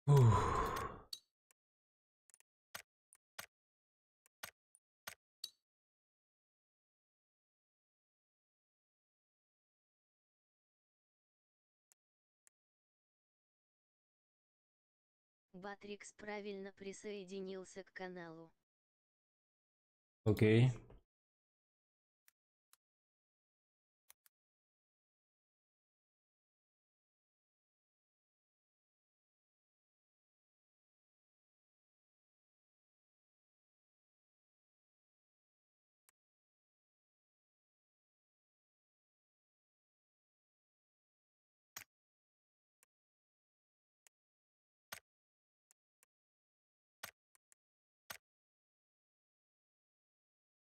Ух. Батрикс правильно присоединился к каналу. Окей.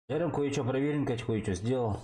Я там кое-что проверим, кое-что сделал.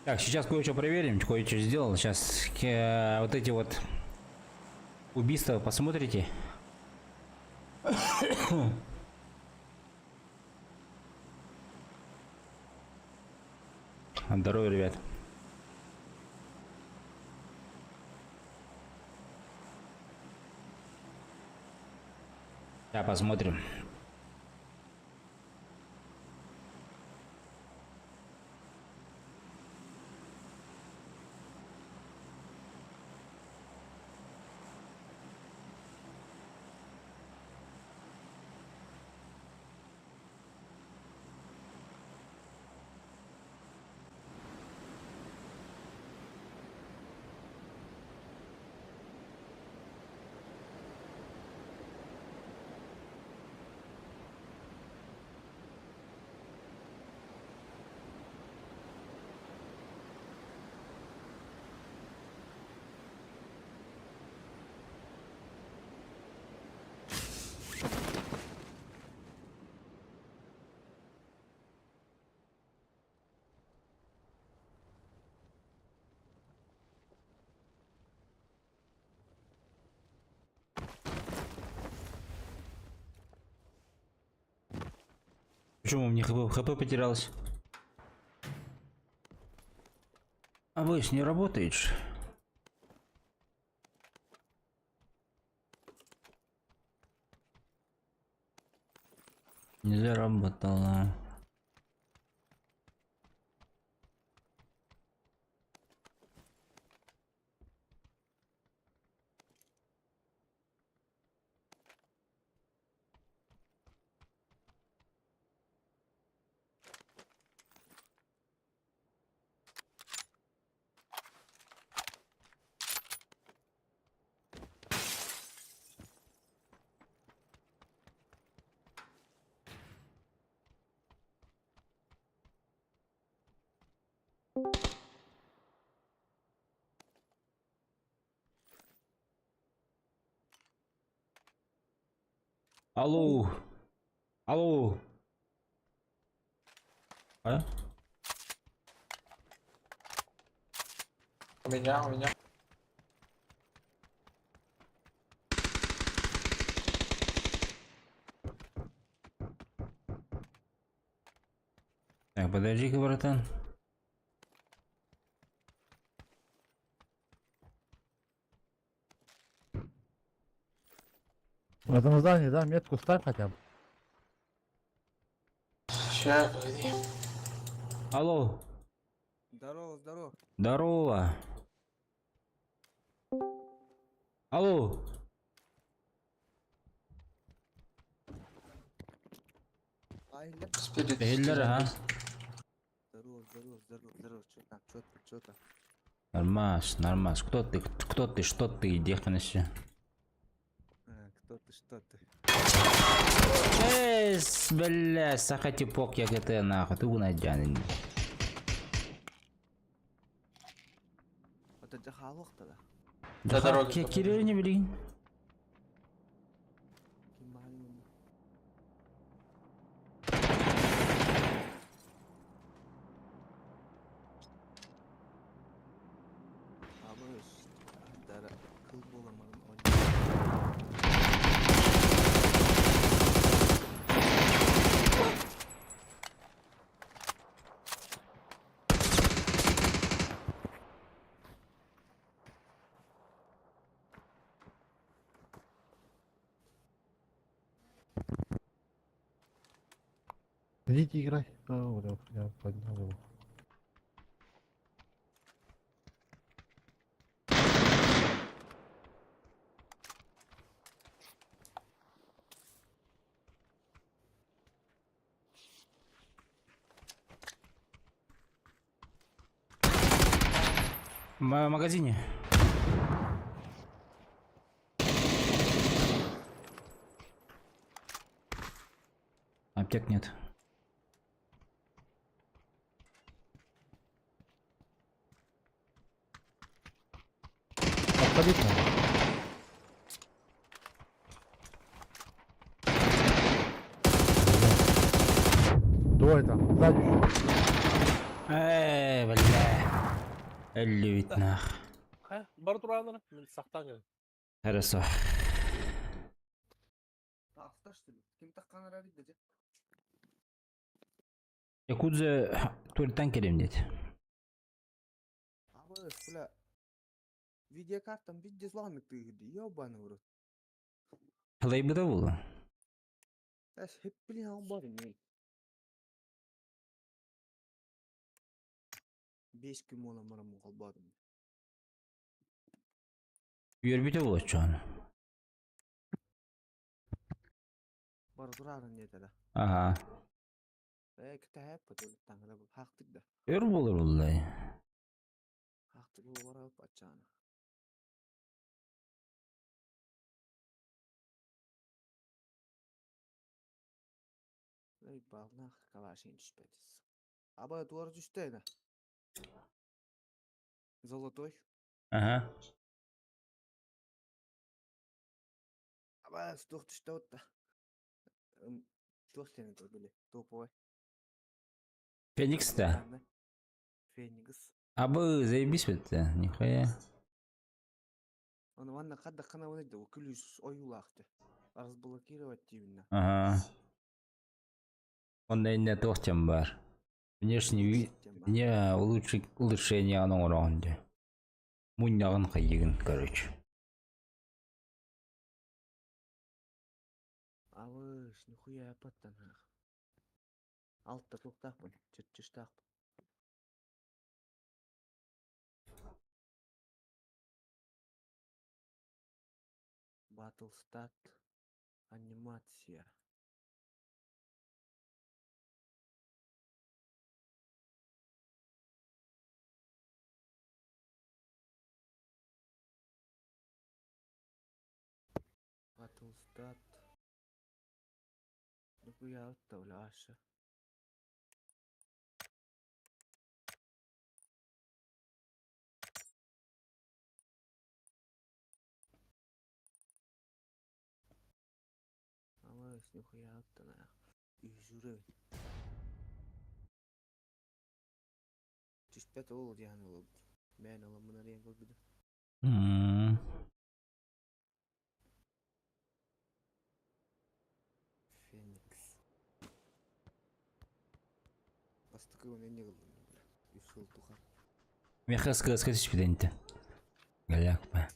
Так, сейчас кое-что проверим, кое-что сделал. Сейчас вот эти вот убийства посмотрите. Здорово, ребят. Сейчас посмотрим. Почему у меня хп, хп потерялось? А вы не работает же. Не заработала. Алло. Алло. А? У меня, у меня. Так, подожди-ка, братан. В этом здании, да, метку ставь хотя бы. Сейчас, погоди. Алло. Здорово, здорово. Здорово. Алло. Ай, ля. Спирит. Бехиллер, ага. Здорово, здорово, здорово, здорово. Чё там, чё там, чё там? Нормас, нормас. Кто ты, кто ты, что ты, где ханасы? А, кто ты, что ты? Эс, бля, сахати пок я ГТ нахуй, ты унаджан. Вот это халох тогда. До дороги. Кирилл не блин. Кимбалин. Абыш, дара кыл боламадым. Идите играй. А, бля, я поднял его. В магазине. Аптек нет. Подходить надо. Двое там, сзади еще. Эй, бля. Элли нах. Ха, бар туралары мен сақтан келем. Хорошо. Тақта что ли? Ким таққан ара дейді же? Якудза туалеттан келем дейді. Абыш, бля. Видеокартам бит дизлайк ты, ёбаный в рот. Қалай да болды? Әш, хеп блин албар не. 5 күн бола марам албадым. Үйөрбүтө болот чоң. Бар турарын не да. Ага. Э, кітап таңра бұл хақтык да. Өр болор булдай. Хақтык бұл барап ачаны. Эй, балнах калашин түшпедис. Аба дуар түштө да. Золотой. Ага. Аба стух түштө отта. Тух сени били. Топовой. Феникс да. Феникс. Абы заебись бітті. Нихуя. Оны ванна кадда кана ойнайды, о күлүс оюлақты. Разблокировать деймін. Ага. Онда инде тоқтем бар. Внешний вид не улучшить улучшение аның орағынды. Муньяғын қайығын, короче. Абыш, нихуя апаттан ах. Алтта тоқтақпын, чырчыштақпын. Battlestat анимация. Battlestat. Нихуя атта бля аша. Абыш, нихуя атта нах. Үй жүрөбүн. Түспэт ол диэн ылабыт. Бэйэн ыламмын арыйан көрбүтүм. Феникс. Бастакы уон энньэ ыллым бля. Үс сыл тухары. Миэхэ СКС-ка түспүтэ интэ. Галяк ба.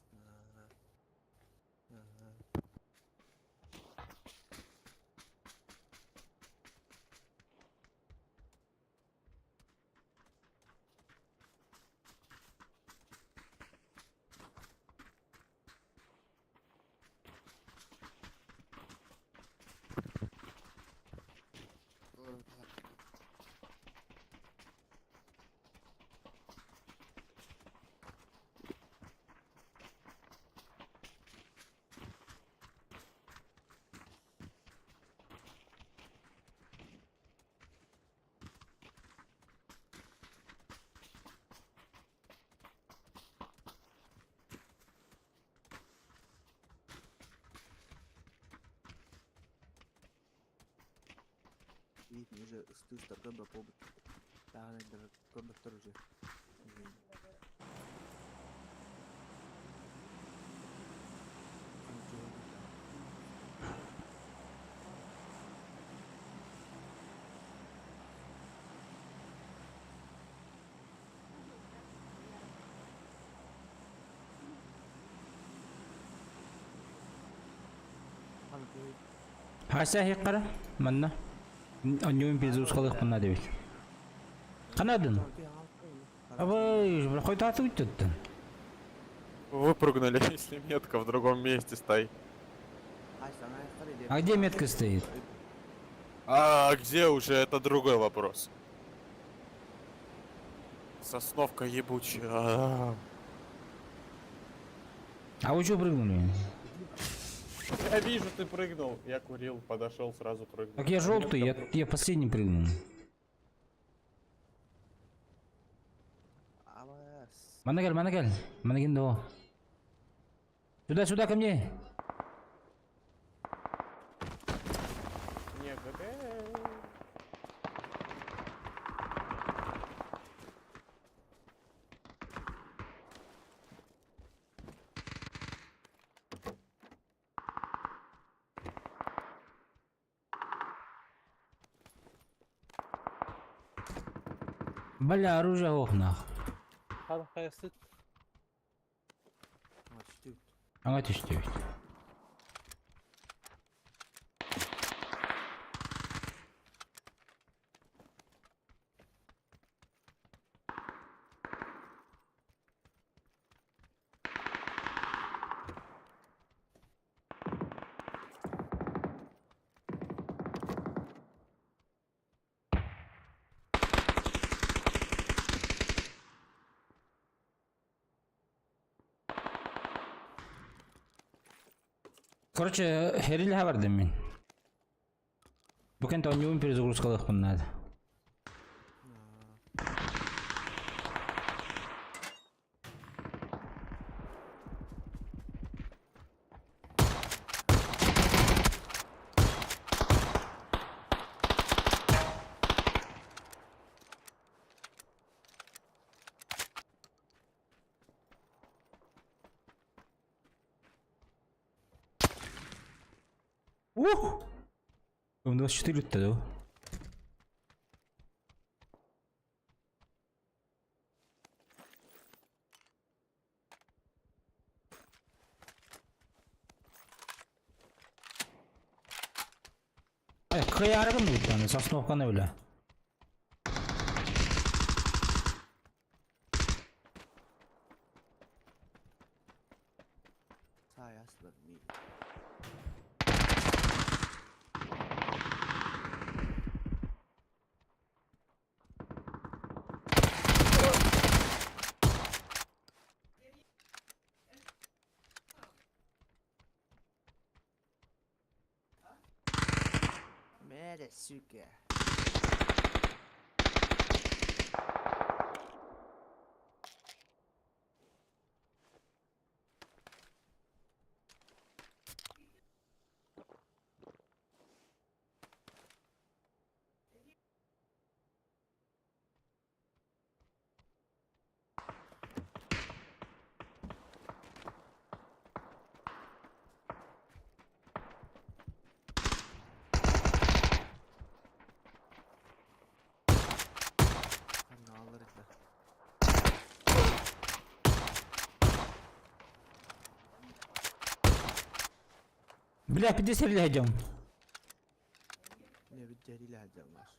Видно, уже ыстыыстарга да побут. Таҕанайдара көрбөттөр уже. Хаса хиккара манна. Онньуун пизускалык мына дебит. Канадын. Абы, хойдаты үттөттөн. Выпрыгнули, если метка в другом месте стоит. А где метка стоит? А где уже, это другой вопрос. Сосновка ебучая. А. А вы что прыгнули? Я вижу, ты прыгнул. Я курил, подошел, сразу прыгнул. Так я желтый, я последний прыгнул. Манна кэл, манна кэл. Манна кин до. Сюда, сюда ко мне. Не, ГГ. Бля, оружие ох нах. Хана хайсыт. Аңа түстү бит. Короче, херил хабардым мин. Бу кэнтэ онньуун перезагрузкалыахпын наада. Ух! М24 үттэ дуу? Э, кыйаарыгын буттаны, сосновканы бля. Мэрэ, сука. Бля, 50 идем. Не видели наш.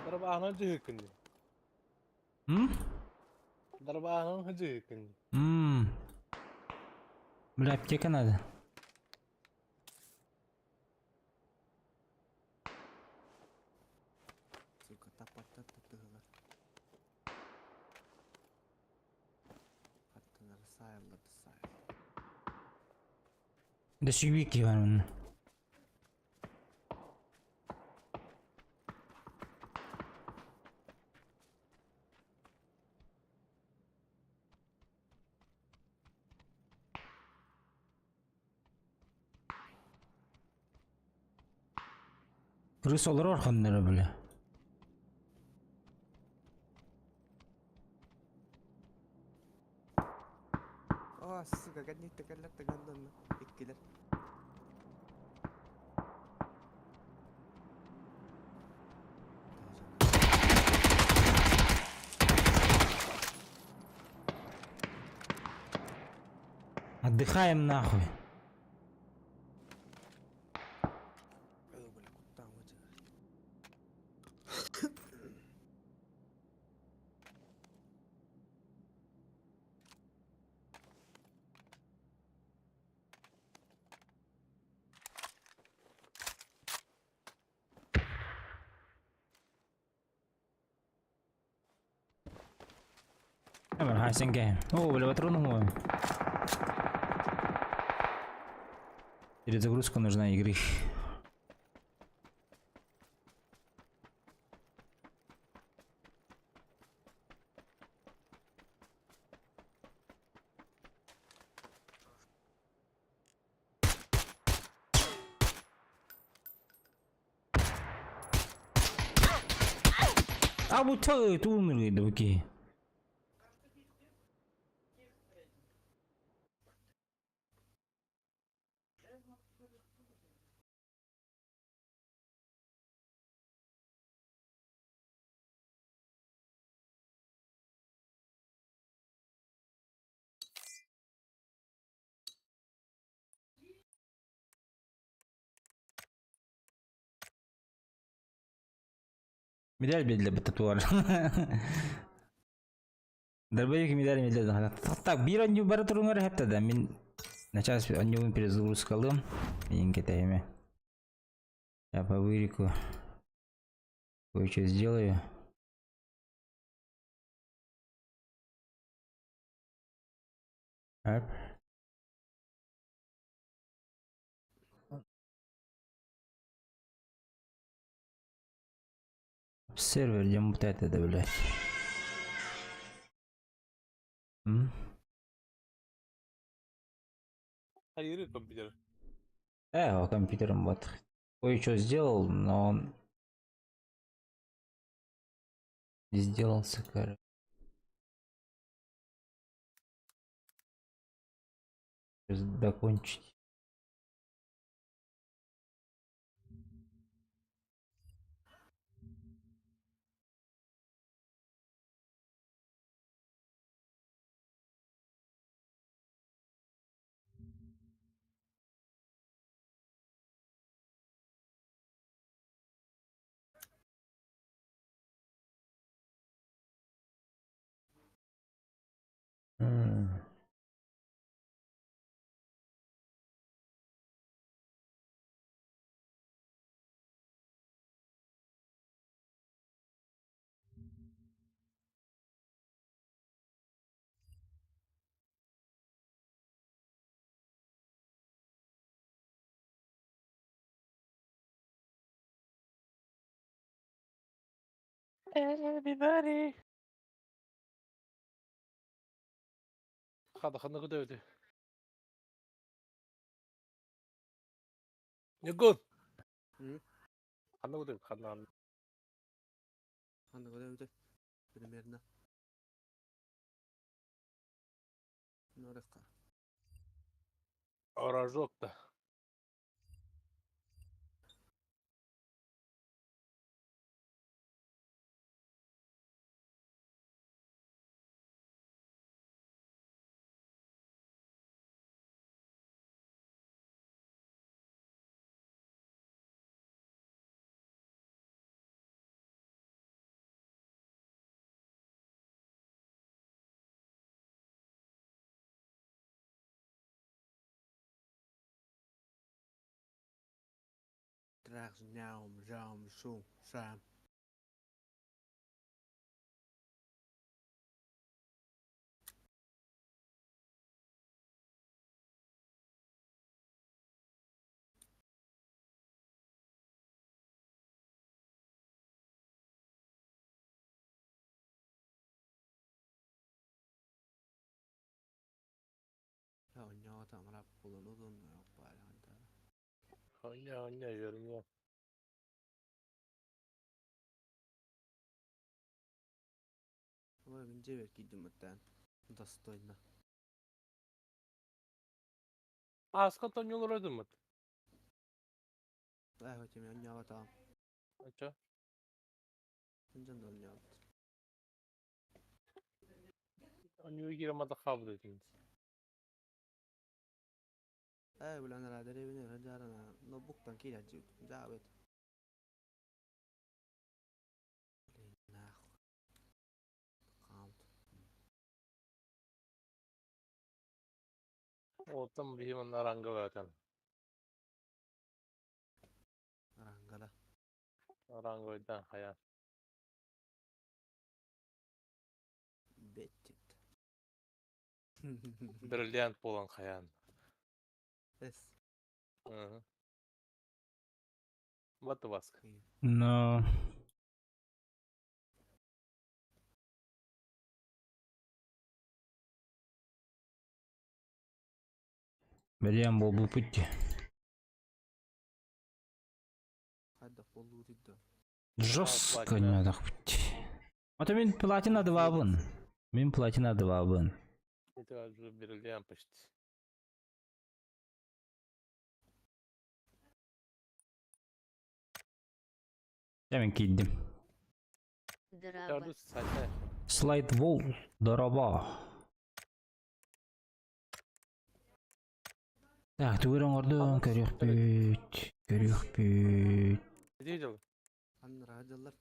Дарбаһынан дьиһиккин. М? Дарбаһынан дьиһиккин. М. Бля, аптека надо. Сука, таппаттар тыһылар. Хаттанар сайыллар сайыл. Да сүйбик бар мұны. Крыс олар орханнары, бля. О, сука, кәнник тәкәрләр тәгәндән иккилер. Отдыхаем нахуй. Ой, бля, куттан вычы. Hemen хайсен game. О, бля, патроны мой. Перезагрузка нужна игры. А вот это умерли, да окей. Медаль, блядь, для татуажа. Дробовик медаль медаль. Так, бир анню бара туруңар хепта да. Мин начаас аннюгун перезагрузкалым. Мен кетейме. Я по вырику кое-что сделаю. Оп. Сервер, где вот это, да, блядь. М? Хайыры компьютер. Компьютером вот. Кое-что сделал, но он не сделался, короче. Сейчас докончить. М. Everybody. Хада ханна көтөбүтүй. Ньюгун. М? Ханна көтөбүт, ханна ханна. Ханна көтөбүт. Примерно. Норыққа. Рожок-то. Трах, няум, жаум, шум, шам. Оонньоото амарап булан удун баар. Оня, оня, görünüyor. Ой, мин дьиэбэр киирдим ыттаан. Достойно. Аска тоньолор ödüm. Ээ, хотим оонньообатаҕым. Ача. Сынжан да оонньообут. Оньюй киремата хабы дедиңиз. Ээ, билэн эрэ дэриэбинэ сылдьарына ноутбуктан киирэн дьиэбит. Дьаабыт. Блин, нахуй. Аккаунт. Оттон биһи манна ранга баатан. Рангала. Ранга ойдан хая. Беттит. Бриллиант болан хаян. Эс. Ы. Баты баска. Но... Бэлиэн буолбуппут дии. Хайдах боллуу дии. Жестко платина. не Ата мин платина 2-бын. Мин платина 2-бын. Это уже бриллиант почти. Я мин киирдим. Драба. Төрдүс сача. Слайд вол. Дороба. Так, тугу оҥордуҥ, көрүөхпүт. Көрүөхпүт. Где дел? Аннара дьаллар.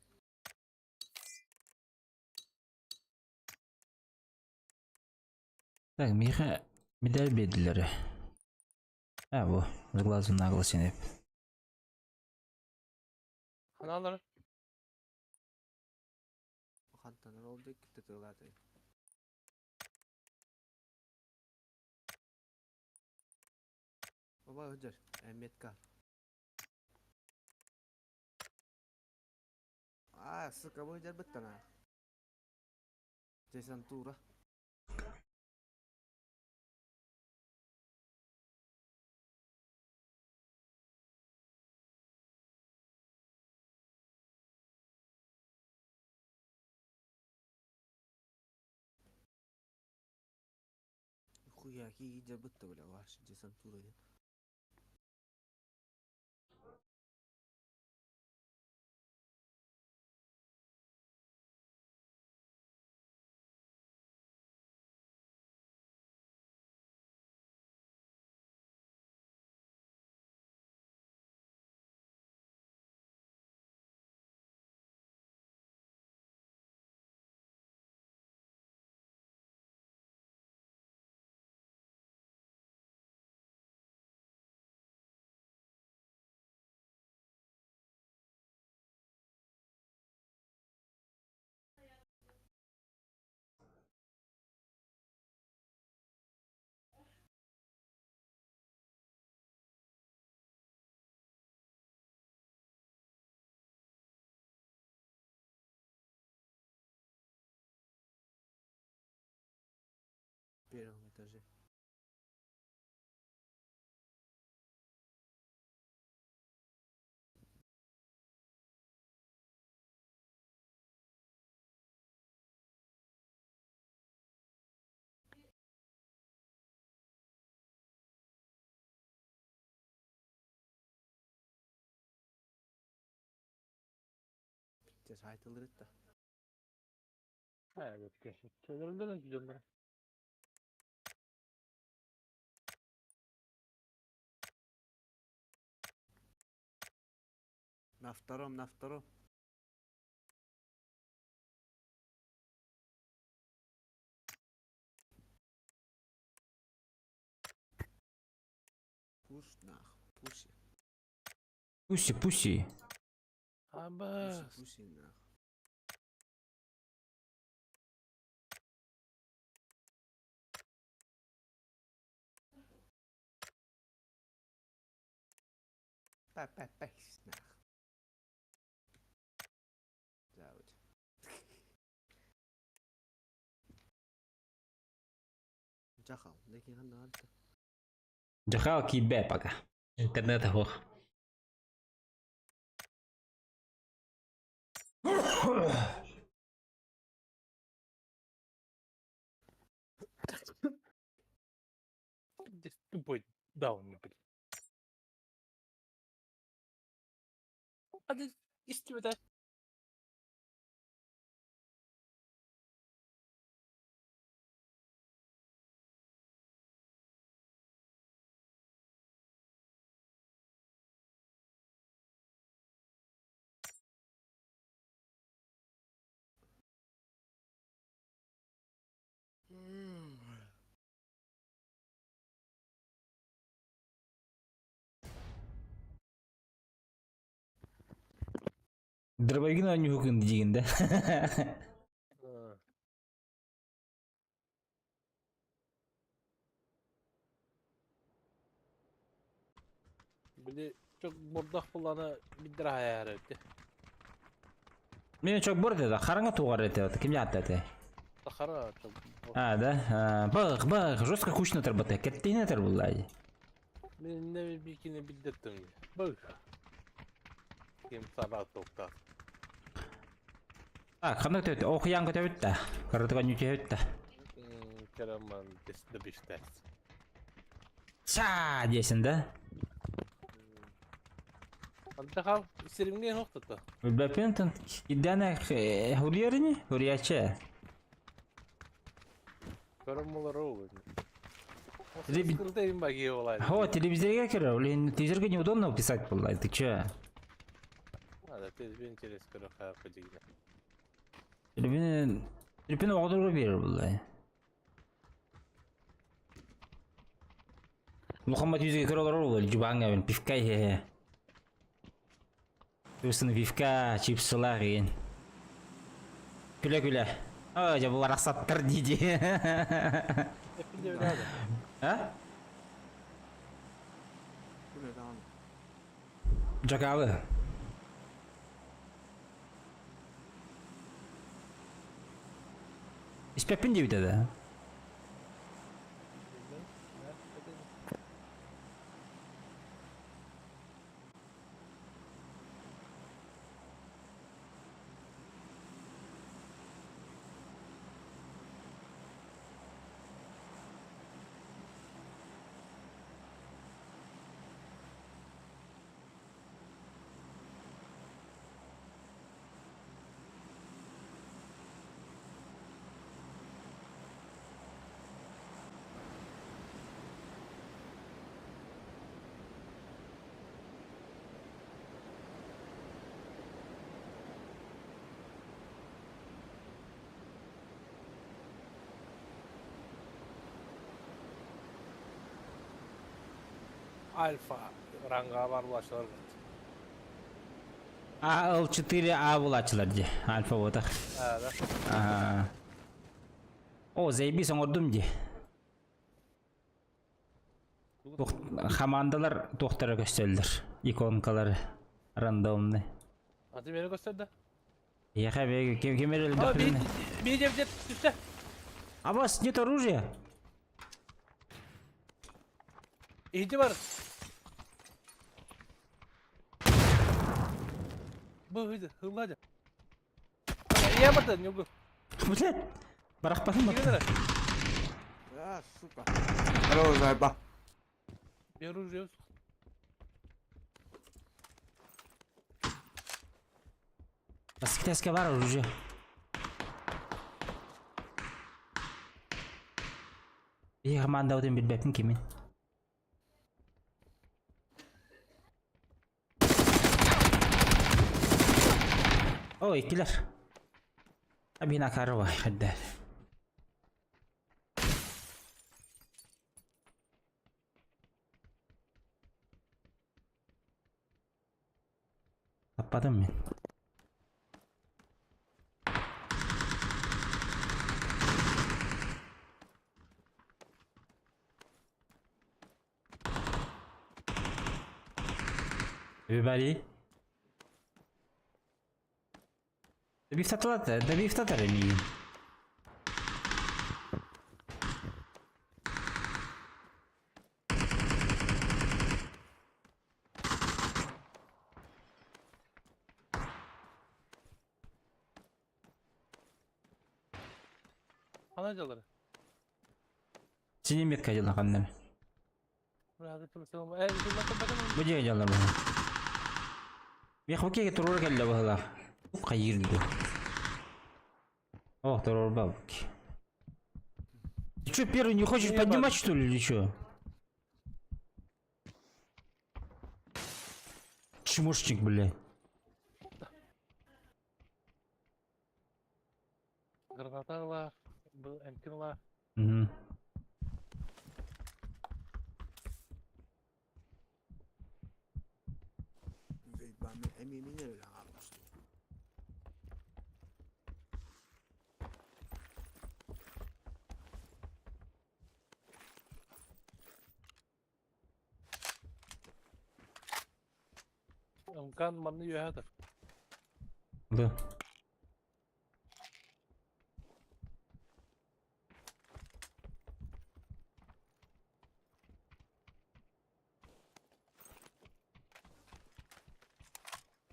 Так, миэхэ медаль биэрдилэр. А, бу, с глазу на глаз синеп. Ханалар. Хантан ол дик тытылааты. Оба өдөр, метка. А, сука, бу өдөр быттана. Десантура. Хуя, ки бытта бля, ваш десантура диэн. Первом этаже. Пиздец, айтылыр да. Evet, Söylerimden gidiyorum ben. На втором, на втором. Пуш нах, пуш. Пуси, пуси. Абас. Пуси, нах. Па-па-па, нах. Завод. Дьахал, лекин ханна Дьахал киирбэ пока. Интернет ох. Здесь тупой даун, блин. А ты из тебя Дробовигын оонньуугун диигин да? Били çok мордах булланы биддер хайар эти. Мен çok бор деді, қараңа туғар ете, ким жатты ете? Сахара çok. А, да? Бах, бах, жестко кучно тарбата, кеттейне тарбулай. Мен не бикини билдирдим. Бах. Ким сара токта. Так, ханнык төт, оқиян көтөбүт да. Каратыга нүтөбүт да. Кераман десде биштес. Ча десин да? Антахал сиримге хоктата. Бәпен идәнә хурьерни, хурьяче. Көрөм болар Телеби- О, телевизорга кирә, блин, телевизорга неудобно писать было, ты чё? Надо, ты интерес көрө хаяк дигән. Телевизор, телевизор оғдырға берер бұлай. Мухаммад yüzге кире олар ол жубаңа мен пивка хе. Тусын пивка, чипсылар ген. Күлә күлә. А, жа бұл рақсаттыр дейді. А? Жакалы. Испеппин деп да. Альфа ранга бар булачылар. АЛ4А булачылар ди. Альфа вот. А, да. Ага. О, заебись, оңордум ди. Хамандалар тохтара көстөлдөр. Иконкалар рандомный. А ты мени көстөрдү? Яха беги, кем кемер А, би би деп деп түштү. А вас нет оружия? Иди бар. Бу ыды, хыллады. Я бата, не могу. Блядь. Барахпатын Кире А, сука. Здорово, зайба. Беру оружие. Баскетаске бар оружие. И команда өтен билбеппин кимин. О, иккилер. Абина карова хаддар. Таппатым мин. Everybody. Добив таталата, добив татара миигин. Хана дьаллара? Синий метка дьалла ханна. Бу дьиэ дьалла бу. Мехбукеге туруора кэллэ быһылаах. Хайыыр дуу. О, туруор бабки. Ты что, первый не хочешь поднимать, что ли, или что? Чмошник, блядь. Граната ыла, бу эмкин ыла. Угу. Ымкан манны үөһэ тұр. Да.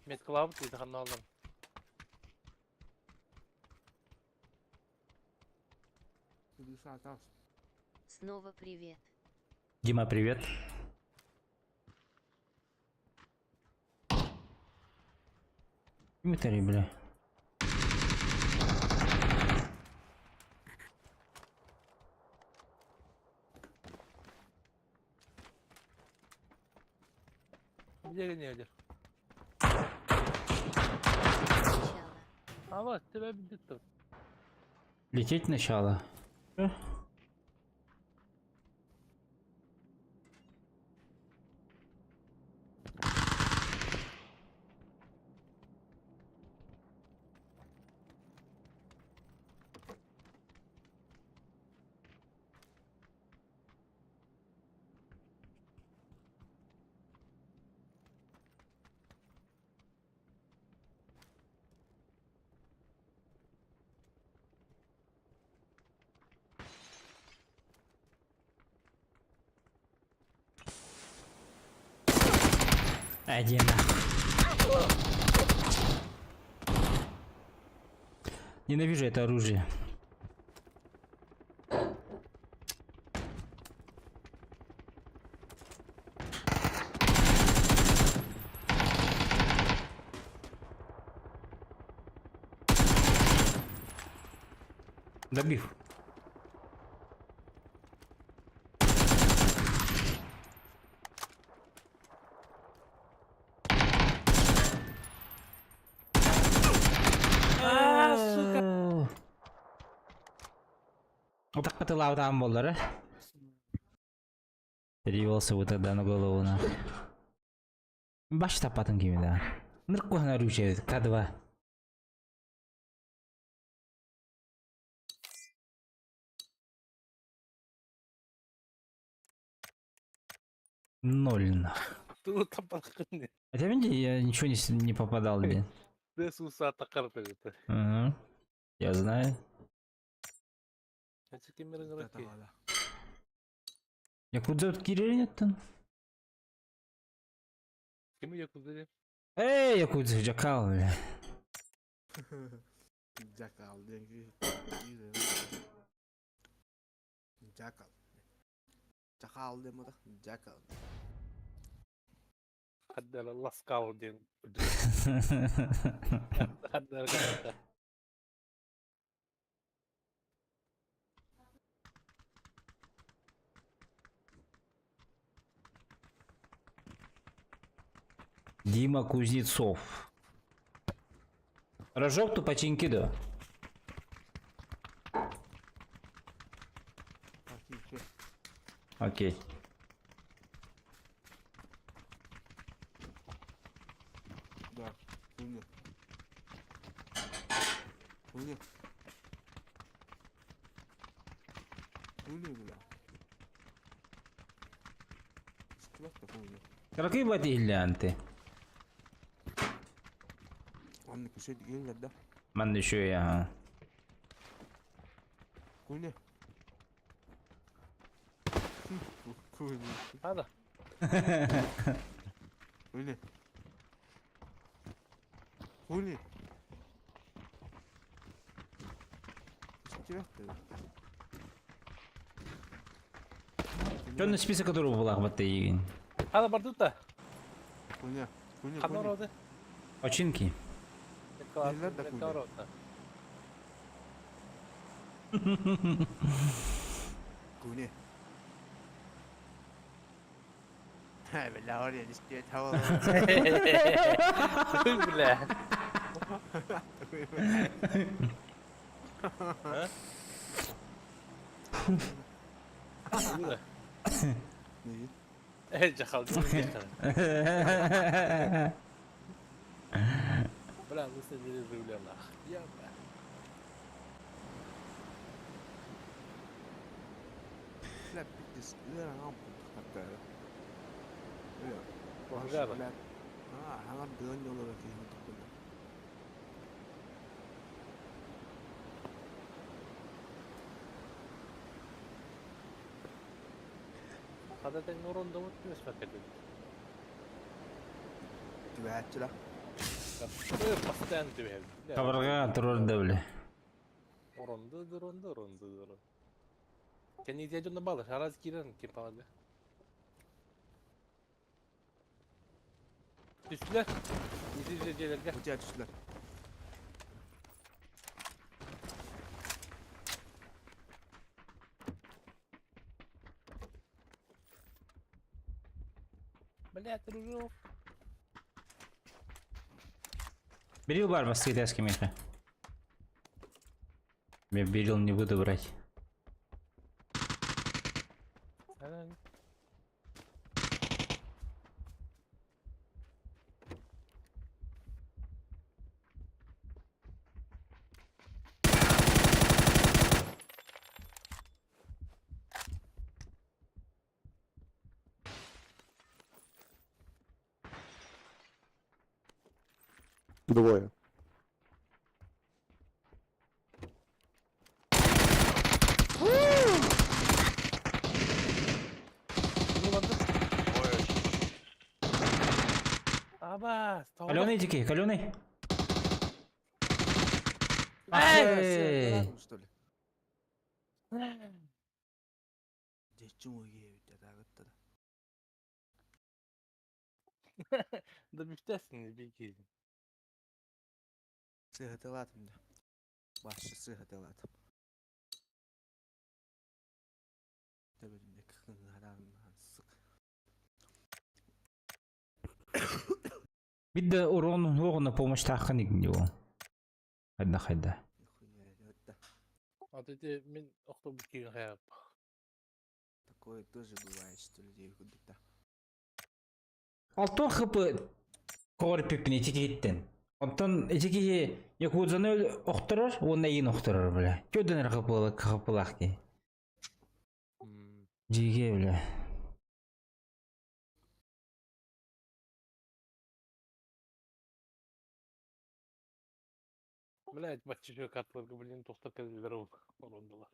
Меткалаабыт дии ханна олорон. Снова привет. Дима, привет. Дмитрий, бля. Где не Начало. А вот, тебя бедит. Лететь начало. Э? Один. Ненавижу это оружие. Добив. А, сука. Вот так потылау там был, да? Перевелся вот тогда на голову, на. Баш тапатын кими да. Ныркухан оружие, К2. Ноль нах. Тут там подходи. Хотя видите, я ничего не попадал, блин. Ты суса такар это. Угу. Я знаю. Якудза кирили нет там? Кими якудза? Эй, якудза, жакал, бля. Жакал диэн Жакал. Жакал диэн буолла. Жакал. Хаддара ласкал диэн. Хаддара. Дима Кузнецов. Рожок тупочинки да. Окей. Да. Хуйня. Хуйня. Хуйня, бля. Кыракый бат иһиллээнти. Манна күсэ дигэллэр да. Манна үчүгэй аха. Хуйня. Хуйня. Хана. Хуйня. Хуйня. Дьон список туру булах батта иигин. Хана бардыта. Хуйня. Хуйня. Хана роды. Очинки. Хуйня. Бля. Бля, мы с ним нах. Я, бля. Хабарга турар да бile. Оронду, оронду, оронду, оронду. Кэнниитэ дьонно баалар, араас киирэн ким паҕалга. Түстүлэр. Ити дьиэлэргэ. У тебя түстүлэр. Блядь, дружок. Берил бар баскетески Миха. Я берил не буду брать. Двое. Абас, Каленый дикий, каленый. Эй! Что ли? Да бүктәсің, беки. Сыгытылатым да. Башы сыгытылатым. Төбөтүндө сык. Бидде урон хугна помощь тахын игню. Хайда хайда. А ты мен охто бүккен хаяп. Такое тоже бывает, что людей да. Алтон хп кор пипни тикиттен. Онтон итики якудзаны охторор, он эйин охторор бля. Чөдөн хп хплахки. Жиге бля. Блять, баччы картларга блин тохтар кэллер орондулар.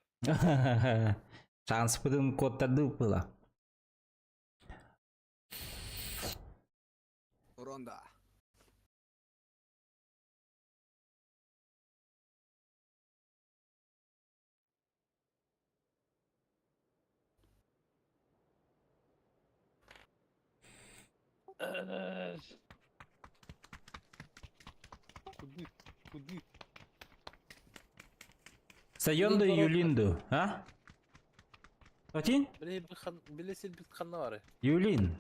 Шанс быдын кодтарды было. Ронда. Куды, куды. Сайонду Юлинду, а? Отин? Биле сил бит ханна бар. Юлин.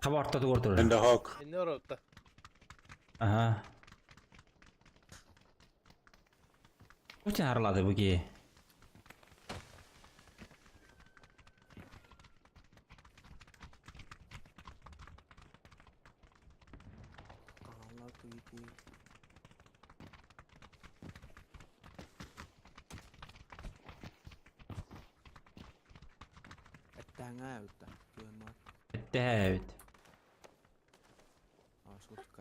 Хабар тату ортор. And the hawk. Энне оротта. Ага. Отин харлады буги. Love to eat Эттэҥээбит кыаннар. Эттэһээбит.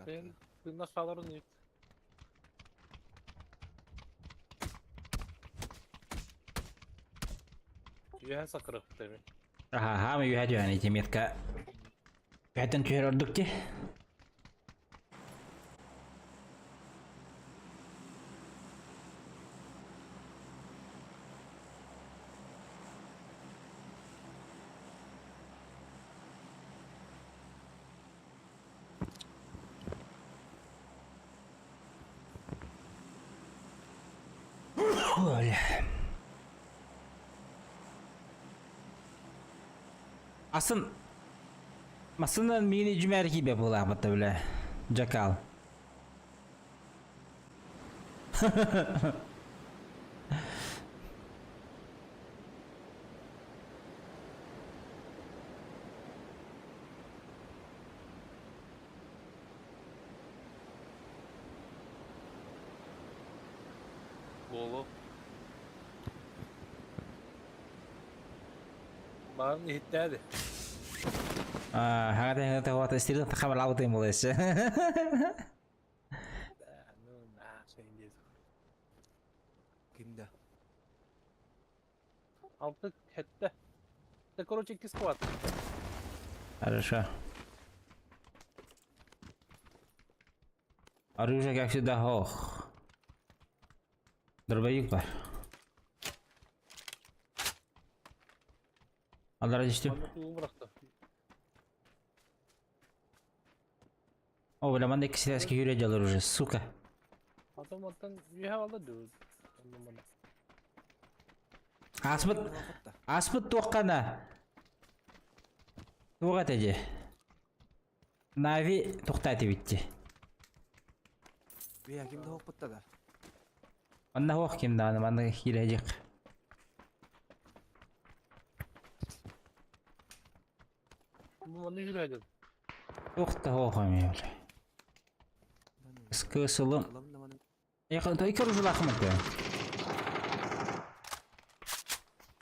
Мен тыынна хааларын ыйыт. Үөһэ сакырыпта эми. Аха, хаама үөһэ түһэн ити метка. Үөһэттэн түһэр ордук ти. Ой. Атын массыынан миини дьүмээр киибэ буолаабыта бile. Жакал. Буолуо. Баарын иһиттээди. Хаҥа тэҥэ истирин хабалаабытым буолайсы. Ну, на, шейн Ким да? Алты хэтте. Да, короче, икки склад. Хорошо. Оружие, как всегда, ох. Дробовик бар. Аллара түстүм. Манна тугу бырахта. О, бля, манна икки связки хүрэ дьалар уже, сука. Атын мантан үөһэ алда дуу. Онно Ааспыт, ааспыт туоххана? Туох этэ дии? Нави тухтаати битти. Бия ким да хоппутта да. Манна хуох ким даҕаны манна киирээдьик. Манна жүрөдүм. Туох да хуох эмиэ бля. Скысылым. Икки оружие этэ.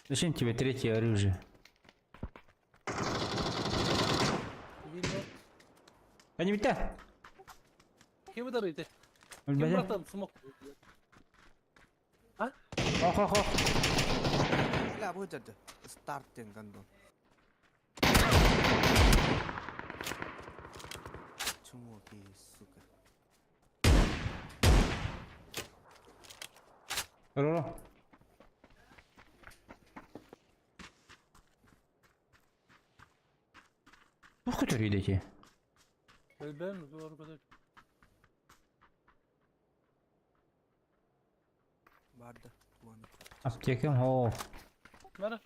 Зачем тебе третье оружие? Они битте. Ким ыдарыйды? Ким Өлбөтө. братан смок? Ох ох ох. Бля, бу дьарды. Старт диэн гандон. Чумоки, сука. Ро. Туох көтөрүйдэ ити? Өлбөм, зор көтөр. Барды. Туаны. Аптекам о. Бары.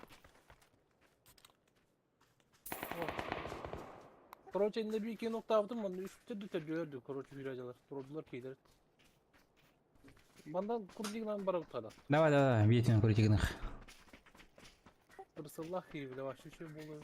Короче, инде bir iki nokta yaptım, onu üstte de gördü. Короче, hüracalar. Durdular keyler. Бандан курдигнан барып тада. Давай, давай, биэтин крутигных. Тырсыллах кийбиле вообще şey болду.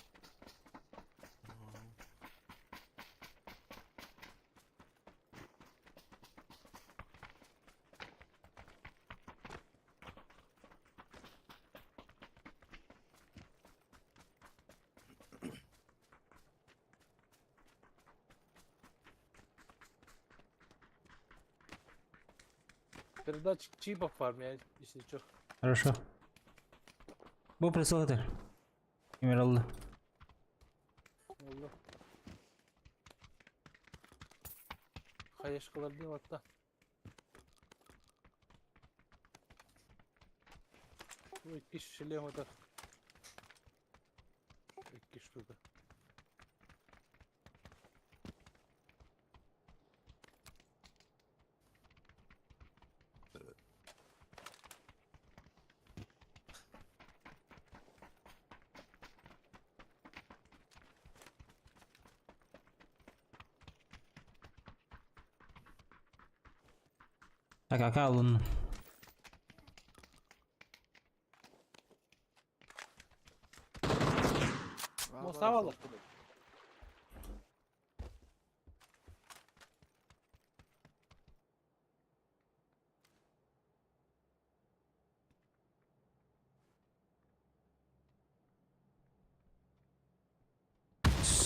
Передатчик чипов фармия, если что. Хорошо. Бу присылатыр. Кемер алды. Oldu. Хаешкалар деп атта. Ой, икки шлем атар. Икки штука. Так, ака алын. Мостав алла.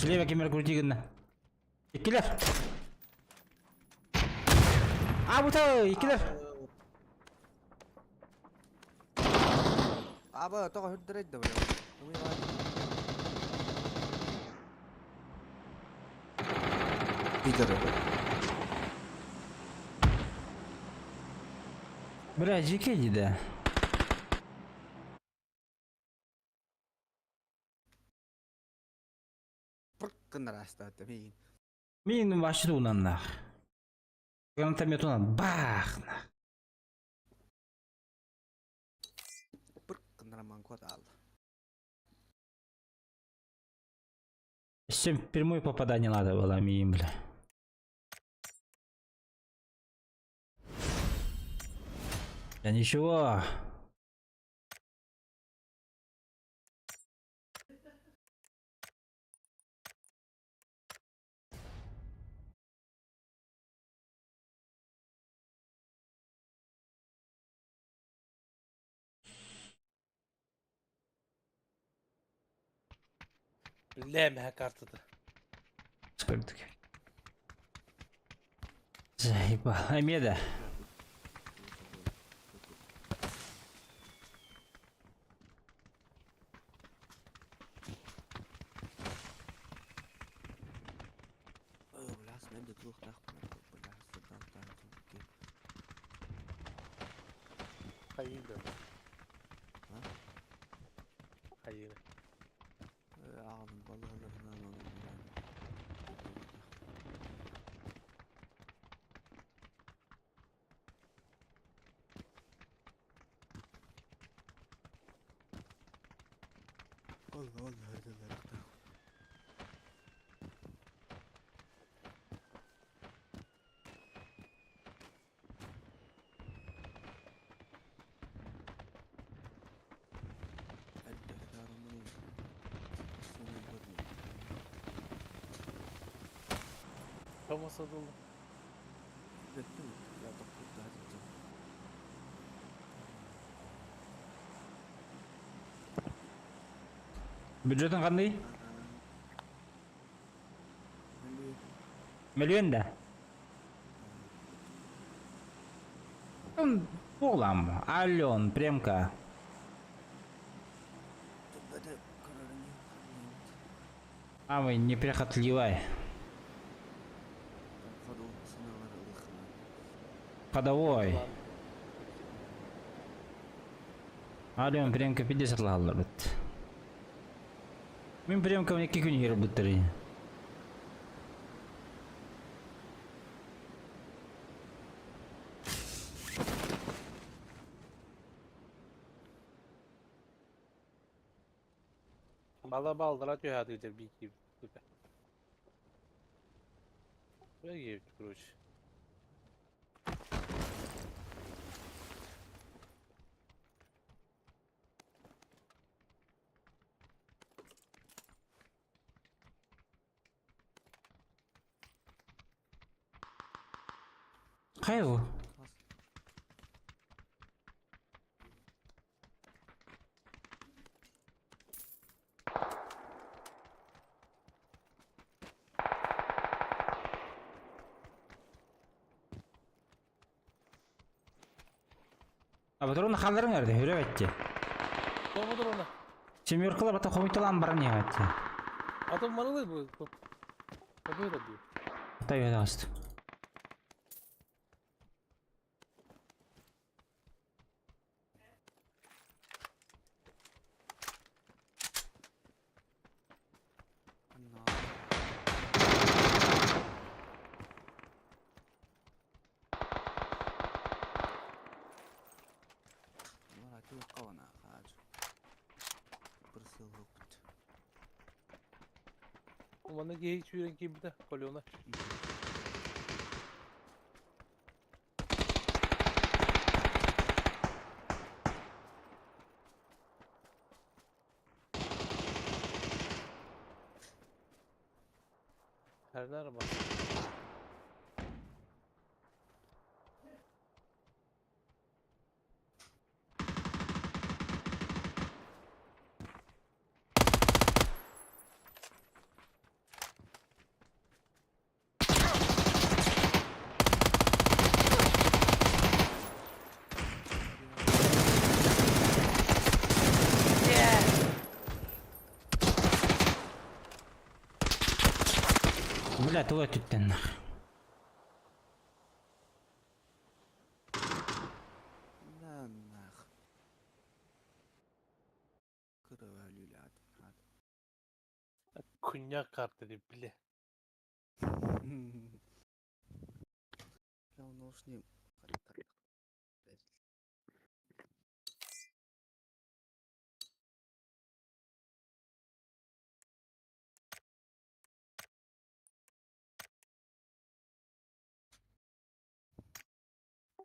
Слева кемер крути гынна. Иккилэр. А, бута, иккилэр. Аба, тоҕо үрдэрэй да бля. Питер. Бля, жеке дейді. Пырк гыннар астаата миигин. Мин вообще туунаннаах. Гранатометунан бах! нах. Пырк гыннар кот аалла. Всем прямое попадание надо было, миим, бля. Да ничего. Бля, картата. Сколько таки? Заебал. Амеда. Бля, смен туохтаах бля, сатан Хайыында. А? Хайыында. Аҕалым балыгаларынан Allah Allah herdeler. Тома садылды. Бюджетің қандай? Миллион да? Полам, Ален, премка. А мы неприхотливай. Ходовой. Ален, премка 50 лаллар бит. Мен премка 2 күн кирip буттыр. Бала балдыра түйәді деп бейки. Короче. Қай ол? А патрон халларың әрді, хүріп әтте. Тома оны. Семеркалар бата хомиталан баран не әтте. Атом марылы бу. Победа ди. Тай өді Маны кеһи сүүрэн киирбитэ колена. Her araba. Бля, тула өттүттэн нах. На нах. Кырыа өлүүлээх аат. Куньяк карта деп, бля. Бля, наушник.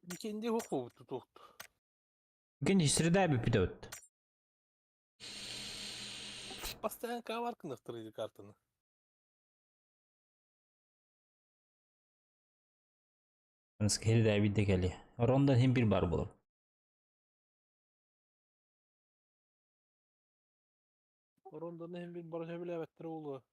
Никенде оқу тутуқты. Генди среда бүпүдөт. Постоянно каваркын ықтырды картаны. Херде бидде кели. Рондан хим бир бар болор. Рондан hem bir баржа биле беттер олу.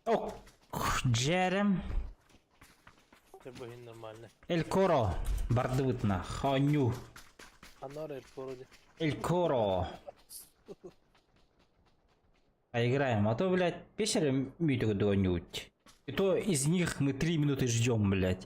Ок, Джерем. Ты нормально. Эль Коро. Бардыбытна. Ханю. Анар Эль Коро. Эль Коро. Поиграем, а то, блядь, песня мютик догонють. И то из них мы 3 минуты ждем, блядь.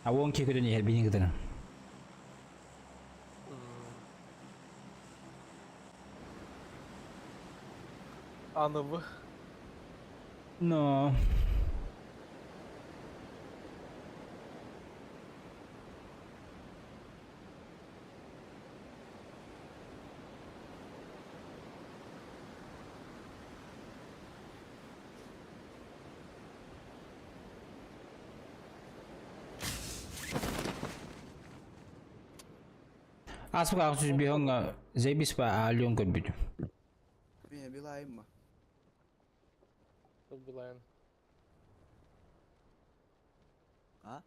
А вон кекөдөн иһэр бини кытары. Аныбы. Но. Аспык ағыз бихонга зебис ба алион көрбүтүм. Мен билайым ма? Тут Билайн. А?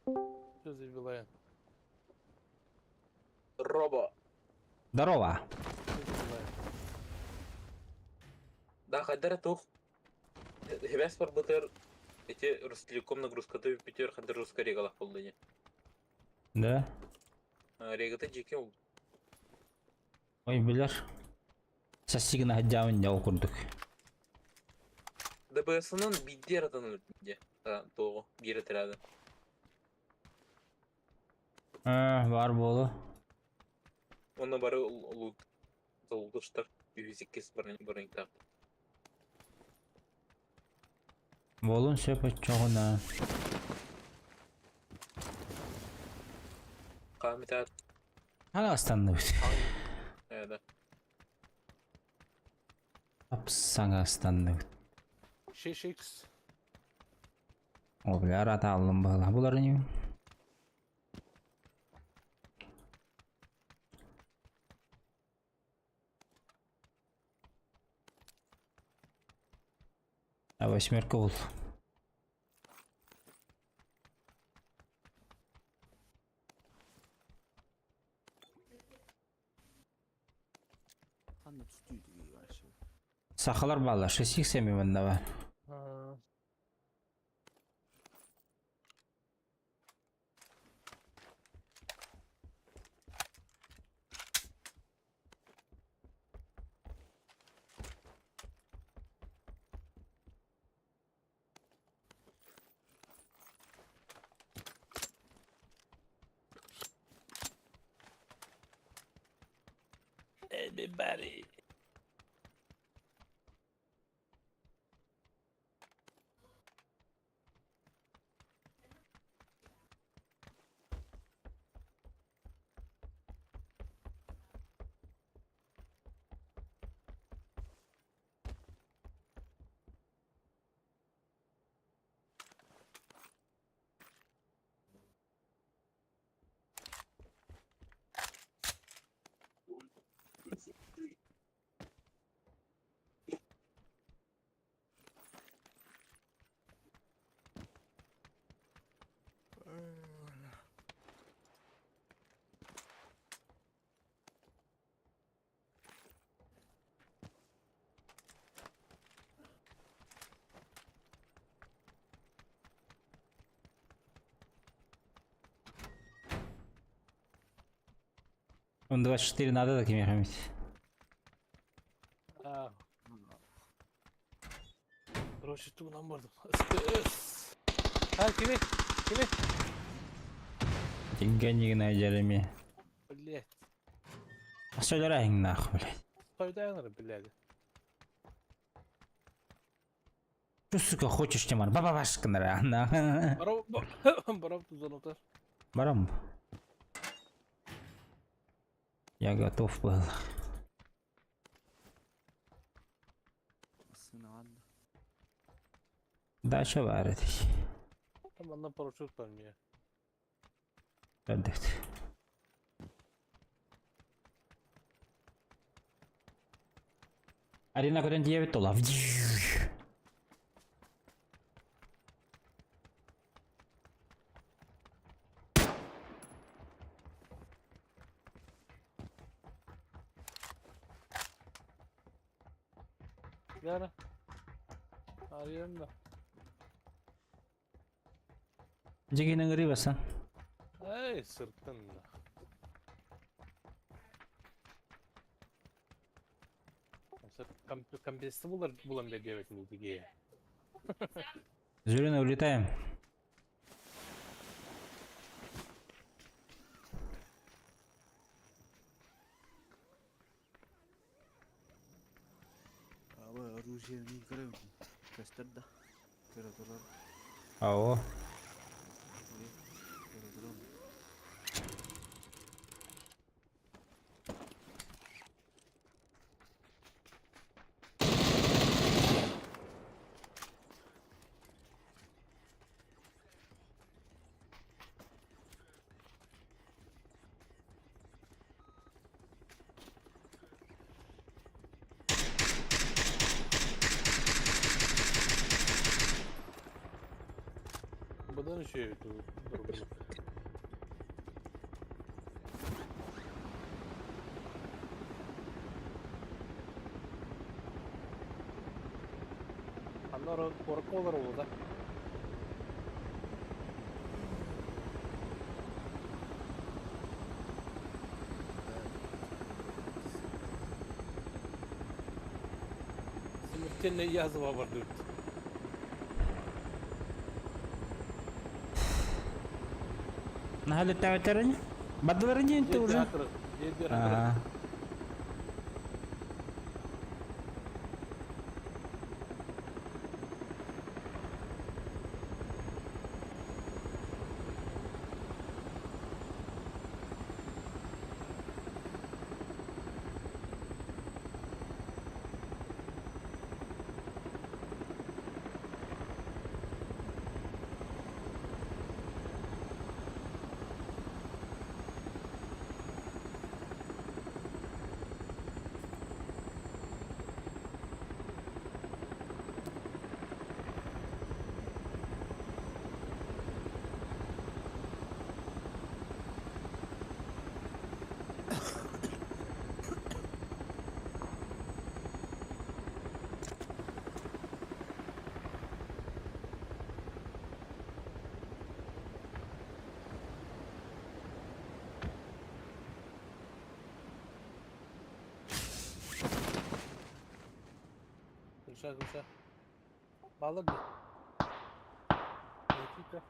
Что за Билайн? Робо. Здорово. Что за Билайн? Да, хадара тух. Хебес барбытыр. Эти Ростелеком нагрузкаты питер хадар руска регалах болдыне. Да. Регаты жеке ол. Ой, билер. Сассигына хаджамын жау курдук. ДБС-нын биддер атан өлтүнде. Тоғы, бире тирады. Бар болу. Оны бары лут. Золдуштар. 108 бронь так. Болун сөп чоғына. Камитат. Ана астанды бит. Да. Апсаңа астанды бит. 6x. О, бля, арата алым бағала. Бұлар не? А восьмерка бол. Ханна түстүү вообще. Сахалар бааллар, 6 эми манна бар. Everybody. Он 24 надо такими хамить. А. Короче, тугунан бардым. СТС. Ha kimi? Kimi? Деньги на Джереми. Блять. А нахуй, блядь. Сойда блядь. Что, сука, хочешь, Тимар? Баба вашка на. Барам барам тузанотар. Барам. Я готов был. Сына Дача варит. Там одна парашют по мне. Отдых. Арина куда 9 долларов. Яра. Арыйым да. Жигинен рыбасан. Эй, сырттан да. Компенсация булар булам бер бу диге. Зюрина, улетаем. Аба оружие не көрөм. Көстөр да. Көрө турар. Ао. Көрө турам. Будан еще эту дорогу. Аннары корколар oldu да. Смертельная язва бардырды. На летают Бадларни ты уже. Ага. Крыша, крыша. Балыр ди. Никита.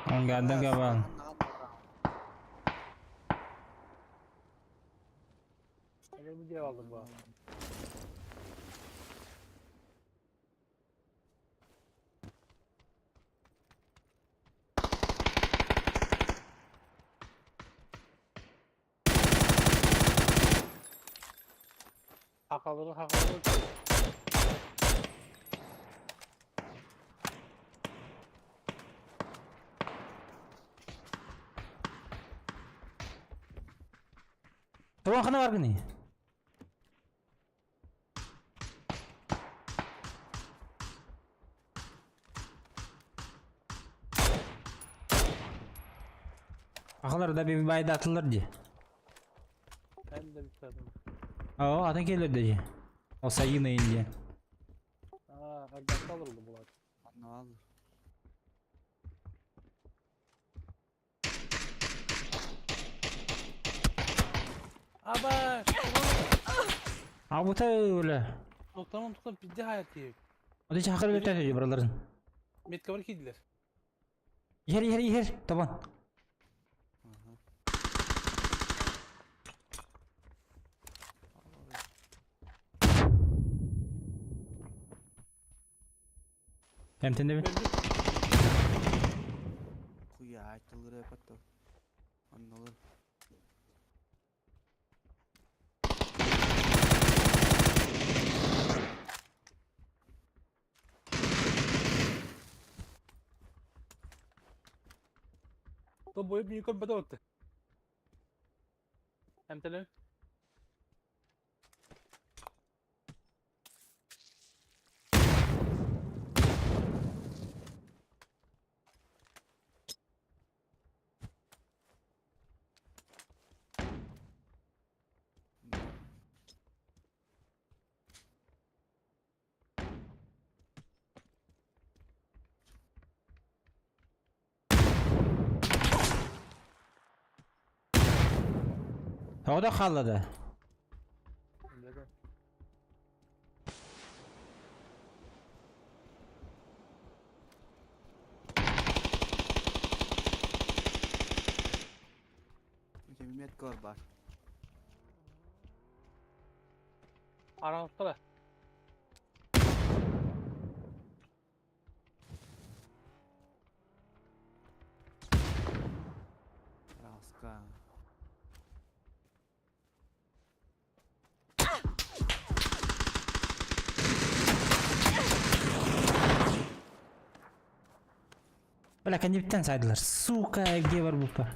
Ангарда габан. Öyle bir diye aldım bu. Hakaları hakaları. Тобон хана баргыный? Ахалар да bir bayda atılır di. Ben de bitirdim. Aa, атын келер ди. О сайына инде. Aa, Erdak'ta alırdı bunlar. Anne al. Aba! Абута öyle. Noktamam tutup bir de hayat diye. O da çakır öte buraların. Metka var kediler. Yer yer yer. Тобон. Ага. Hem mi? Öldü. Хуя, айтылыр эпатты. Анналар. То boyu bir yukarı bedava attı. Hem tele. O da kalladı. Метка бар. Aralıkta da. Раска. Бля, кандиптен сайдылар. Сука, где бар бұл бар.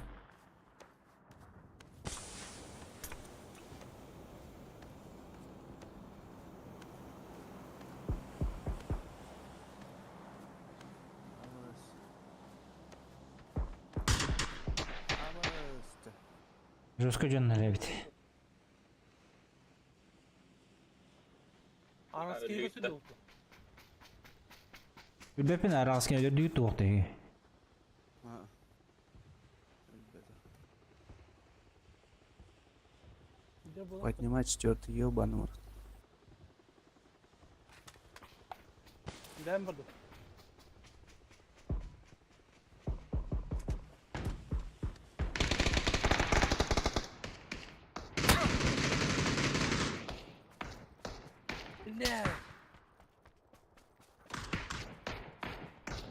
Абыс. Абыс. Жестко жоннар бит. Arası Öyle keyif gitti. ötüyor. Үлбеппин аралас кене дүйт туқты. А. Ребята. Bir de bu. Поднимать четвертый ебаный рот. Ben burada. Ne?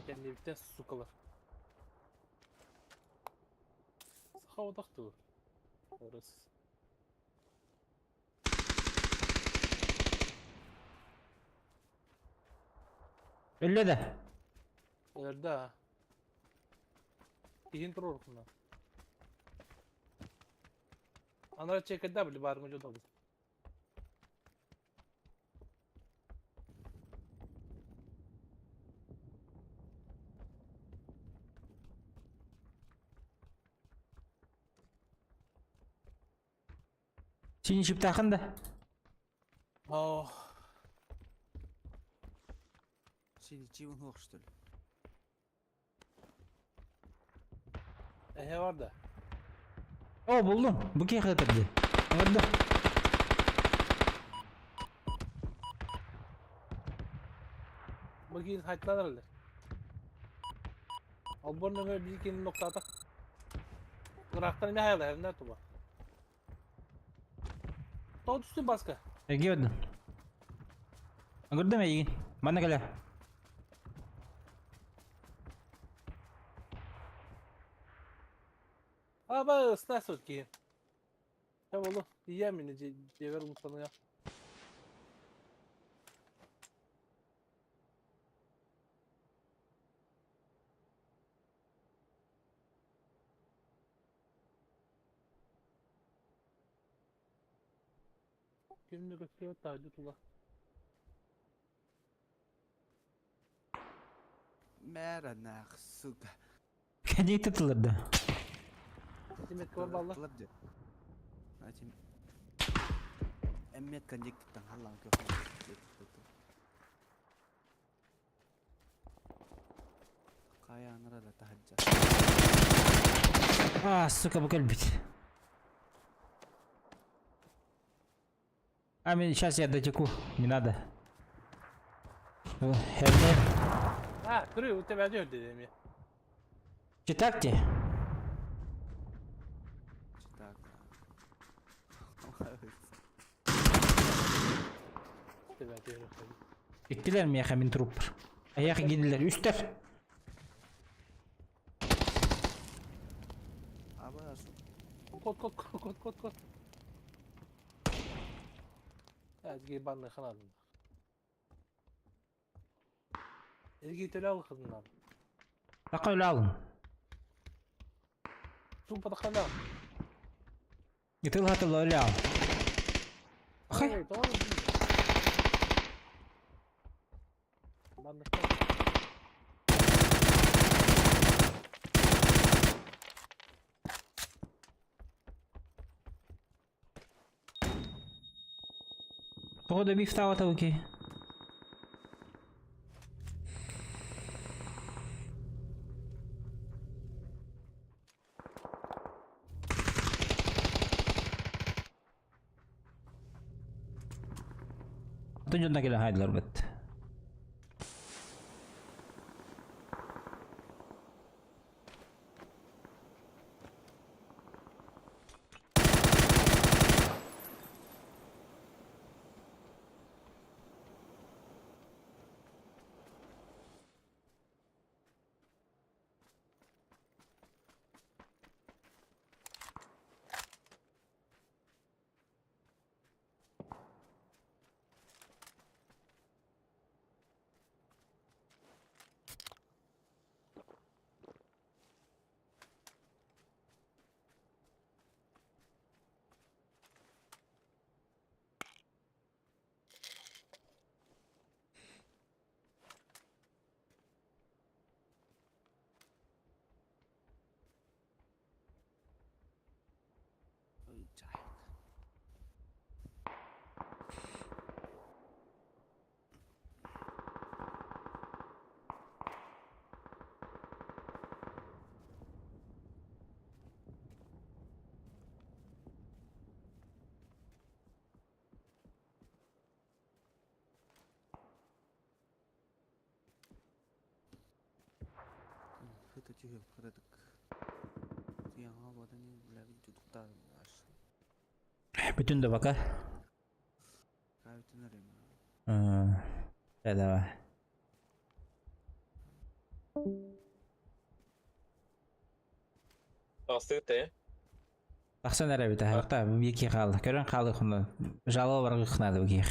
Kendine sukalar. Сахавадақты bu. Orası. Өлле да. Nerede ha? Иһин турар кына. Анара чекеде били барыңы жодобуз. Синий чиптақын да. О, Синий чивын ох, что ли? эхе бар да. О, булдум. Бу кей қытырды. Орды. Бу киин хайтылан эрэллэр. Албор нөҥүө биир киинин нуктаата. Ыраахтан эмиэ хайалаһарыннар туба. Тоҕо түстүн баска? Эргий бардым. Көрдüm эйигин. Манна кэлэ. Аба ыстаас от киһи. Чэ болу, ийэм мини дьиэбэр улуттаныа. Кимни көстүбэт таһырдьа тула. Мэра нах, сука. Кэнии тутулар да. Симет кор балла. Тылар дьэ. Ачим. Эммет кондиктан халлан көхөн. Хайаанара да таһырдьа. А, сука, бу кэлбит. А, мен сейчас я дотеку. Не надо. Херне. А, көрү, у тебя дьөр дедем. Читак те. Так. Тебя дьөр. Иттилер миэхэ мин труп. Аяқ гинилер үстер. Аба сука. Кот кот кот кот кот кот. Эзги банны ханадым. Эзги төлө алхыннар. Тақа өлі алын. Тупа тахана. Итыл хатыл өлі ал. Хай. Банны. Тоҕо да бифтаабата уки. Атын дьонно кэлэн хайдылар бит. Чайк. Хыта тюхем хырадык. Яңа ватаны биләбин тутуктан аш. Бүтүн да бака. Кабитин арым. Да, давай. Астык те. Тахсан эрэ бит аһыкта бики хаалла. Көрөн хаалы хуна. Жалоо баргы хнады бики.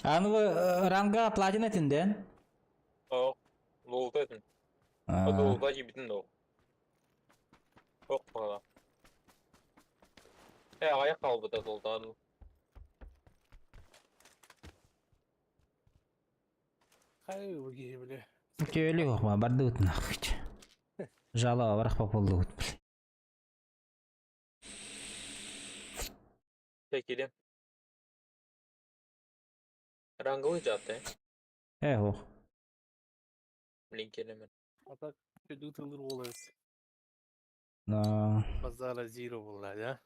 Аны ранга платина этинден. О, лолта этин. Лолта жибитин да. Ок бала. Э, аяқ қалбыта лолтан. Хай уги бля. Көлі оқма барды өтін ақыч. Жала барақ болды өт. Пекили. Ранговый жаты. Э, ох. Блин, келемен. А так тылыр олар. Но... Базара зиро була, да?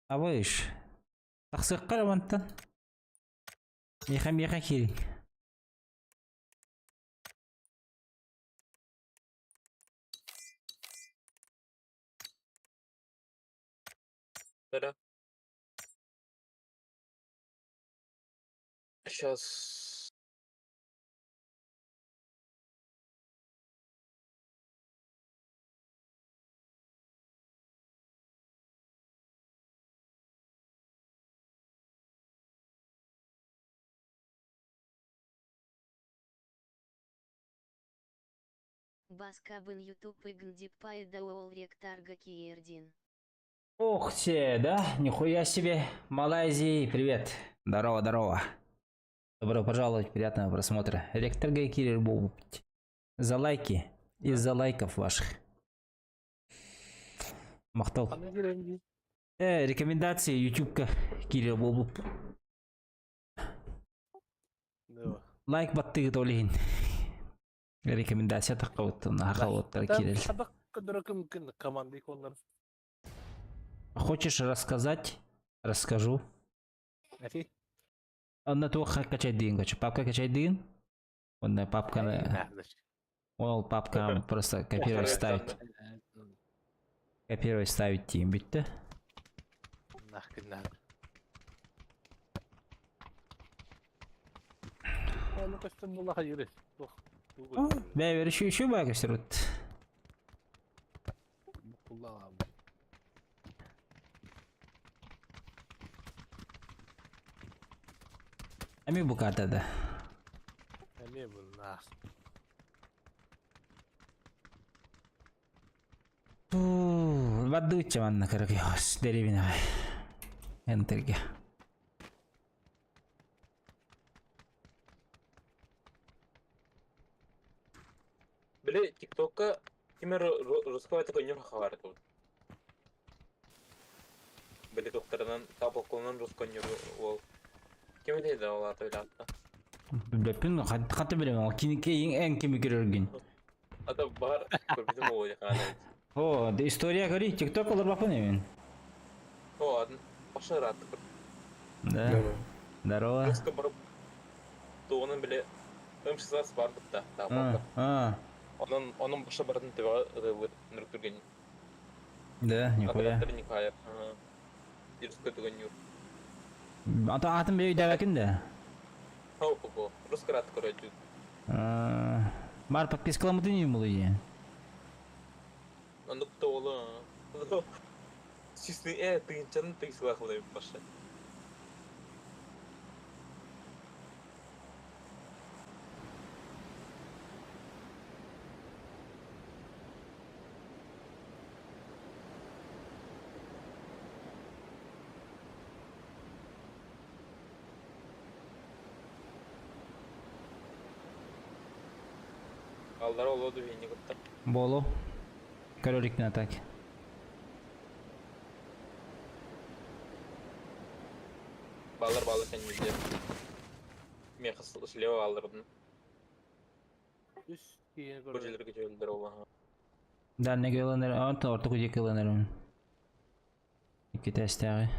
Абыш. Тақсыққар амантан. Меха меха кирин. Да. Сейчас. Баскабын Ютуб игндипай да ректарга киердин. Ох те, да? Нихуя себе. Малайзии, привет. Здорово, здорово. Добро пожаловать, приятного просмотра. Ректор Гайкирер Бобупить. За лайки и за лайков ваших. Махтал. Рекомендации ютубка Кирилл Бобуп. Лайк баттыгы толихин. Рекомендация таққауыттын, ақауыттар Кирилл. Хочешь рассказать? Расскажу. Онна туох качай дейін, короче. Папка качай дейін. Онна папканы... Ол папка просто копировать ставить. Копировать ставить дейін бітті. Нахрен. Ну костюм була хайыры. Бә, еще еще бай көстер өт. Ами бу картада. Ами бу нах. Баддуча манна карак ёс деревина. Энтерге. Били ТикТокка кимер русского такой нюр хавар тут. Били докторынан табыл русской нюр ол. Ким билет ол аты билатта. Билбеппин, хатты билем, ол кинике эң кими көрөргүн. Ата бар көрбүтүм ол жакана. О, да история көрүй, ТикТок олар бапын эмен. О, атын башы ратты. Да. Здорово. Русска барып туғынын биле М16 бар бітті. А, Onun onun башы барын төбе ылыр нүрктүрген. Да, нихуя. Никая. Русска түгөн юр. Ата атын бей дәбәкин да. Хау поко. Русска рат көрөчү. Бар подпискаламыды не булды. Ондук тоолу. Сисни э тыгынчанын тыгсыла кылып башы. Алдар олоду вени кытта. Болу. Королик на атаке. Балар балы кәнмейде. Мен слева алырдым. Үс кейін Бу жилерге жөлдер ола. Да, неге ыланыр, анта орто күдек ыланыр. Ики тестәгы.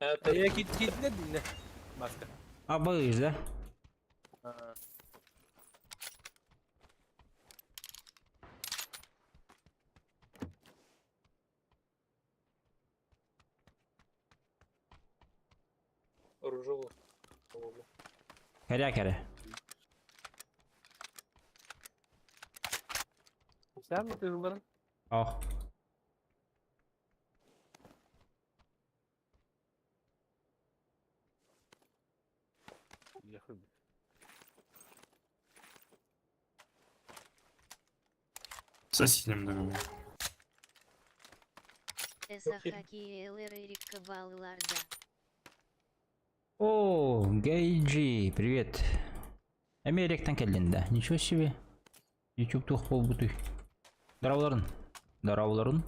Я кит кит не динне. Маска. А быж, да? Оружие. Кәрә кәрә. Сам тыылларын. Ох. В соседнем доме. Сахаки Эрика Балларда. О, Гейджи, привет. Америктан кэллин да. Ничего себе. YouTube туох буолбутуй. Дорооболоруҥ. Дорооболоруҥ.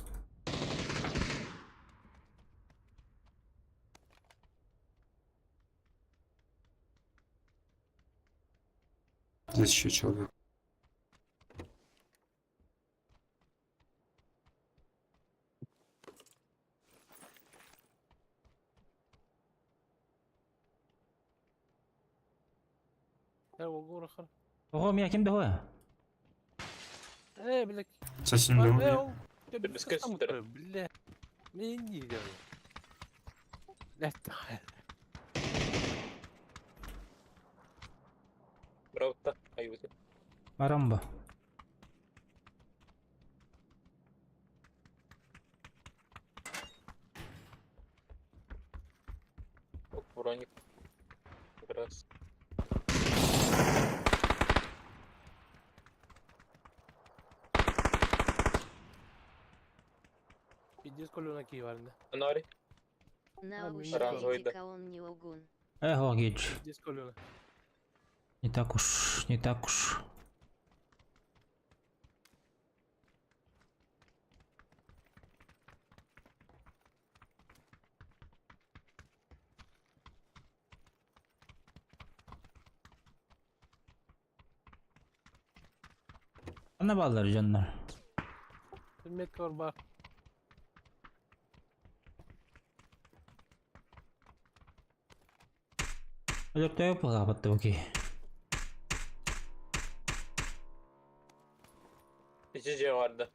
Здесь еще человек. Ого, меня ким да Э, блядь. В соседнем доме. Без костра. Бля. Мне не делай. Блядь, Правда, аюты. Марамба. Ок, броник. Как раз. Пиздец, колена Киеварна. Нари. Наушники он не огун. Эх, Гейдж. Пиздец, колена. Не так уж, не так уж. Ана баллар дьоннор. Метка бар. Өлөртөө пылаабатты окей. Ичи vardı.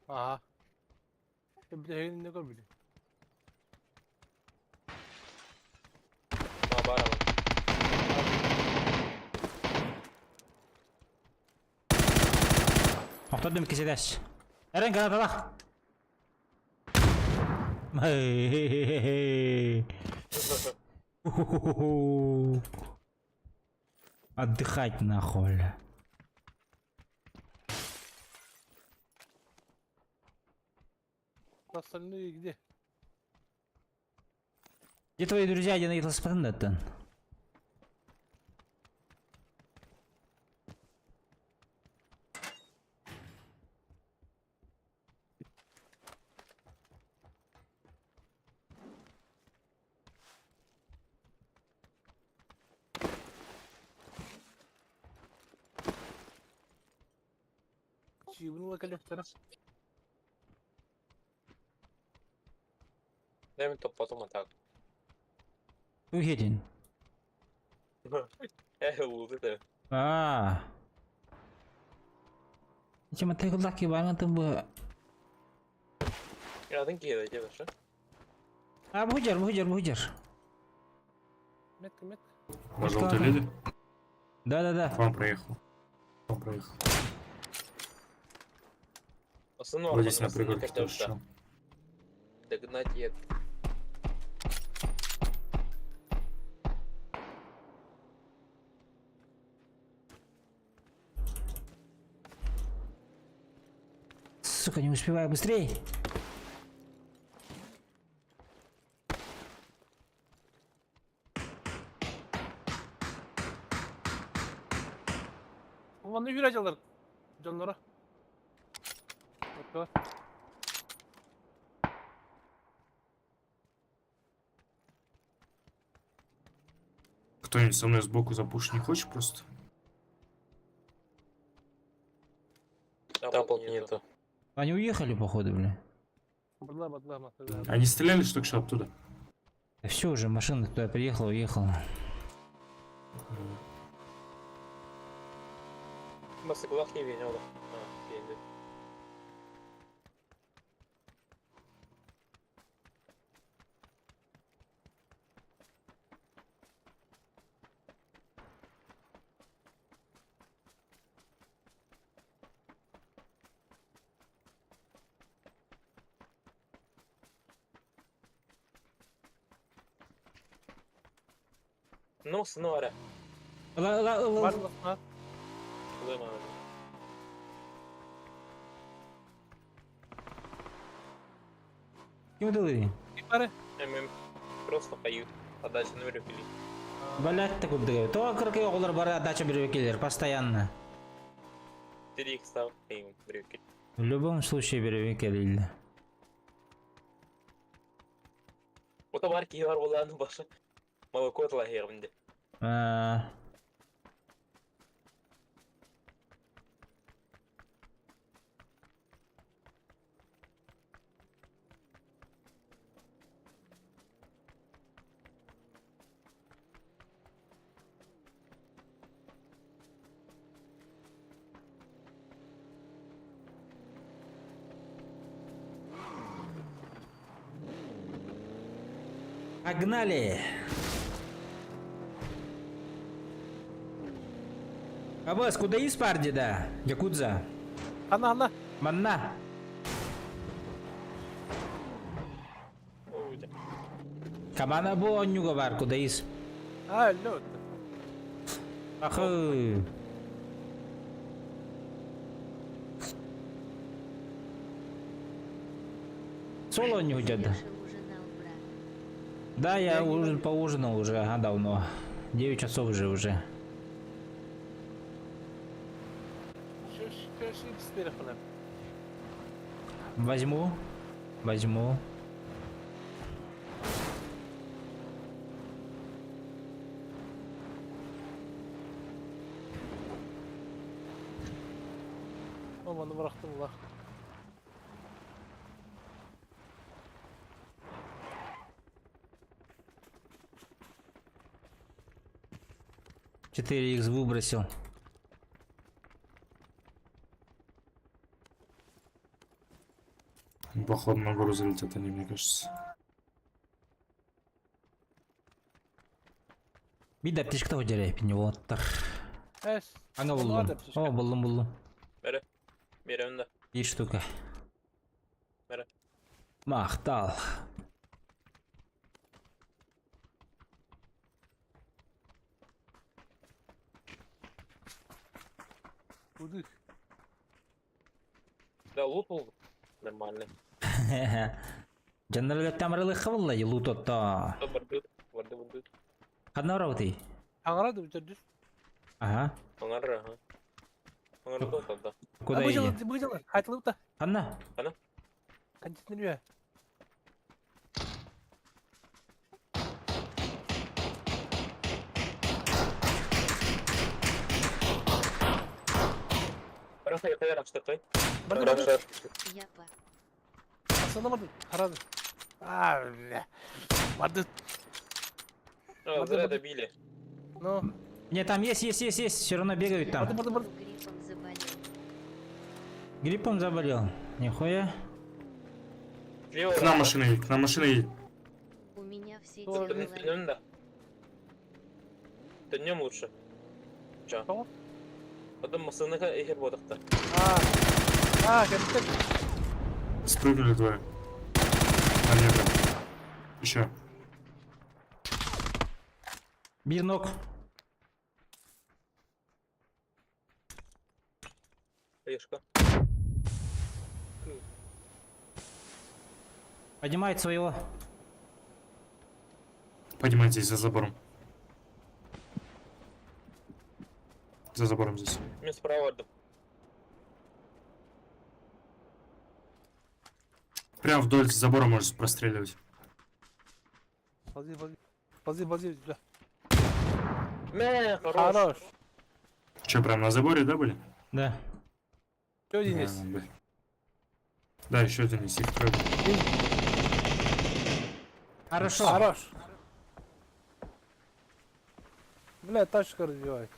Ага. Бля, не көрбүтүм. Ма бар ama. Охтордум киседес. Эрен гранаталах. Хе-хе-хе. Отдыхать нахуй. бля. Остальные где? Где твои друзья, где на Чивнула коллектора. Дай мне топ потом атак. Уедин. Эх, луты ты. А. Чем ты лаки барган бу. Атын киһи да что? А бу жер, бу жер, бу жер. Метка, метка. На желтой леди? Да-да-да. К вам проехал. К вам проехал. Основной Вот здесь на пригорке тоже чел. Догнать ед. Сука, не успеваю быстрей. Вон үйрәҗәләр. Дьоннора. Вот. Кто-нибудь со мной сбоку запушить не хочет просто? Тапок нету. Они уехали, походу, бля. Бадла, бадла, Они стреляли что только что оттуда? Да все уже, машина туда приехала, уехала. Масыглах не видел. А, видел. Ну, сыны бар. Ыла, ыла, ыла. Бар лысына. Ылыма. Ким ыдылый? Ким бары? Мен просто кайют. Отдачаны беріп келейін. Блять, так курдук. То кыркы оҕолор бары отдача бербек келер, постоянно. Три икса кайым беріп келейін. В любом случае бербек келилdi. Ота бар ки бар боланы башы. Молоко тла хермде. А, Погнали! Абас, куда из парди, да? Якудза. Ана, ана. Манна. Камана бу оннюга бар, куда из. А, лед. Ахы. Соло не уйдет. Решил ужинал, брат. Да, я ужин поужинал уже, ага, давно. 9 часов же уже. Шеш икс телефона. Возьму. Возьму. Маманы бырахтым ла. Четыре икс выбросил. Походу на гору залетят они, мне кажется. Bir аптечка hodья пиневоттар. Эш. Аңа Ладно, булдым. аптечка. О, булдым, булдым. Беремін да. Bir штука. Бері. Махтал. Удых. Да, лут был нормальный. Жаннар тамарылы хавалла лут отта. Да, барды, барды, барды. Хадна работай. Аңырады бүтер дүс. Ага. Аңар, ага. Аңар да, да. Куда иди? Выделы, хайтылып та. Ханна. Кондиционер. Бірақ қай аштықай. Барды, Бірақ барды. Япа. Асанамады. Харады. А, бля. Барды. А, зря добили. Ну. Не, там есть, есть, есть, есть. Все равно бегают там. Барды, барды, барды. Гриппом заболел. Гриппом заболел. Нихуя. Слева. К нам машина едет, к нам машина едет. У меня все Тоже дела. Днем, да. Днем лучше. Ча. Что? Потом масыныға эхер бодықта. А. А, кеттік. Спрыгнули двое. А нет, да. Еще. Bir ног. Решка. Поднимает своего. Поднимайтесь за забором. За забором здесь. Мен справа бардым. Прям вдоль забора можешь простреливать. Ползи, ползи. Ползи, ползи сюда. Мә, хорош. Хорош. Че, прям на заборе, да, были? Да. Еще один есть. А, бля. Да, еще один есть, их трое. Хорошо. Хорош. Бля, тачка разбивает.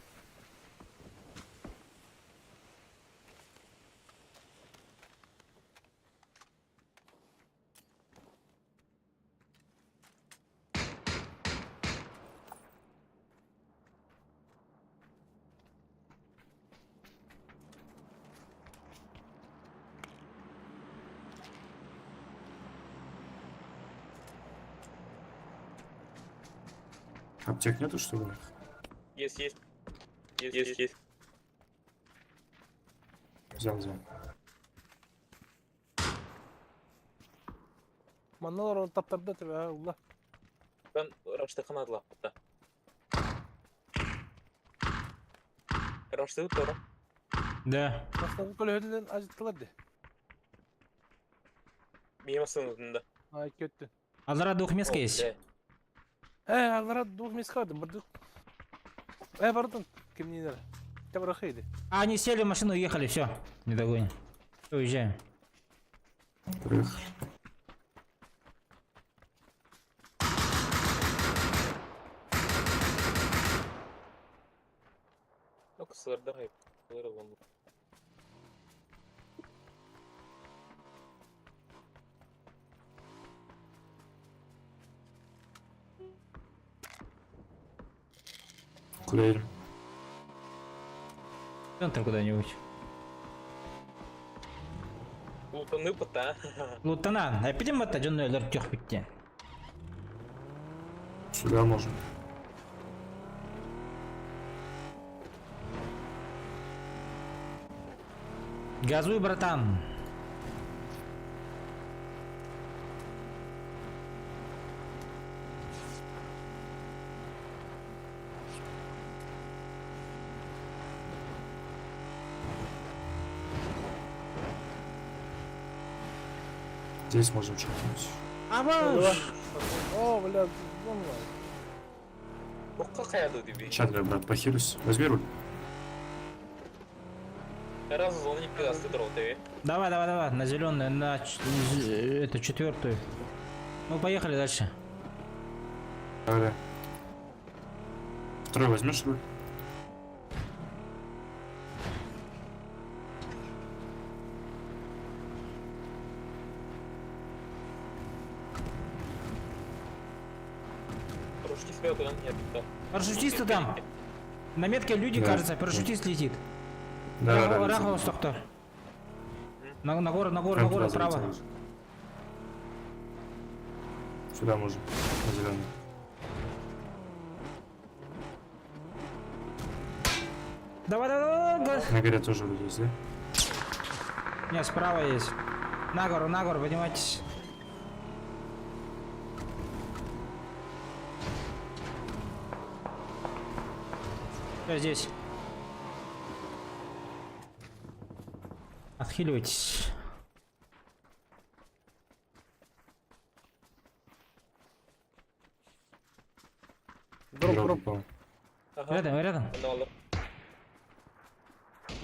Аптек нету, что ли, у них? Есть, есть. Есть, есть, есть. Взял, взял. Манна олорон таптарда тебе, а, улла. Ben Raş'ta adla hatta. Raş'ta doğru. Да. Бастакы көлөһөтүнэн ажыттылар де. Миемасың өзінде. Ай, көттү. Алара двух мест есть. Э, алара двух мест калды, бардык. Э, бардын. Кимнилер. Табарахыйды. А, они сели в машину и уехали, все. Не догоним. Всё, уезжаем. Проехали. Yok sırda hayır. Sırda Куда едем? В Центр куда-нибудь. Лутаны пыта. Лутана. А пидем это, дьон өлөр төх битте. Сюда можно. Газуй, братан. Здесь можем чекнуть. Абаш! О, бля, вон Бокка каяды диби. Сейчас, я, брат, похилюсь. Возьми руль. Раз зоны пидасты дроу тебе. Давай, давай, давай, на зеленую, на эту четвертую. Ну, поехали дальше. Давай, давай. Второй возьмешь руль? Рушки себя куда не пита. Парашютисты там. На метке люди, Да. кажется, парашютист летит. Да, да, да. Рахова, доктор. На гору, на гору, Прям на гору, туда право. залетел уже. Сюда можем. На зеленый. Давай, давай, давай, давай. На горе тоже люди есть, да? Не, справа есть. На гору, поднимайтесь. Всё, здесь. Отхиливайтесь. Дроп, Дроп дроп. упал. Ага. Рядом, рядом. Ne alır?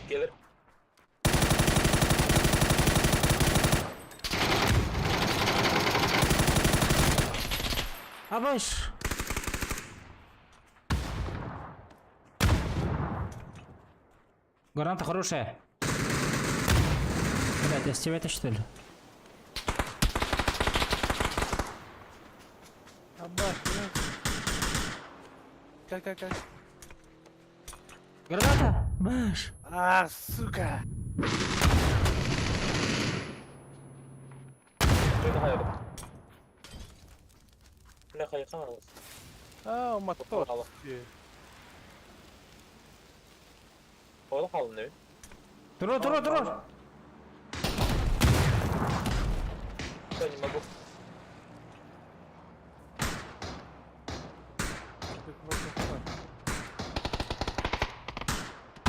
Gelir. Абаш! Граната хорошая. Блять, я с тебя это что ли? Абаш, бля. Как, как, как? Граната! Баш! А, сука! Şöyle hayır. Ne kayıkan alır. А, мотор. Ал. Orada kaldın değil mi? Туро, туро, туро! Ben не могу.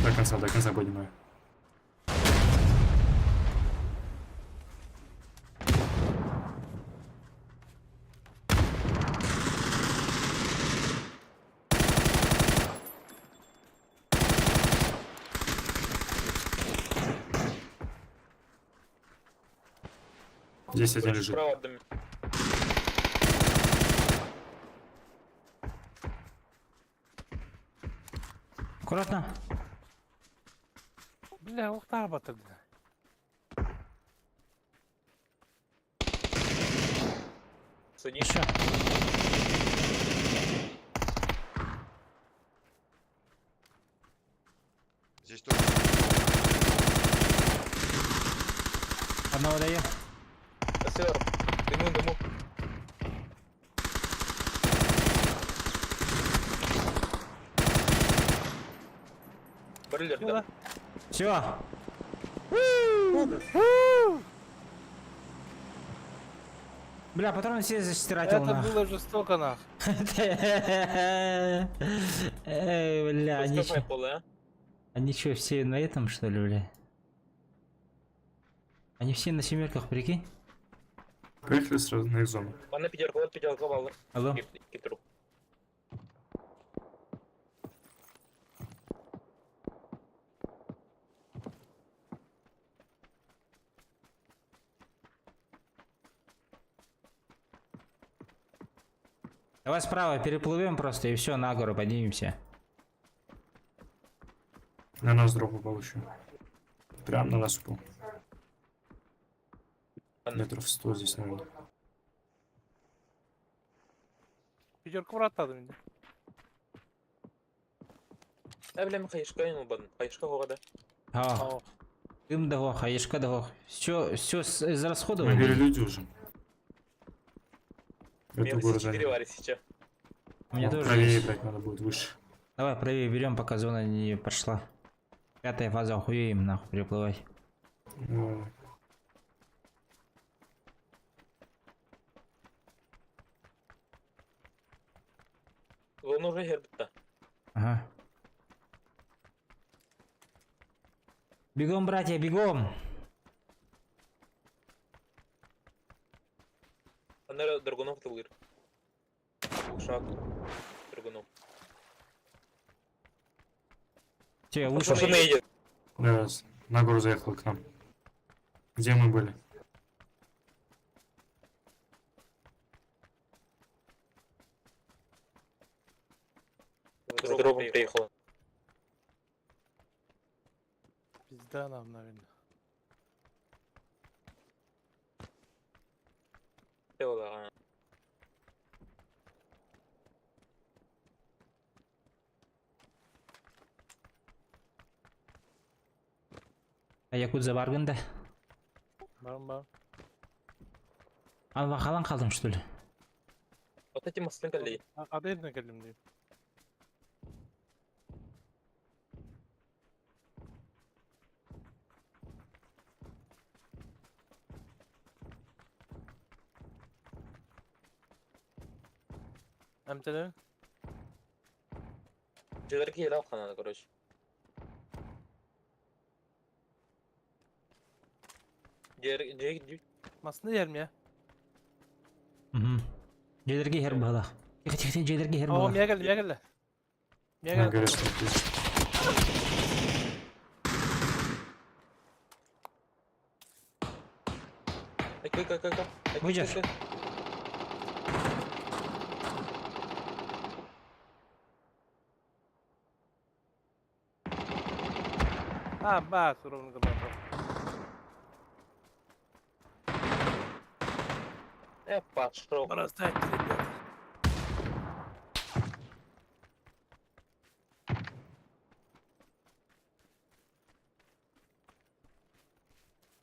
До конца поднимаю. Здесь один лежит. Справа от дома. Аккуратно. Бля, ухтар батырды. Садись. Еще. Здесь тоже. Одного даю. Сэр, дыму, дыму. Көрүллэр да. Все. Бля, патроны все стратил Это нах. было жестоко нах. Эй, бля, они Пускай чё, поле, а? они чё, все на этом, что ли, бля? Они все на семерках, прикинь? Поехали сразу на их зону. Манна пятерка, вот пятерка баллар. Алло. Китрук. Давай справа переплывем просто и все, на гору поднимемся. На нас дроп упал еще. Прям на нас упал. Метров 100 здесь, наверное. Пятерка врата меня. Э, бля, хайышка ему бан. Хайышка города. А, дым дого, хаешка дого. Все, все Мы израсходовали. говорили люди уже. Эту гору Минус 4 заняли. вари сейчас. У меня О, тоже Правее есть. брать надо будет выше. Давай правее берем, пока зона не пошла. Пятая фаза, охуеем нахуй переплывать. Ну, Зона уже гербта. Ага. Бегом, братья, бегом! Анара Драгунов тылыр. Ушак. Драгунов. Все, я вышел. Машина едет. Да, на гору заехал к нам. Где мы были? За дропом приехала. Пизда нам, наверное. Тело, а. А Якудза баргын да. Барым бар. Алла қалан қалдым, что ли? Вот эти мосты колей. Адерне келдим дейм. Эмтеле? Дилерге еле алканады, короче. Дер, дер, дер. Масны yerим я. Угу. Жедерге хер балах. Тихо, тихо, тихо, жедерге хер О, балах. мия келди, мия келди. Мия На келди. горе стоит. Ай, кай, кай, кай, кай. Выйдешь? А, ба, ровно граната. Пошел. Бросайте, ребята.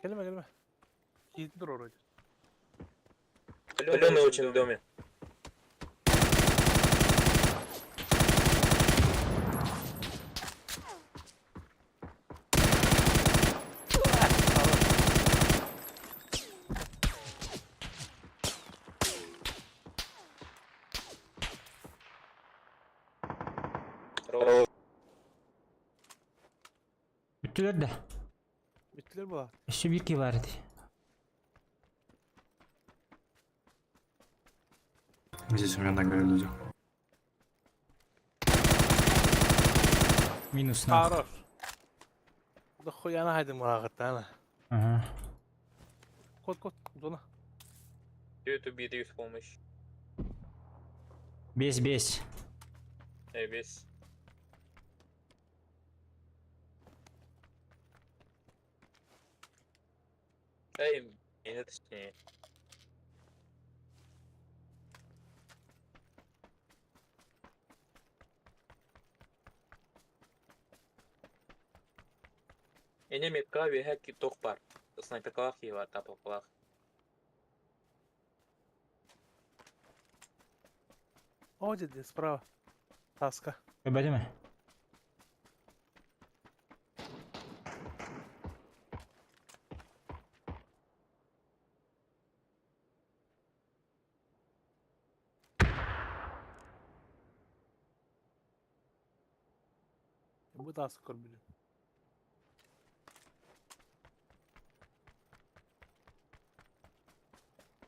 Келме, келме. Кийин тур вроде. Зеленый очень в доме. Здорово. Бүттүлөр да. Биттилер була. Еще бирки бар ди. Здесь у меня на горе люди. Минус нахуй. Хорош. Да хуя на хайдым мурагыт ана. Ага. Кот, кот, зона. Дают убить с помощью. Бес, бес. Эй, весь. Эй, нет, точнее. Эне метка веха тох бар. Снайперкалах ева тапалкалах. О, деди, справа. Таска. Бәдеме? Бу таас көрбүтүм.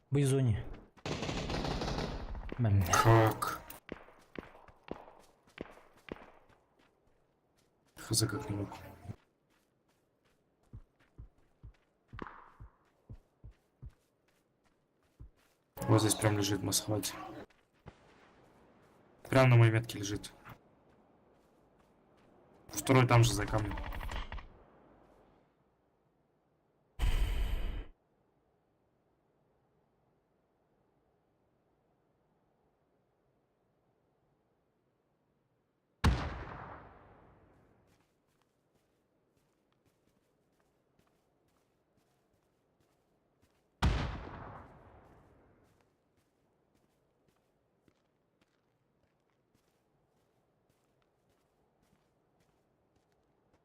Бу зоне. Бля. Как? Хз как не мог. Вот здесь прям лежит массовать. Прям на моей метке лежит. Второй там же за камнем.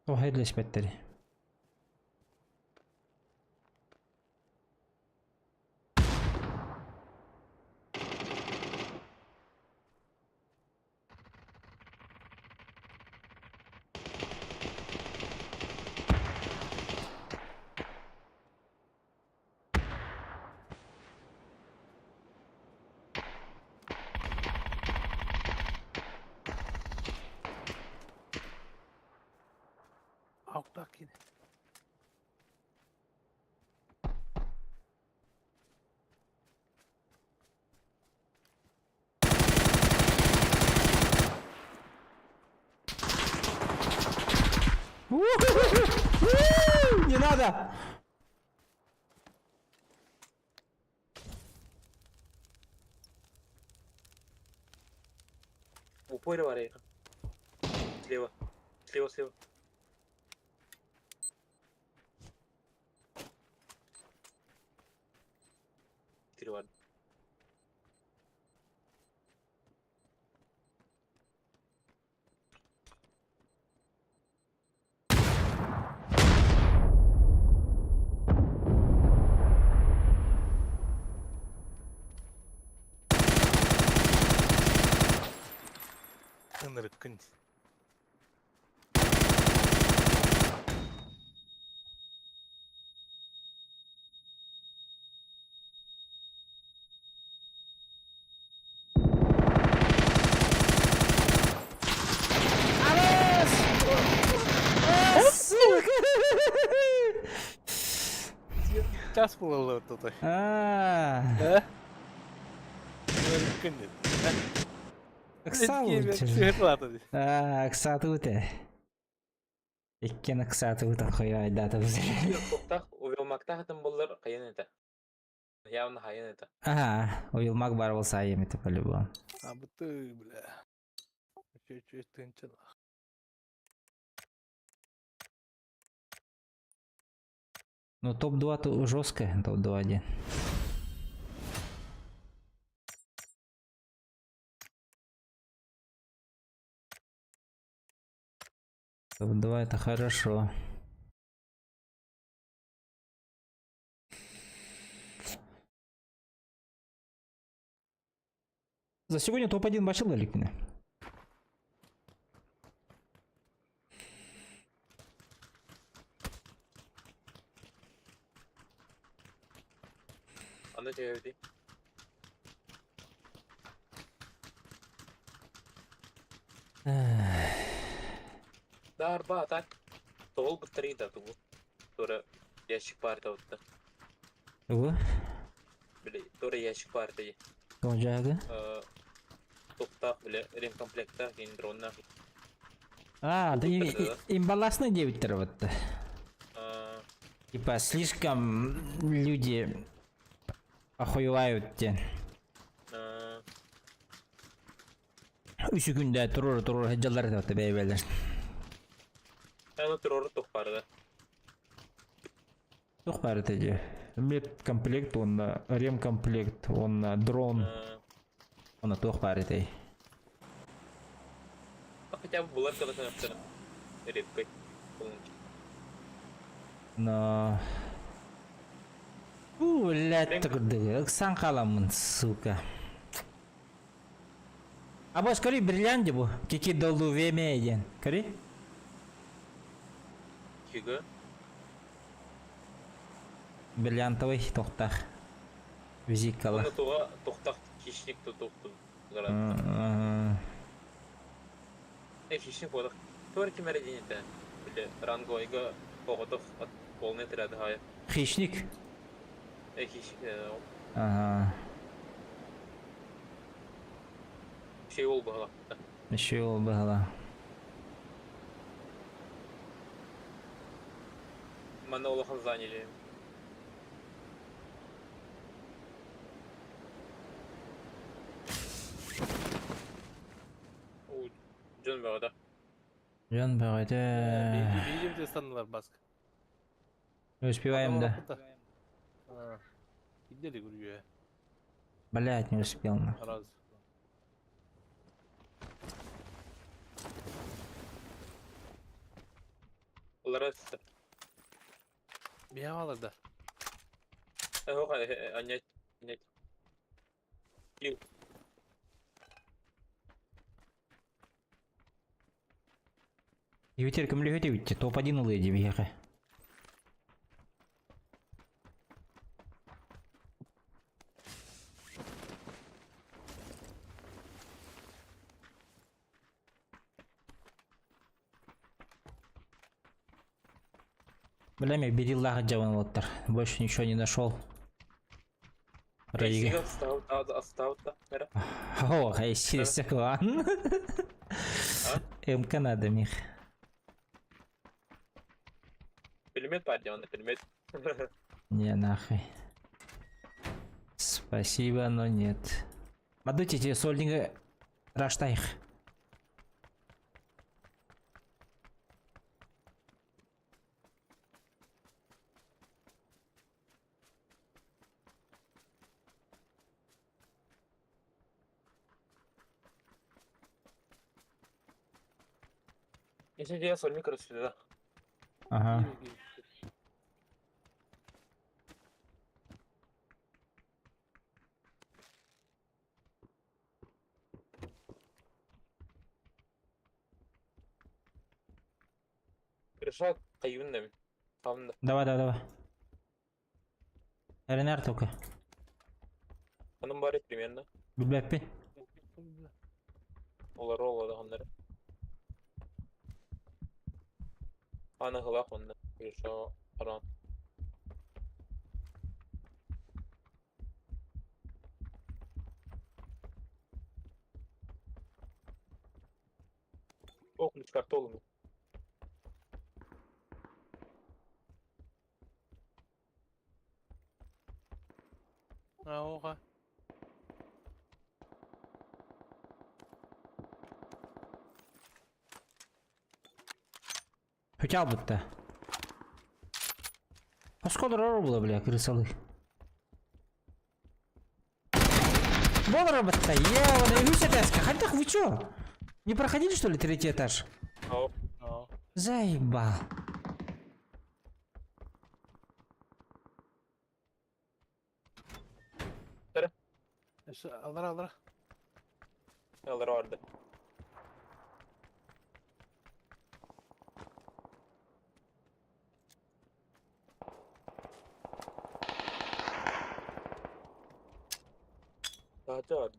О, хайдлэспэттэр. Ауктаах киинэ. Не надо! В упоре варейка. Слева. Слева, слева. Четыре вар. Ынырыккын. Сука! Час буолла тута. А, Э? Ынырыккын диэн. Ыксаабыт. Сыһыт Аа, ыксаатыбыт ээ. Иккиэн ыксаатыбыт охуйайдаатыбыт. Туохтаах уйулмактаах этим буоллар хайан этэ. Явно хайан этэ. Ага, уйулмак баар буолса айым это по-любому. А быты, бля. Чуть-чуть тынчылах. Ну топ-2 то жестко, топ-2 один. Топ-2 это хорошо. За сегодня топ-1 бачил Ликвина. Аны түһэбитий. Дарба так. Тоҕул быттарый да тугу. Тура ящик партия Тугу? Били тура ящик партия. Тоҕо дьаагы? Туохтаах били ремкомплектаах киин дроннаах. А, да имбаласны диэбиттэр вот. Типа слишком люди охуевают диэн. Үс күндэ туруору туруору сылдьаллар этэ бэйэ-бэйэлэр. Аны туруору туох баар да. Туох баар этэ дии. Медкомплект уонна ремкомплект уонна дрон уонна туох баар этэй. Хотя бы булар гына репкой. Но... У, блядь, курдук. Ыксан халаммын, сука. А бу скорее бриллиант бу. Кики долу веме диэн. Көрүй? Нифига. Бриллиантовый тохтах. Визиткала. Оны туға тоқтақ хищник тутуқту. Э, хищник бодох. Туар кимере дините. Биле рангойга оҕотох полный отряды хая. Хищник. Э, хищник. Ага. Şey ол бағала. Еще ол быһала. Мана улахан заняли. У, дьон бөҕөтө. Дьон бөҕөтө. Видим, те станалар баска. Не успеваем, да. Идели говорю Блять, не успел. На. Раз. Олар сытар. Бия да. Ох, анять, анять. Ютер кімлі өте бітті. Топ-1 ылы еді бияқы. Бля, мен бериллағы жабын оттар. Больше ничего не нашел. Рейге. О, хайсирсекуан. МК надо, мих. Пулемет партия, он пулемет. Не, нахуй. Спасибо, но нет. Мадути тебе сольника раштайх. Если я сольник рассюда. Ага. Решат каюнным. Там Давай, давай, давай. Ренар только. Анын бары примерно. Билбеппин. Олар ол адамдар. Аны хылах онда. Решо аран. О, ключ картолым. А, оха. Хотел бы-то. А сколько было, бля, крысалы? Бодро бы-то, ебаный, Люся Хотя вы чё? Не проходили, что ли, третий этаж? Ау. Заебал. Алара, алара. Алара барды. Daha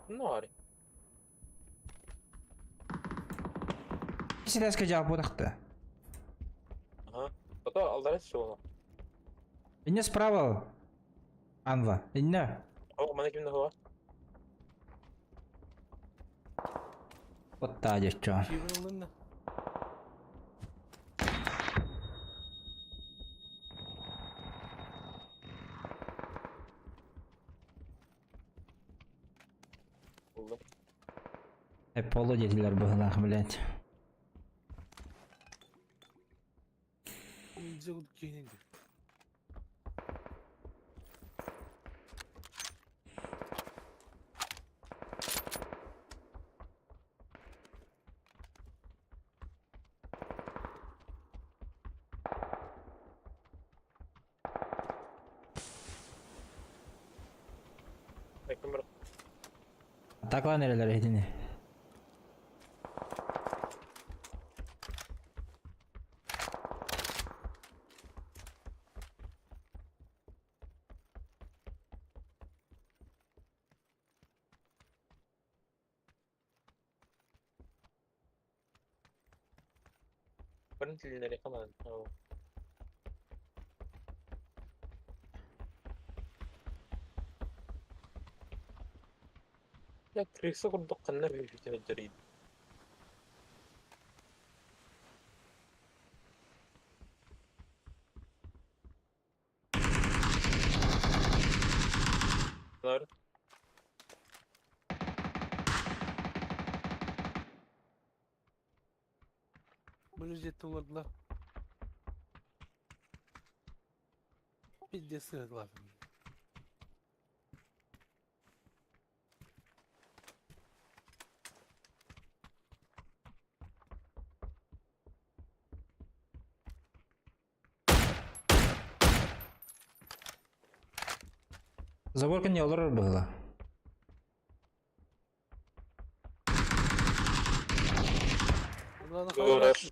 Ну, ари. Сидаска жауап бодақты. Ага. Ото алдара шоно. Инне справа. Анва. Инне. О, мана кимде хова? Вот та дечо. Кибин Булды. Поло dediler быһылаах, блядь. Кейнинди. Ekmek Атаклан эрелер этини. Apparently come on. Oh. Я крыса курдук ханна бүтэ Нар. Bunu jet olurdular. Пиздец сырдылар. Заборка не олорор было. Rush.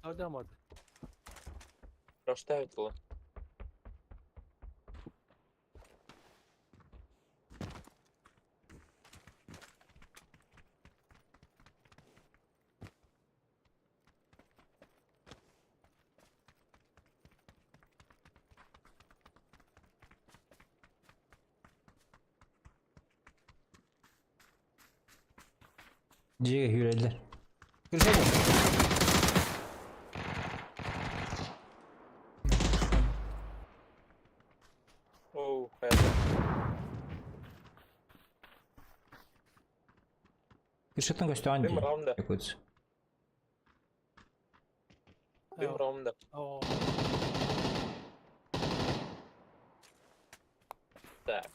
Раштавит Дьиэ хүрэллэр. Крыша бу. Оу, хайа. Крышаттан көстөҕүн Дым дии. раунда. Якутс. Дым раунда. Так.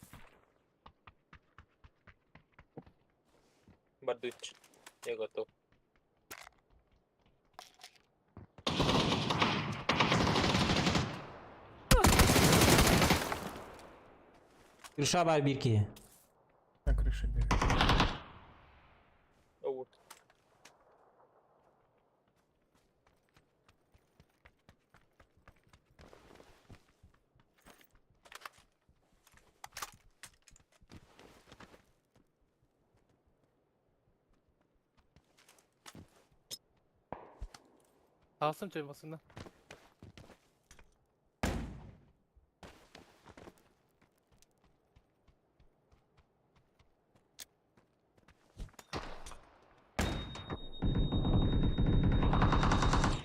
Бардыч. Я готов. Крыша бар биир киһи. На крыше бегает. Оу. Alsın çaymasını.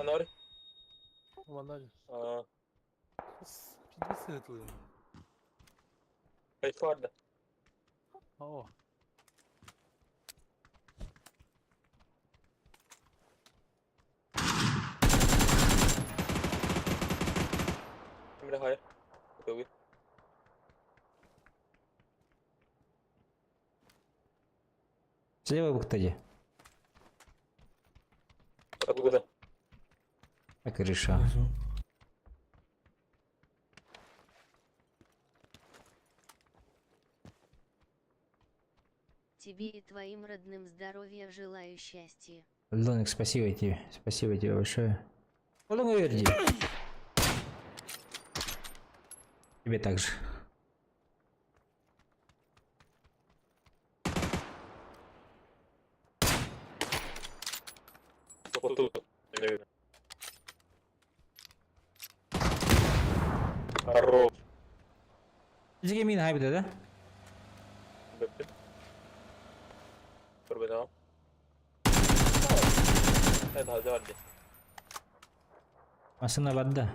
Анар. Aman А, Пиздец сырдылар. Кайфарда. О. Бля, хай. Готовы. Слева быкта дии. Откуда? А крыша. Внизу. Тебе и твоим родным здоровья желаю счастья. Лоник, спасибо тебе. Спасибо тебе большое. Олоҥ дии. Тебе также. Вот тут. Наверное. Хорош. Бизге мин хайбыда да? Бэппит. Көрбөтөҕүм. Это хазарди. Масына барда.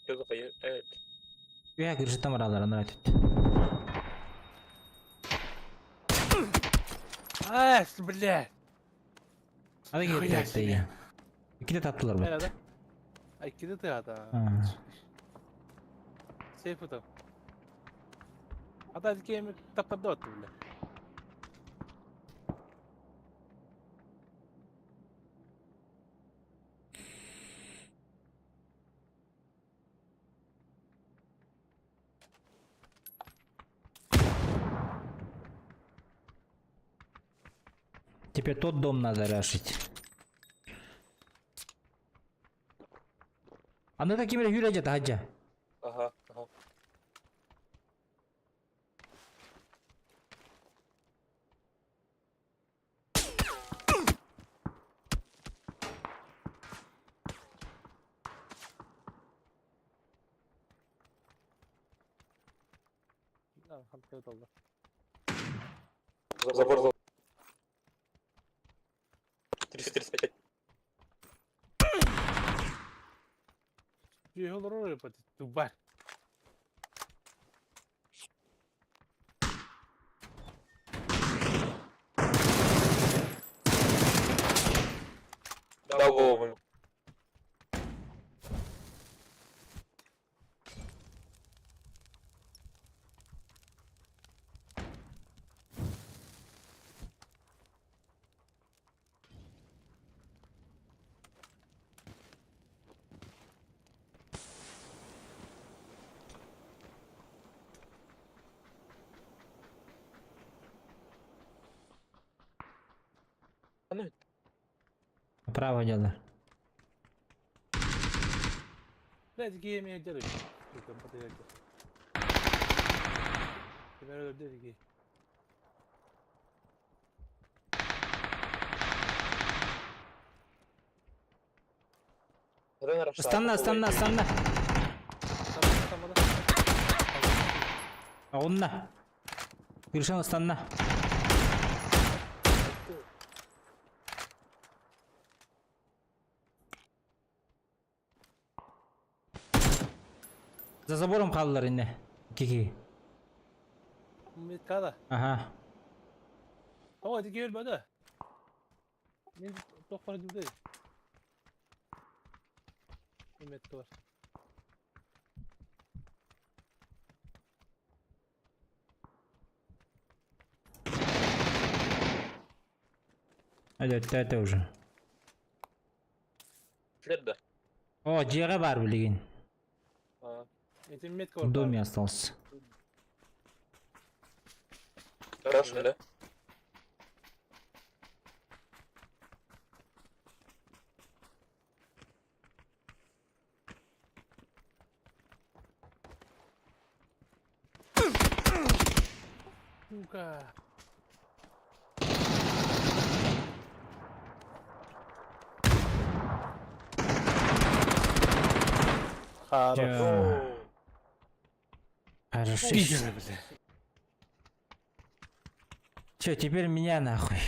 Evet. Үһэ крышаттан баралар анара түт. Ай, блядь. Ады Хуя кетти себе. Иккитэ таптылар бу. Herhalde. Ay ikide de hata. Сейф там. Ата кеми таптап да бля. Теперь тот дом надо рашить. Аны да кимре хүрэ жата хаджа. Ага, ага. Хантыталла. Забор за. 335. Түйелер ой тубар. Да, во, Право дело. Блядь, гейми делай. Теперь Станна, станна, станна. Онна. Гришан станна. За забором қалдылар инне. Кики. Меткада. Ага. О, это геймер бада. Мен тоқпар дүлді. Метка бар. Это, это уже. Да. О, жеға бар білеген. Это метка бар. В доме остался. Хорошо, да? Сука. Хорошо. Хорошо. Че, теперь меня нахуй.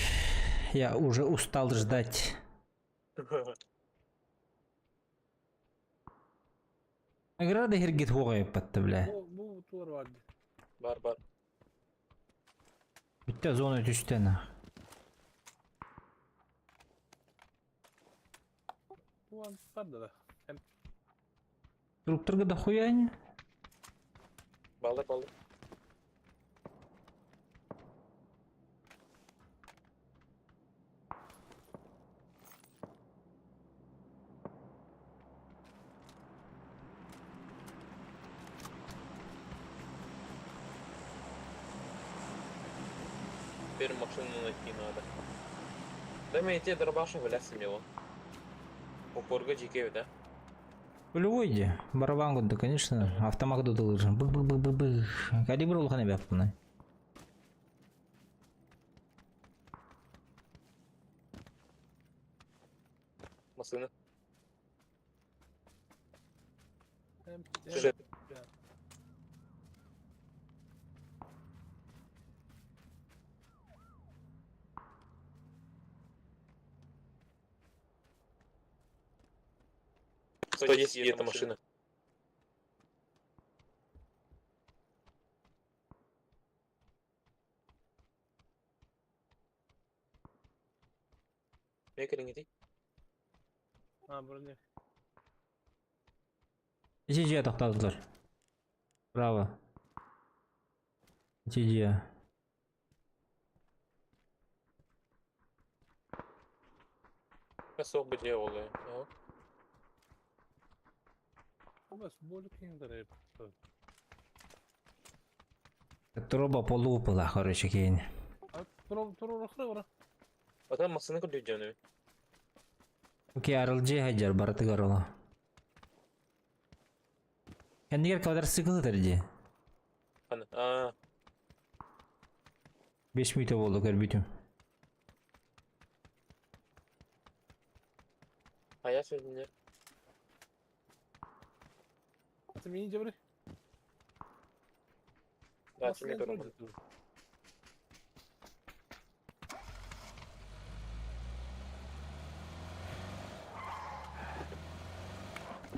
Я уже устал ждать. Награда хергит хугай патта, бля. Бу туар барды. Бар, бар. Bitti зона түстен. Бу ан барды да. Труптырга да хуя не? Балды, балды. Теперь машину найти надо. Дай мне те дробаша валяться мило. Упорга дикей, да? Полевой иди. Барабан да, конечно. Автомат должен. Бых-бых-бых-бых. Калибр улханы бяппына. Машина. Же. 110 это машина. Мекеринг иди. А, броня. Ити тоқтадылар. Право. Ити Косок бы делал, да. Бас болик кеңдер. Труба полупала, короче, кейін. А тур тур рахры ора. А там машина куда идёт? Окей, RLG хаджар баратыгар ола. Кәндігер квадроцикл терди. А, 5 минут болды көрбүтүм. а я сегодня. Ты меня не Да, тебе көрөбүн.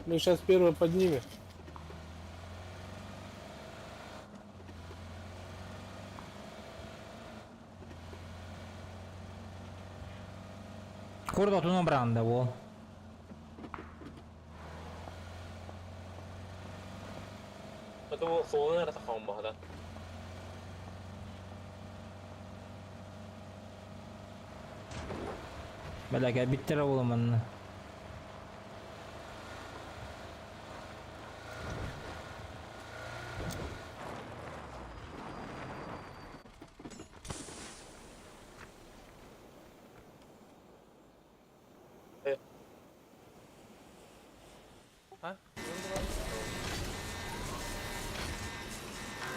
Мы сейчас первого поднимем. Курда туна бранда бол. Это ол холуна эрэ тахаҕын баһыда. Бля, биттер оğlum манна. А?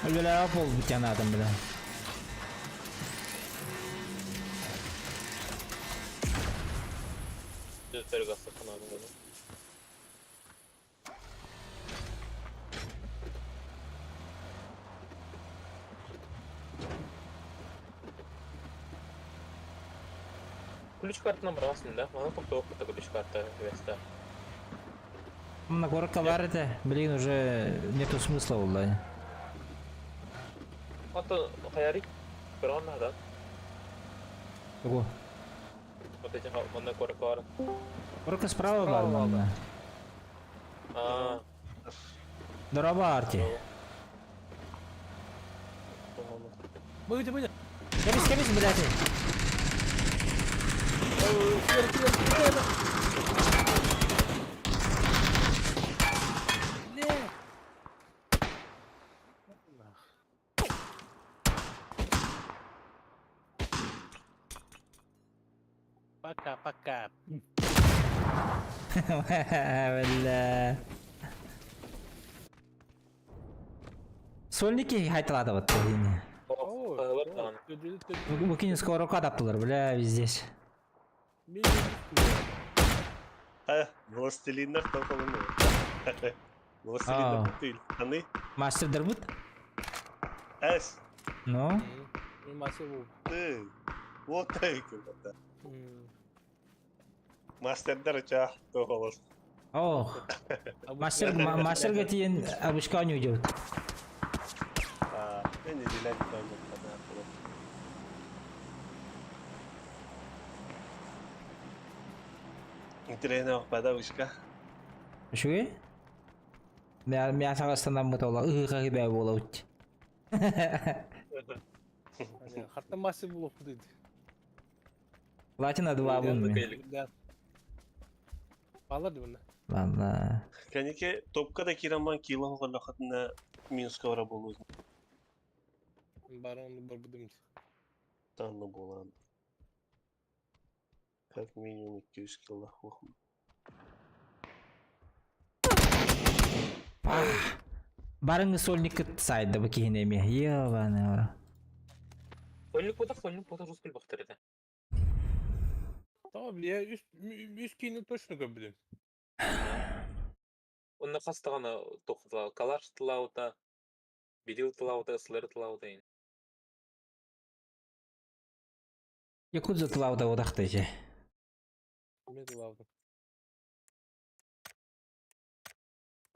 Бля, пол битен адам, бля. Төттөрү гасты канадын bunu. Ключ картынан барасың да? Мана топтоо кыта ключ карта веста. На горка бар это, блин, уже нету смысла улла. Ата хаярик көрөн да. Ого. Вот эти мана корка бар. Горка справа бар манна. А. Дороба арти. Выйди, выйди. Кемис, кемис, блядь. Пока, пока. Бля. Сольники хайталады вот. Букини скоро кадаптылар, бля, везде. Властелиннар тоқылыны. Властелиннар değil. Аны? Мастер дырбыт? Эс. Ну? Ты. Вот так. Мастердар чах тоқылыс. Ох. Мастер, мастер гатиен абышка не уйдет. Не делать там. Интересно, падавышка. Үшүгэй? Мя сағастанан бұт ола, ығы бә бола үт. Хатта мастер булып дейді. Латина два бун мен. Балар деймін. Ладно. Кәнеке топка да кираман кило хатына минуска бара болу. Барон бар будым. Танны болан. Как минимум 200 кило. Барыңы сольник сайды бу кихинеме. Ебаный ора. Сольник бота, сольник бота рус бактыр edi. Tamam ya üst kiyini точно көбүдүм. Онна хастаганы тохтла, калаш тылаута, бидил тылаута, слэр тылаута. Якудза тылауда одақты же. Мен тылауды.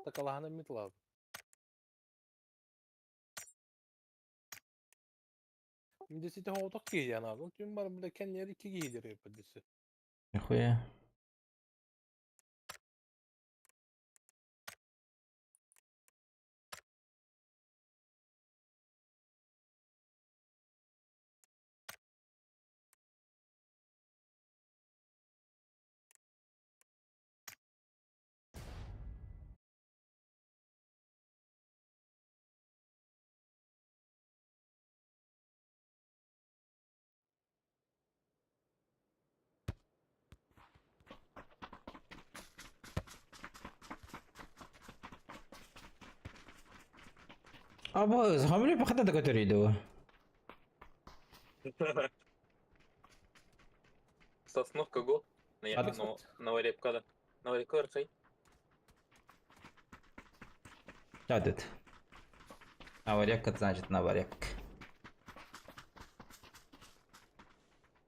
Такалахана мен тылауды. Мидесите хооток кийян алдым. Түн бар биле кеннери iki giydir yapıdısı. Нихуя. Аба, хамли пахата да көтөрүйді. Сосновка го. Новорепкада. Новорепка аркай. Чадыт. Аварепка, значит, на аварепка.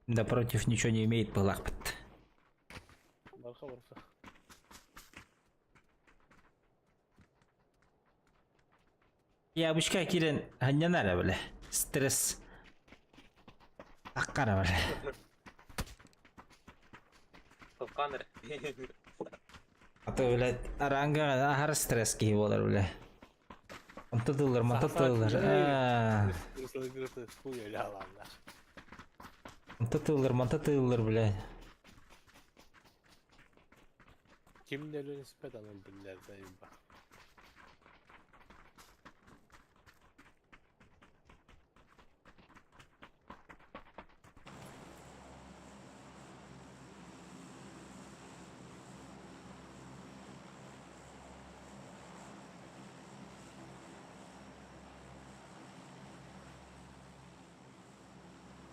Да против ничего не имеет, пылахпыт. Барха барха. Ябычка кирен ханнянара бля. Стресс. Аккара бля. Камера. А то, блядь, аранга ахар стресс киһи буолар, бля. Онто тыллар, манта тыллар. Аа. Онто тыллар, манта тыллар, бля. Ким нөлөн испэт анан биллэрдэ юба.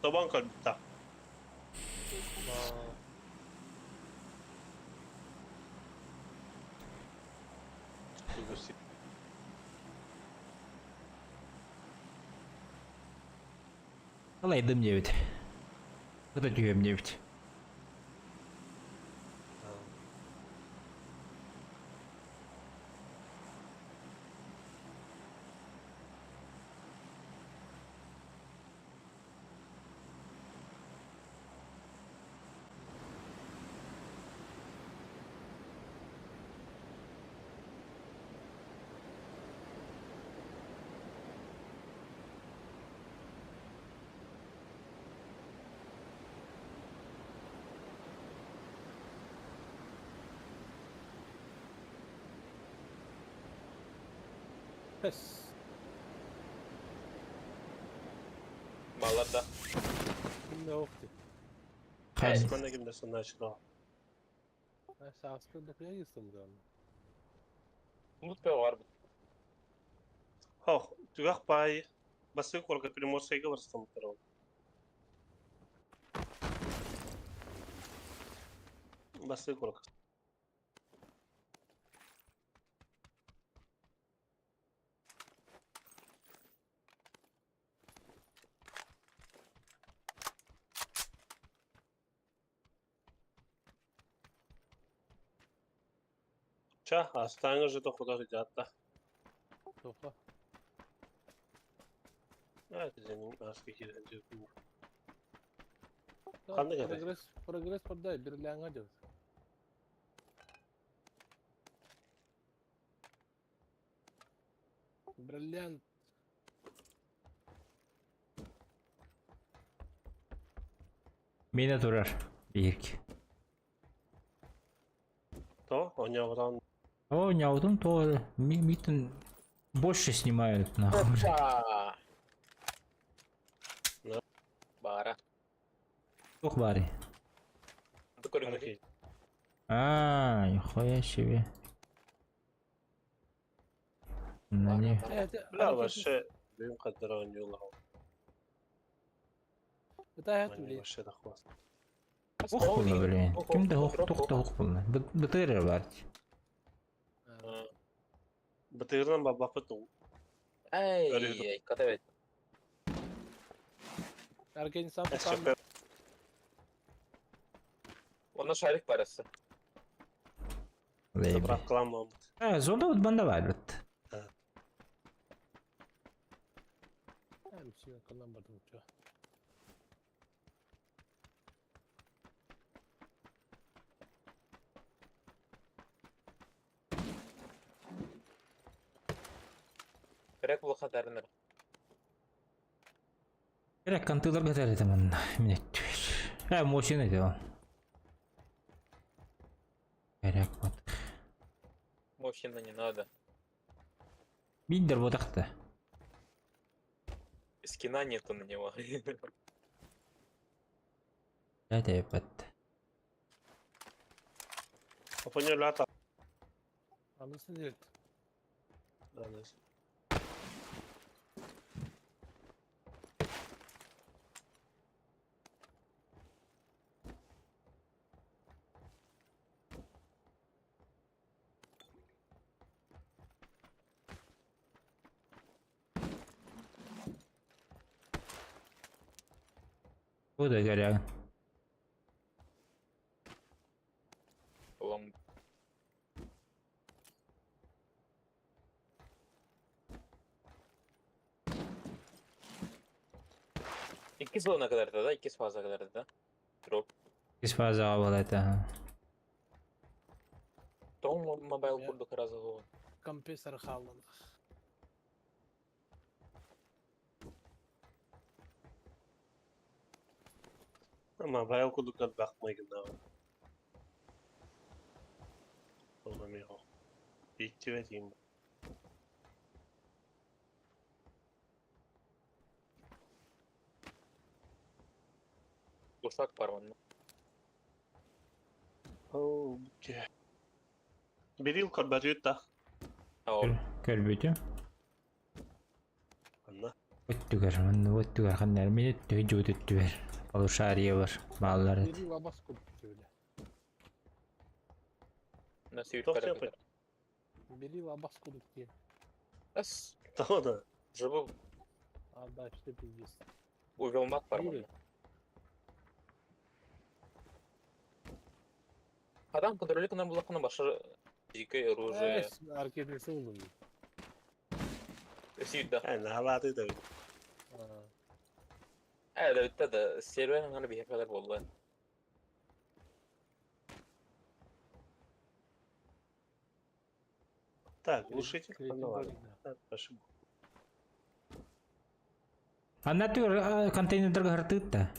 Табан калбита. Алайдым диэбит. Кыта түһүөм диэбит. Пес. Балларда. Ким не охти. Хай. Манна ким да начала. Сааскы дохуя естим да. Мут бар. Хох, түгах пай. Басы корга Приморскайга барыстым тарау. Басы корга. Ча, астаңы же тоқудар идатта. Тоха. Evet, aski kirenci. Ханнык этэй? Прогресс, прогресс подай, бирлээҥҥэ дьыл. Бриллиант. Мина турар. Биирк. То, оñоҕутан О, няутун то митин больше снимают нахуй. Опа! Да. Бара. Туох баарый. Көрүҥҥүтүй. А, нихуя себе. На не. Бля, вообще, бэйэм қаддара оонньууллар. Это блин. Вообще да хваст. Ох было, блин. Ким да ох, тух да ох было. Бытыры бар. Бытырынан бабапыт ол. Ай, катабет. Арген сам СЧП Онно шарик барысы. заправкаламмамыт. А, зонда вот банда бар бит. Канан бардым чё. Керек бұл хатарыныр. Керек кантылар гатар это ман. Минет. А, мощный это он. Керек вот. Мощно не надо. Биндер бодакты. Скина нету на него. Это епат. Опоньолата. Анысын делит. Бу да көрөҕүн. Улам Иккис волна кадарда да, иккис фаза кадарда да. Дроп. Иккис фазаҕа буола этэ. Тоҕо мобайл курдук раза буолан. Компрессор хааллан. Мобайл курдук элбэх майгыннааҕа. Ол эмиэ ииттибэт иим. Ушак бар манна. Оо, бүкке. Бирил көрбөтүт да. Оо. Көрбүтүм. Анна. Өттүгэр, манна өттүгэр ханна мин өттүгэр дьуут өттүгэр. Полушарие бар, бааллар эт. Бирил абас курдук түбүлэ. На сүйүт Тоқ көрө yapar. Бирил абас курдук диэн. Эс, Того да. жыбы А дальше пиздец. уйулмак бар Бирил. манна. Адам контроль кынан булакына башы дикое оружие. Эс, аркедесі болдум. Сүйүт да. Ә, наалааты да. Э, да битте да сервер аны бихе kadar болду. Так, глушитель. Ну ладно. Так, спасибо. Анна түгэр контейнердерге хартыыт да.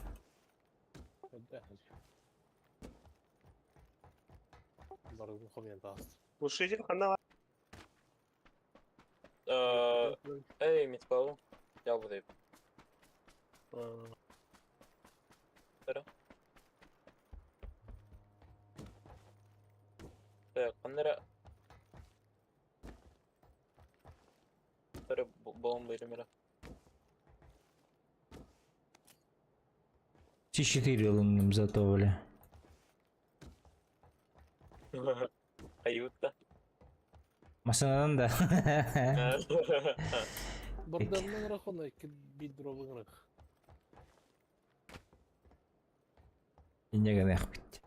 Барыгын комментаас. Глушитель ханна Эй, Митпал. Я буду. Так, каннара Тары болом бейремера. С4 ылынным зато, бля. Аютта. Масынадан да. Бордамнан рахона икки бидробыңрах. Иннеген эхпит.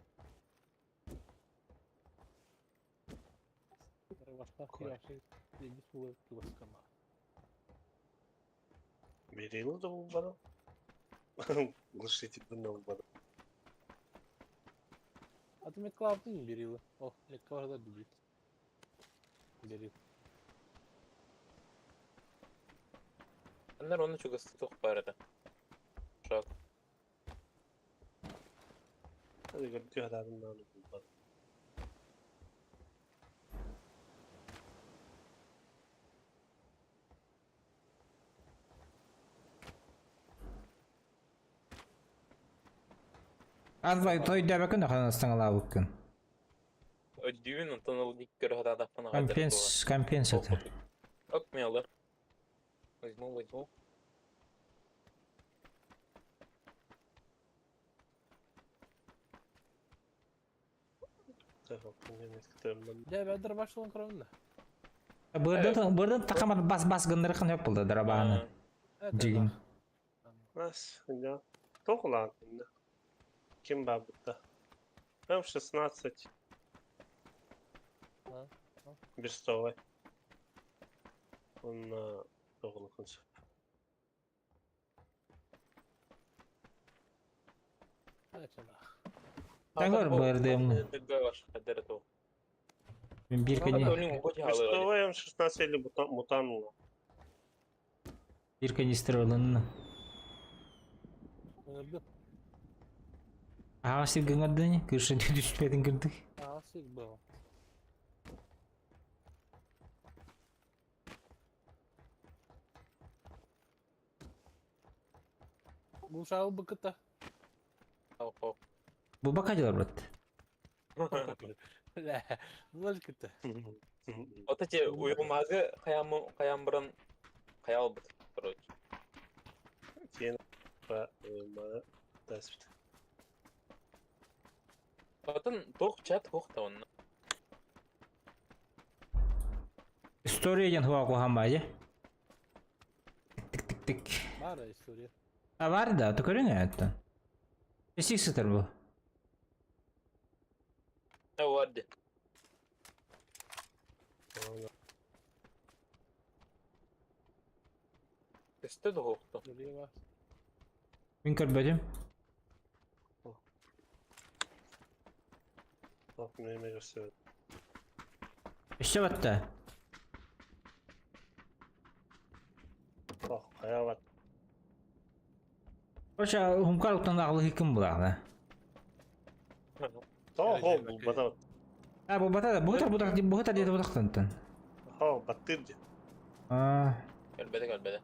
Башка хуяшы деңиз була баскана. Берилу да булбады. Глушитель да булбады. А ты метклавдың берилы. О, метклавда дубит. Берил. Аннар оны чугасы тух барыда. Шак. Hadi gördüğü kadarından bulmadı. Арбай той дөбөкүн оханастаңалаабыккын. Өдүүн онтон ол дик көрө хатаатаппын Компенс, компенсатор. Оп, мело. Возьму, возьму. Дә бәдер башлыгын кырабын да. Бырдан бырдан такамат бас бас гындырыкын хөп булды дарабааны. Жигин. Нас, да. Тоқлан. Ким бабыта? М16. Бестовый. Он тоғылықыншы. Таңгор бырдым. Мен бир кене Бестовый М16 или мутанула. бир канистр ылынны. Ага сир гыңардыны, кыршы түспедин кырдык. Ага сир был. Бу шагыл быкыта. Бу бака дилар брат. Булар кытта. Вот эти уйгумагы каям каям бұрын каял быт, короче. Тен па уйма таспит. Потом тух чат хух та он. История ден хуа кухамбайы. Тик тик тик. Бара история. А бар да, то көрүнө это. Эсик сытар бу. Варди. Көстө дуһуохту. Мин көрбөтүм. Өссө батта. Короче, хумкар уттан аҕылыһы ким булаҕына? Тоҕо булбата. А, булбата да, буһутар бутах буһутар диэти бутахтантан. Хо, баттыр дии. А, Көрбөтө көрбөтө.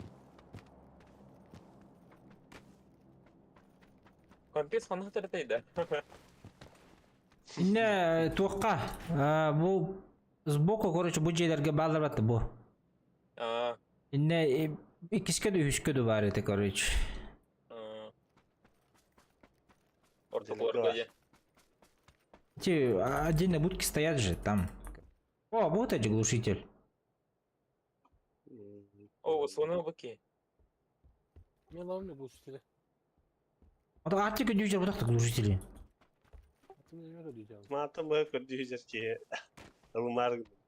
Компьютер ханна төрөтөйдө. Инне туохха бу сбоку, короче, бу дьиэлэргэ бааллар батты бу. А, Инне иккискэ да үһүскэ да баар этэ, короче. Ортокуларга дьэ. Эти отдельно будки стоят же там. О, вот эти глушитель. О, слоны быки. Мен ловлю глушители. Вот Артик үдүүжер бутахта глушители. Ты мне не көрдүү Маатын быһа көрдүү киһи ылымаар гынным.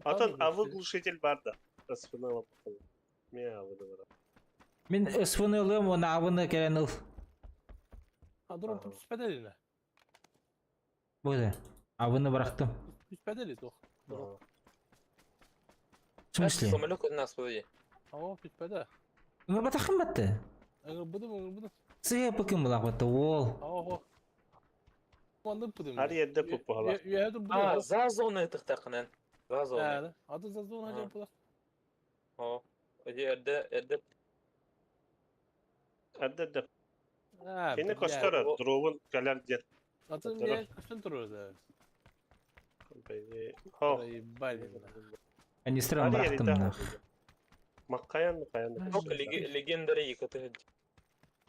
Атын авы глушитель бар да. СФН Мен авы да бар. Мин СФН ылыам уонна авыны кэлэн ыл. А дрон тут түспэдэ илинэ. Бу да. Авыны бырахтым. Түспэдэ или туох? В смысле? Самолет у нас вроде. Оо, түспэдэ. Ыҥырбатаххын батты. Ыҥырбытым, ыҥырбытым. Сыа пыкын булах батты уол. Оо. Маннык бутум. Ар ерде пуппалар. Үөһэ турбут. А, за зоны тыктакынан. За зоны. Аты за зона деп була. О, эрдэ эрдэ Эрдэ эрдэ. А, Кини көстөр дробун кэлэр диэн. Аты мне көстөн турар. Хо. Ебали. Канистраны бырахтым нах. Маккаян каян. Ток легендари екаты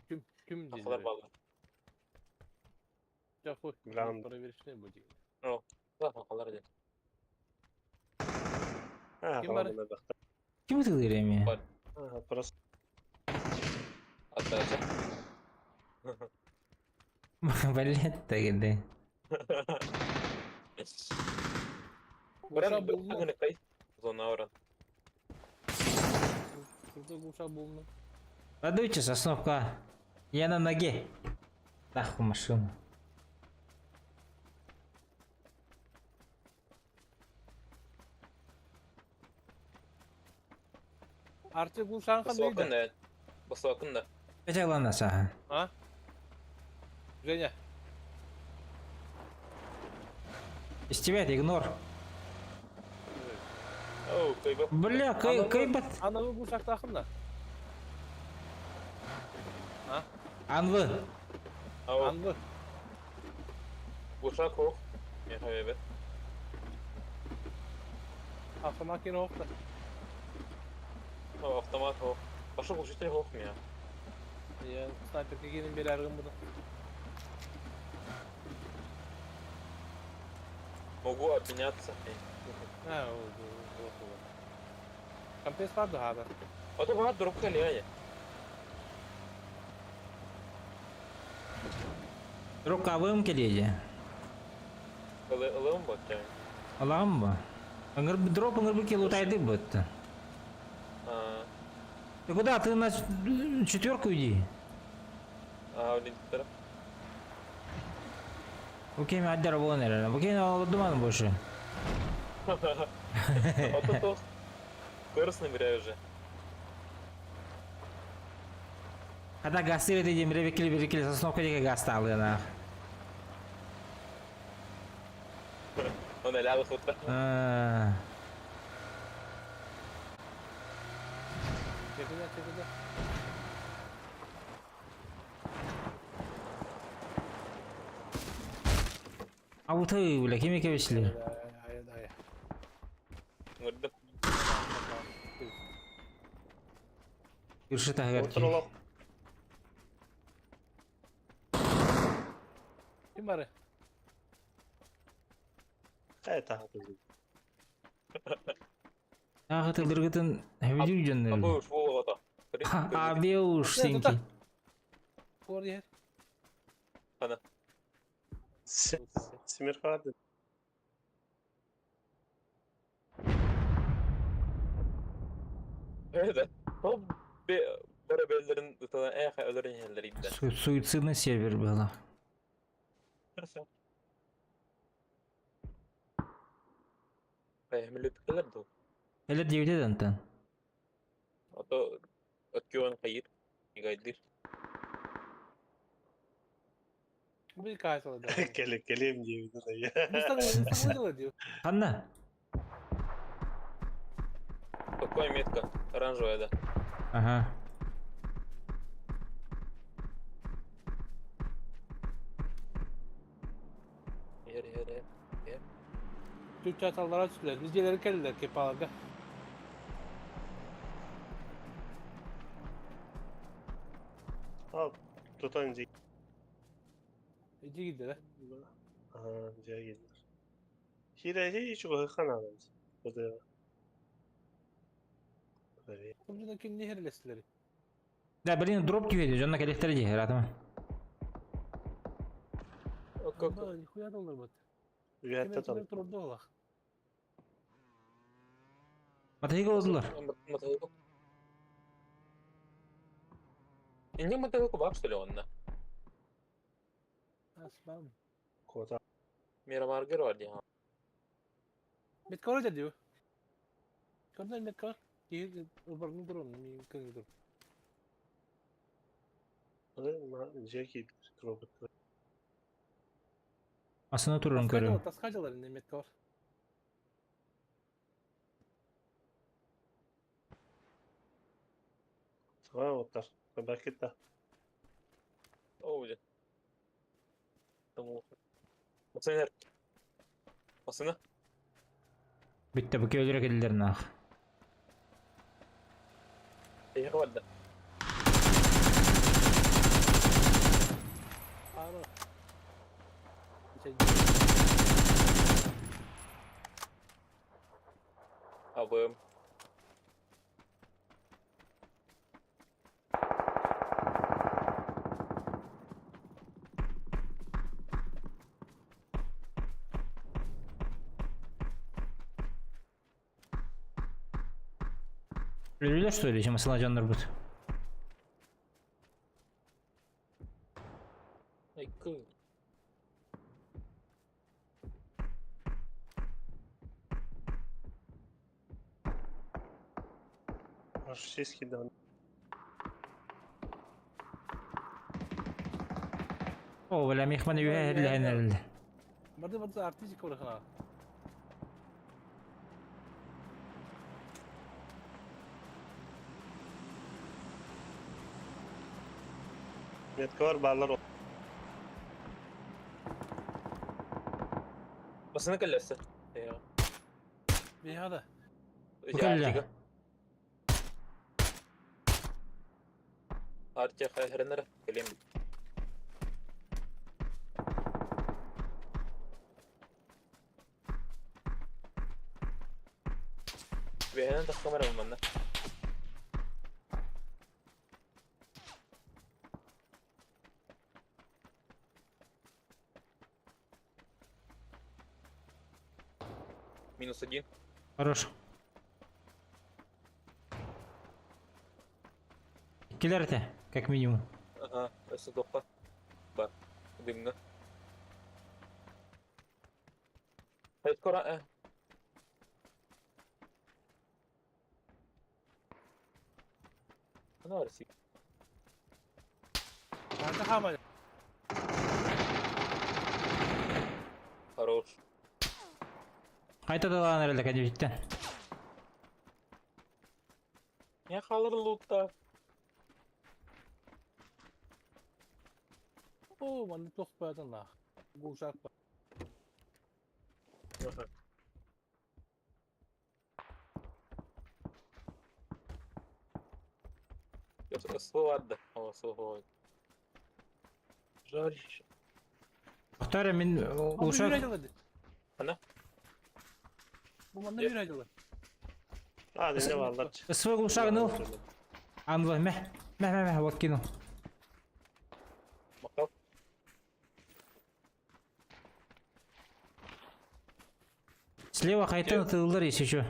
Ким ким Ахалар баллар. Жахуй. Главное. Проверочный будет. О, да, ахалар ден. А, Ким бар? Ким ытылыр эми? Бар. Просто Отдача. Блять, тагыды. Гуша Баран булну. кай зона оран. Курда гуша булну. Радуйте, сосновка. Я на ноге. Нахуй машину. Арчы гушан Басуакын кандай да. Басуакын да. Хотя главное, сага. А? Женя. Из тебя это игнор. Оу, кайбап. Бля, кай, кайбат. Анавы гушактахын да. Анвы. Ау, Анвы. гушак ох. Мен хайбет. Автомат кино охта. О, автомат ох. Башы глушитель ох меня. Я снайперке келин бери аргын буду. Могу обменяться. А, вот, вот. Компресс бар да хада. А то бага дропка лияне. Дропка авым келеди. Ылым бот. Алагым ба. Ыңыр дроп ыңыр бу келутайды бутты. А, Ты куда? Ты на четверку иди. а, блин, тарап. Окей, мен аддар болан эрэ. Окей, алдыман больше. А то то. Скорость набираю уже. Когда гасыр это дем ребекели берекели сосновка деге гасталы на. Он аля хутта. Чекиде, чекиде. А вот ты, бля, кем кебешлер? Ай, ай, Ngырды. Күрше тагыр. Отыролох. Ким бары? Кай тахаты. Ага, ты дыргытын хәбидүр Абы жөннөр. уж волота. Абе уж сенки. Скоро иһэр. Хана. Симир харды. Evet. Hop be bara bellerin ытана эхэ өлөрөн иһэллэр иитэ. Суицидный сервер было. Бэйэмилүпкэлэр дуу. Элер диэбитэ да онтон. Ото өткүөн хайыр. Игайдыр. Бу кайсала да. Кэле кэлиэм диэбитин айа. Мустан диyor. Ханна? Какая метка? Оранжевая, да. Ага. Ер, ер, ер. Türkçe hatalara düştüler. Biz gelir geldiler kepalarda. Ал, тутан дьиэ. Ece gidiler. Аа, дьиэ кэллэр. Хирэһи чугаһы ханаабыз. Быдыга. Kumcundaki nehirlesileri. Да, блин, дроп түйеді, жонна келектер дии, ратыма. Ок, ок. Анда нихуя да олар бат. Үөттэ тал. Турда олақ. Матайга олдулар. Мотоцикл. Инде мотоцикл бар, что ли, онна? Aslan. Кота. Мирамаргер бар дии. Меткор да diyor. Көрдөн меткор. Киһи ылбаргын турун, мин кыҥы тур. Дьиэ киирбит робот. Асына турарын көрөм. Таскажалар инде меткор. Саҕа оттар. Бакетта. О, блин. Там Масына. Масына. Бүтті, бұ өлөрө келдер нах. Эйхэ бар да. Ары. Абым. Өлүлөр что ли, масына жоннор бут. Айкы. Аж сиськи да. О, бля, мехман үйе херләһен Барды барды артистик орхана. Метка бар баалар. Масына кэллэсэ. Эйхэ. Бихада. Кэллэ. Артия хайхренер кэлем. Бэһэнэн таххамара манна. Минус один. Хорош. Келер те, как минимум. Ага, өссө тоққа. Бар. Дымна. Хайткора, э. Ана арси. Анда хамай. Хорош. Қайта далаған әрелі кәдебиттен. Не халыр лутта. О, манда тоқ баядан лах. Гушак ба. Словарда. О, слово. Жарище. Повторя, мен ушак... Ана? Бу манда бир айдылар. А, не баалар. Свой глушак, ну. Анва, мә. Мә, мә, мә, вот кину. Слева хайтан ытыллар если что.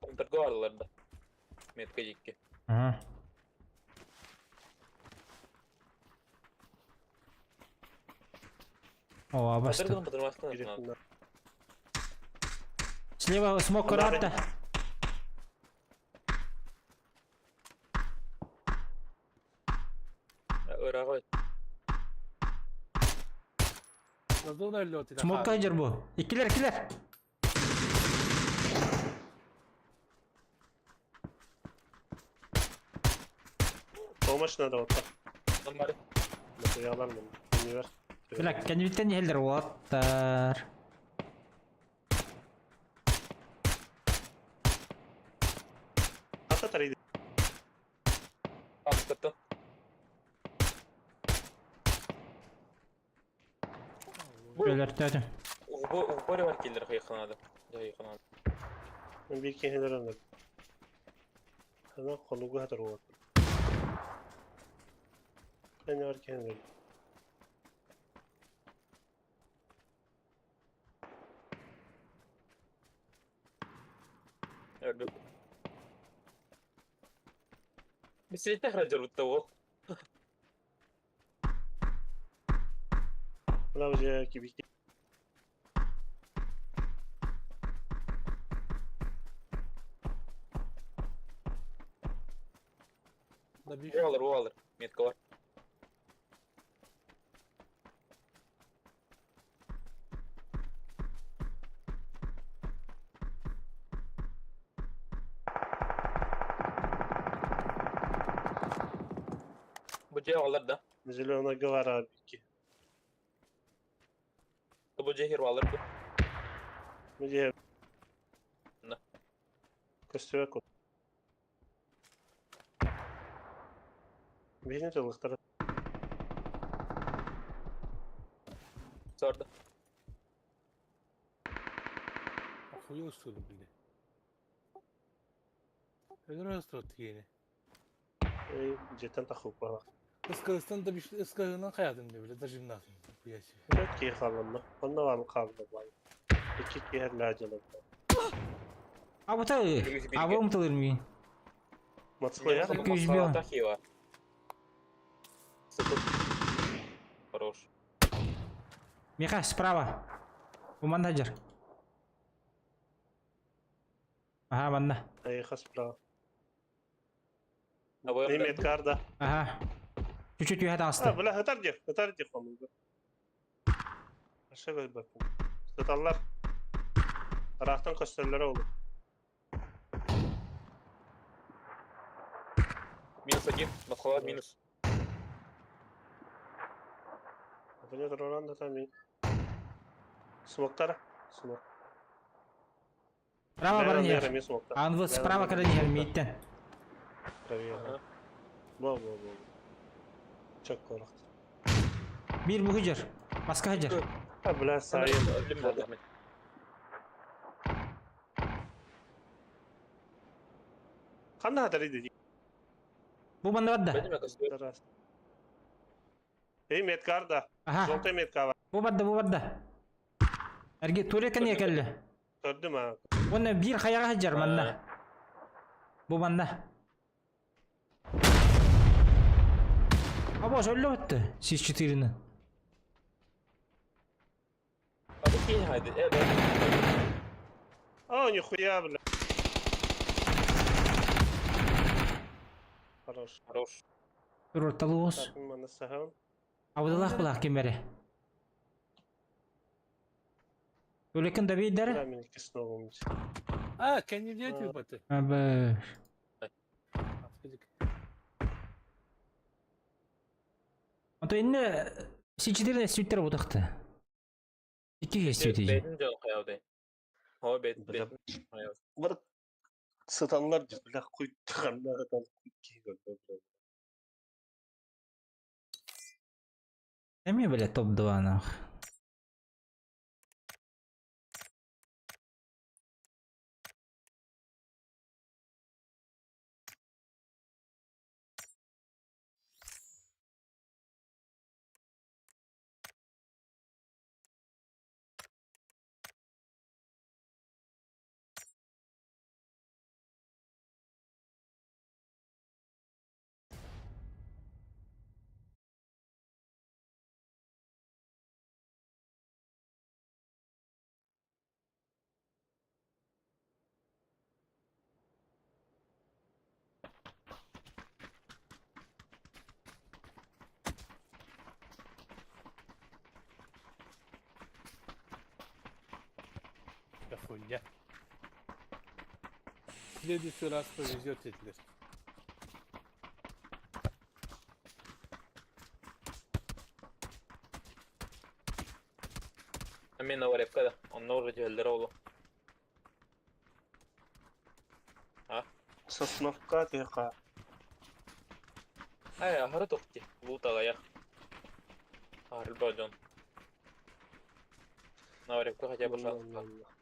Контрга бардылар да. Метка дикки. Ага. О, абасты. Контрганы бытырмастан надо. Слева смог каратта. Ыраҕы. Смокка дьэр бу. Иккилэр, иккилэр. Помощь надо вот так. Нормально. Материаллар мен. Универ. Бля, кэннибиттэн иһэллэр уолаттар. Ата тарыйды. Аптата. Өлөртөөтүм. Угбо бар киллер хайханады. Хайханады. Мен bir кehler anladım. Ana kolugu hatır вот. Ben var kehler. Öldü. Бисетте храджар ол. Мына же кибик. Алыр, алыр. Метка бар. Бу же алыр да. Зеленая гора бики. Бу же хир алыр. Где? На. Костюк. Бейне толықтар. Сорды. Охуел что ли, блин? Өлөр тиени. Жеттен тахуп бала. Ыскарыстан да биш ыскарынан каядым деп биле даже нахуй. Хуя себе. Төрт кей қалынны. Онна бар қалды бай. Iki кей лажылы. А вот а вы умтылыр ми. Мацкоя. Екі жүз. Хорош. Миха, справа. Уманда жар. Ага, манна. Айха справа. Абы Немет карда. Ага. Чуть-чуть үйе А, таасты. бля, хатар дев, хатар дев онун. Аша көрбөппүн. Сыталлар. Арақтан көстөллөр олу. Минус один, Махала минус. Апыня тураран да там. Смоктар. Смок. Справа баран Лера, yer. мен смоктар. Ан вот справа когда не миттен. Правее. Бо, бо, бо. Çok korktum. Bir bu hücr. Başka hücr. Ha, бля, сайын. Қандай хатар иди? Бу манна бадда. Эй, меткарда. Ага. Желтый метка бар. Бу бадда, бу бадда. Эрге турека не келли. Көрдүм а. Оны бир хаяга хажар манна. Бу манна. А боже, өллө өттү. Сиз 4-ни. А бу кинь хайды. А, нихуя, бля. Хорош. Хорош. Тур орталуус. Так, мана сахан. Абдаллах булах кемере. Өлекин да бейдер. Да, мен снова. А, кенни не баты. Абы. Ото инне С4 сүттер бутакты. Икки сүт ижи. Бетин жол каяуды. О, бет, бет. Бір сыталлар бля, куйттыганнар там куйттыган. Эме бля топ-2 нах. Да хуйня. В следующий раз повезет этилэр. Мен наварепка да. Онно уже дьэллэр олу. Сосновка тыаха. Ай, аһары тохти. Лут аҕыйах. Аһарылба дьон. Наварепка хотя бы шанс бар.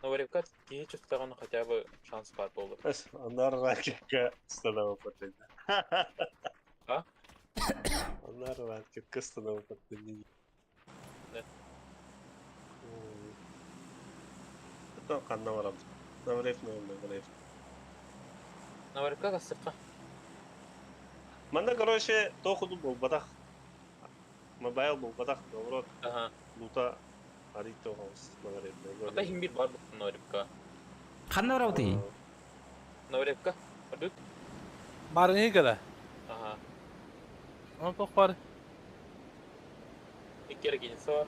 Наварепка киһи чувствован хотя бы шанс бар буолур. Анар ракетка становы А? Анар ракетка становы Да. Ханна барабыт. Наврев, наврев. Наварепка тасыпка. Манна, короче, тохуду буолбатах. Мобайл буолбатах, наоборот, Ага. лута арый тоҕус Наврев. Ота иһин биир бар Наварепка. Ханна барабытый? Наварепка. Бардыт. Барыҥы гына. Ага. Онон туох баар? Икки эргинсэ бар.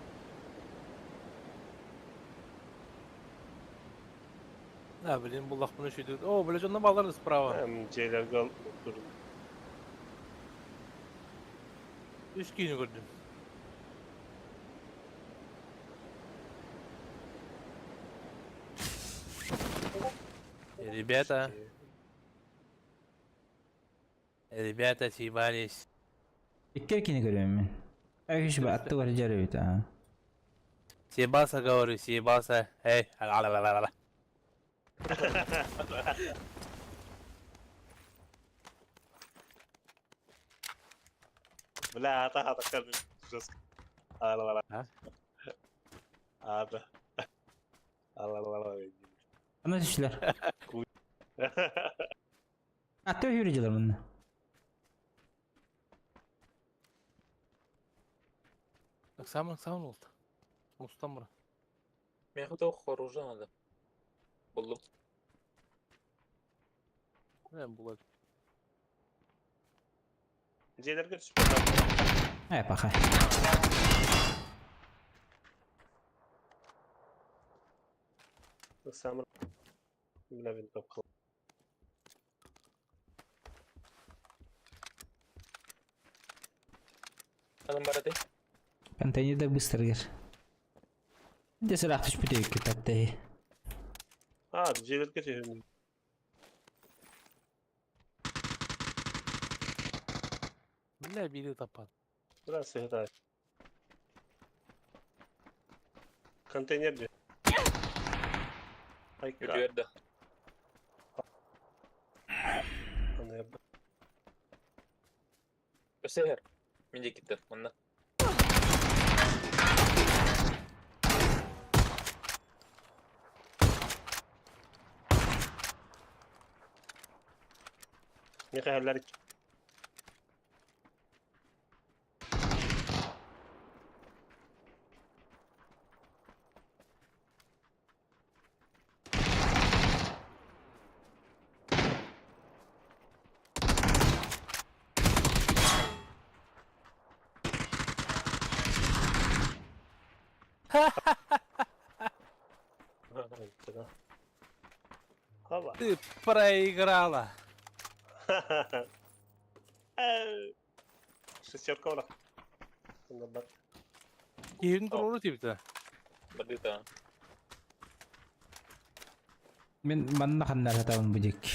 А, блин, буллахпын үчүйдүк. О, бля, дьонно баалар справа. Дьиэлэргэ турун. Үс киини көрдүм. Ребята, ребята съебались. Икки эркини көрөмүн мин. Үш ба аттыгар дьэр эбит аа. Съебался, говорю, съебался. Эй, ла-ла-ла-ла-ла. Бля, ата хата кадр жестко. Ала-ла-ла. А? Ата. Ала-ла-ла. Ана түстүлэр. Атты өһүрү дьылар мунна. Ыксаамын, ыксаамын буолта. Устан бара. Миэхэ туох оружие надо. Буллум. Э, булар. Дьиэлэргэ түспэтэх. Э, паха. Ыксаамын. Бля, винтовка. Анан бараты. Контейнердер быстро кэр. Дэ сыраах түспүт эбикки таттай. А, дьиэлэргэ түһүн. Бля, биири таппат. Бля, сыһыта. Контейнер дии. Айка. Үтүөр да. Аны Өссө иһэр. Мин диэкиттэн. Манна. Михаил Хаба. Ты проиграла. Шестерка ура. Киһин туруору тиибитэ. Бардыта. Мин манна ханнар сатабын бу диэки.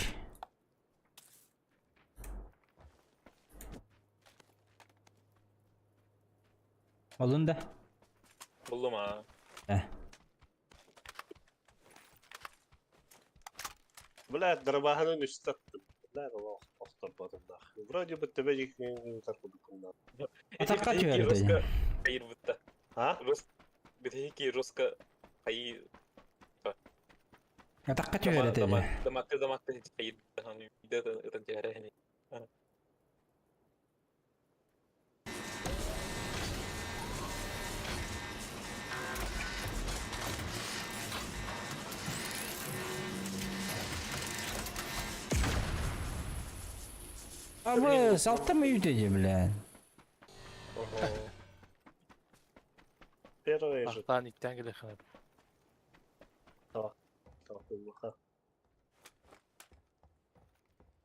Олун да? Буллум аа. Э. Бля, дробаһаны үстаттым. Бля, ол охторботуннах. Вроде бы төбө жеккен таркудукунна. Атакка Битики түһэр жестко хайыр бутта. А? Битики жестко хайы Атакка түһэр этэ. Дамакты дамакты хайыр бутта. Үйдө ытан түһэр. А вы салтым үйдө же, блин. Ого. Первые же. Ахтаан иттэн кэлэххинэ. Табах.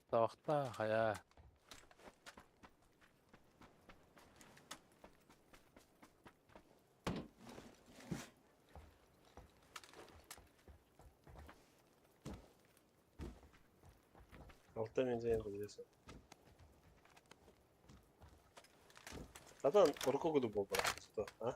Табахта хайа. Алта бензин кылгаса. Атан урукку курдук буолбатах, а?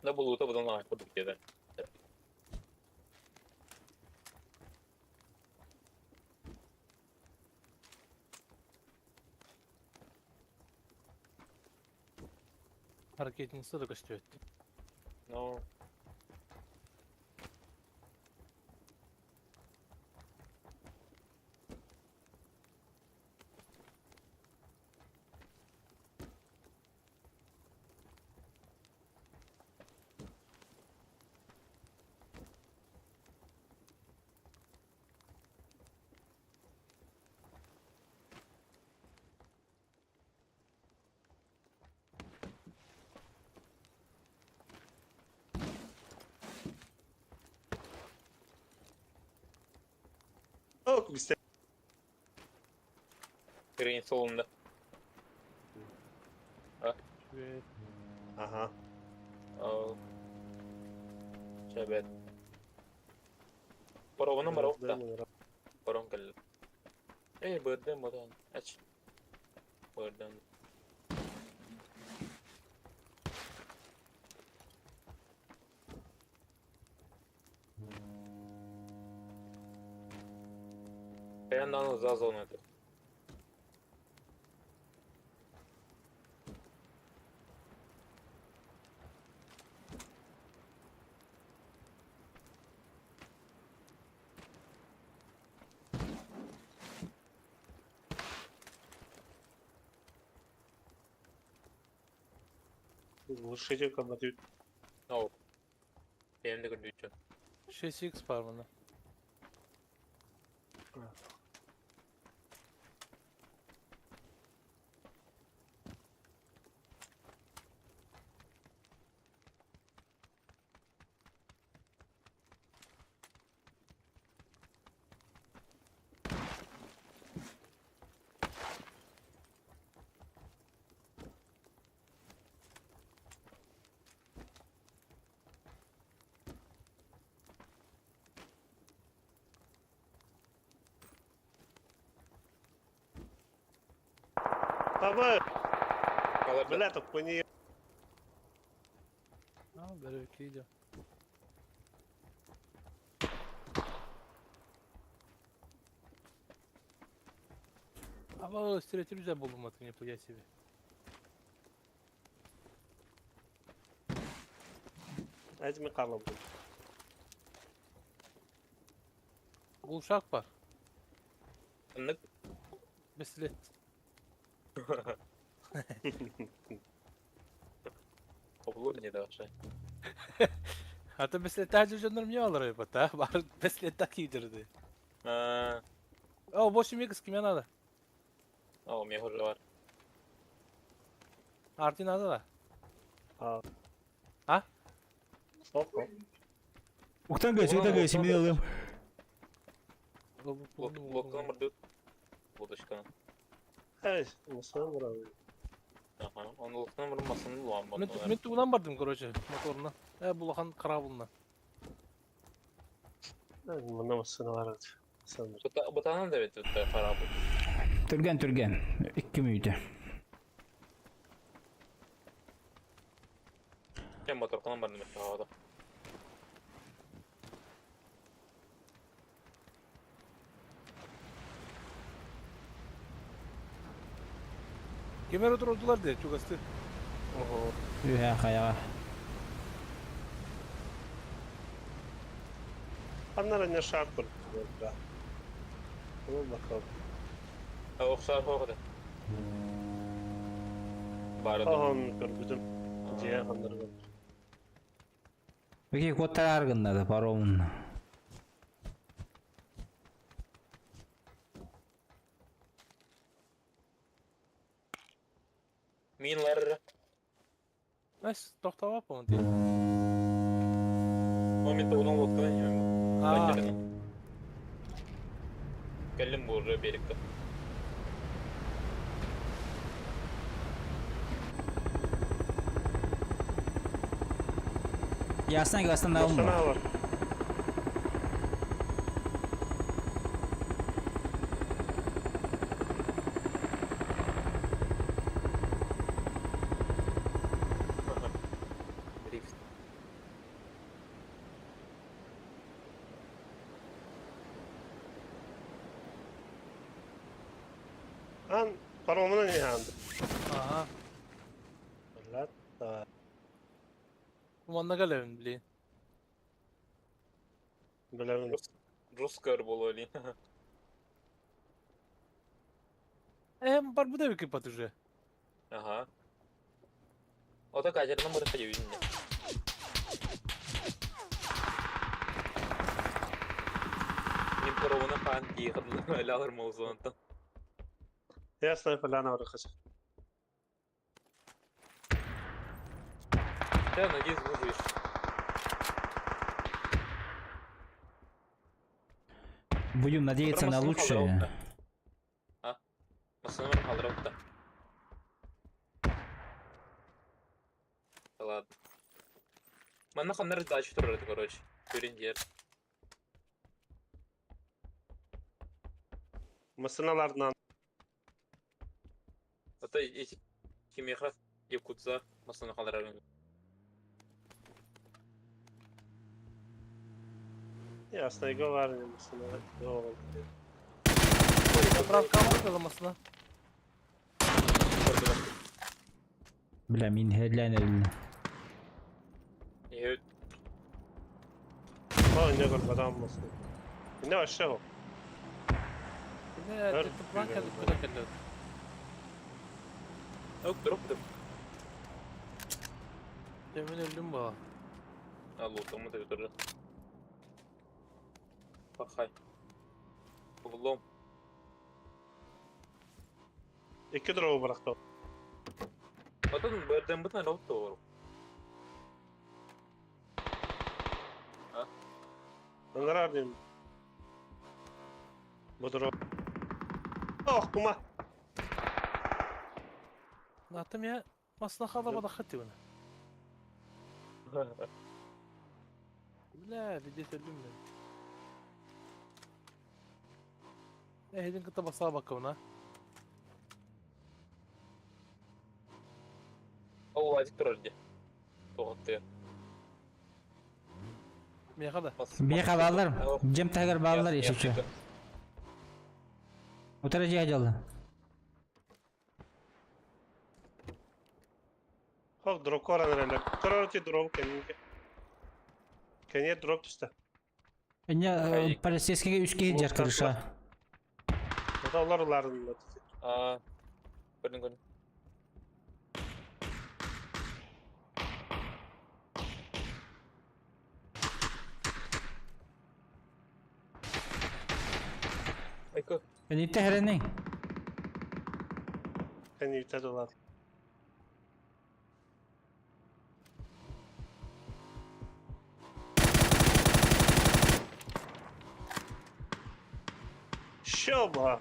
Да булута будан аҕай курдук диэтэ. Ракетница да көстүбэт. Ну, Ок, бистэ. Грин солунда. Аха. Ол. Чэбэт. Поровынан барабыт да. Порон кэллэ. Эй, бырдым ботон. Ач. Бырдым. Баяндан за зону это. Глушитель комнаты. Ол. Бэйэм да көрдүүчү. 6x бар мына. Таба, Алар бля, топпони. А, бәрі идем. А встретили güzel buldum atın yapı себе. Әзме қалам. Uşak var. Ыннык. Бесилет. Обулур не да вообще. Hatta бесилет тәжір жондар мне алыр айбат, а? Бар бесилет так кийдирди. А, О, 8 x киме надо? О, мне уже бар. Арти надо да? А. А? Стоп, стоп. Уктан гайс, уктан гайс, мин алым. Локтан барды. Лодочканы. Әй, мысан брат. Аха, оны локтан барын басын улан Мен мен тугунан бардым, короче, моторuna. Э, булахан карабылына. Мына машина бар. Сан. Бутанан да бит харабы. Түрген, түрген. 2 мүйтө. Мен моторканан бардым бит havada. Ким эрэ турдулар дии, чугастыы. Ого. Үһэ хайаҕа. Аннара не шар көрдүлэр да. Ол bakalım. Охсаар хоҕута. Баара дуу. Ахан көрбүтүм. Дьиэ ханнары көрбүтүм. Вики куоттараар гынна да паромун. Мин лар. Найс, тохтообоппун дии. О, мен тоҕунан лодканан иһэм. Аа, Кэллим бу уже берегка. Ясна ясна наум. Машина бар. Дрифт. Ан паромунан иһаанды. аха. Блядь. Да. Манна кэлэбин, блин. Билэбин. Русская буолуо илин. Эм, барбыта эбиккин уже. Ага. Ото катерынан бары хайыбын. Мин паромуна хаан тиихадын өлө молзонтон. Ясная поляна бар хас. Я надеюсь, выживешь. Будем надеяться на лучшее. А? Массыына халдырабыта. Да ладно. Манна ханнар дача турар это, короче. Түрін Машиналарынан Ата эти кимиха якутса массыына халдырар. Ясная говоря, машина. О, Заправка бар масына. Бля, мин хедлайн өлдү. Е, не көрбөтөм машина. Не вообще ол. Не, ты план кэлip куда кэллэ. Ок, дроп деп. Мен өлдүм ба. А, лутамы деп турду. Пахай. Углом. Икки дроп бырахты. Отон бэрден бытан роп тоору. Ыңырар дейм. Бу дроп. Ох, кума. Натым я масына халдырбада хыты уна. Бля, видеть өлдүм мен. Эһидин кытта баса бакыбына. Ол ладик турар де. Тоғытты. Меха да. Бияка баллар. Жем тагар баллар ешече. Утара жия жолы. Хок дроп коран эле. Короче, дроп кенинке. Кене дроп түстө. Эне полицейскийге үч киһи жар крыша. Ата олар улардын. А, көрдүн көрдүн. Айко, Эне тэхэрэнин. Кене үтөд улар. Шоба.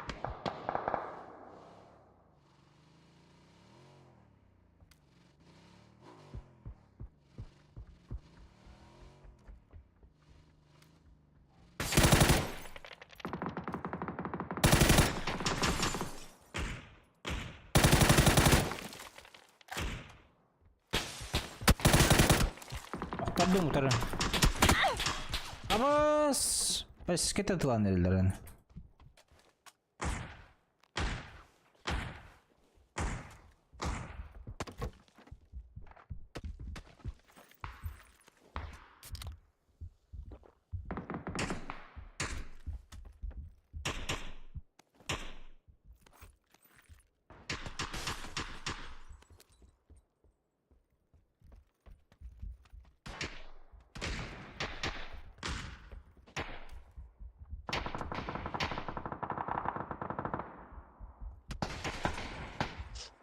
Охтордум утара. Абас. Полицейскийге тылан элдерен.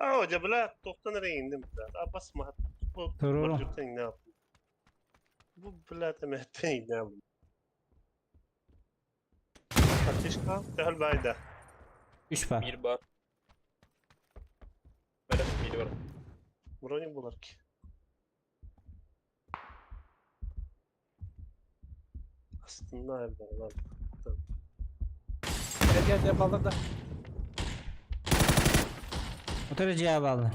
Аа, дьэ, бля, туохтан эрэ иҥним, бля. А, басма. Бу Туруору. бордюртан иҥнэ аҕаллым. Бу, бля, эмэттэн иҥнэ аҕаллым. Артишка, төһөл баайда. Үс бар. Биир бар. Бэрэх биир бар. Броник булар ки. Астынна элбэҕи Эргэ дьэ баллар да. Утары дьиэ бааллар.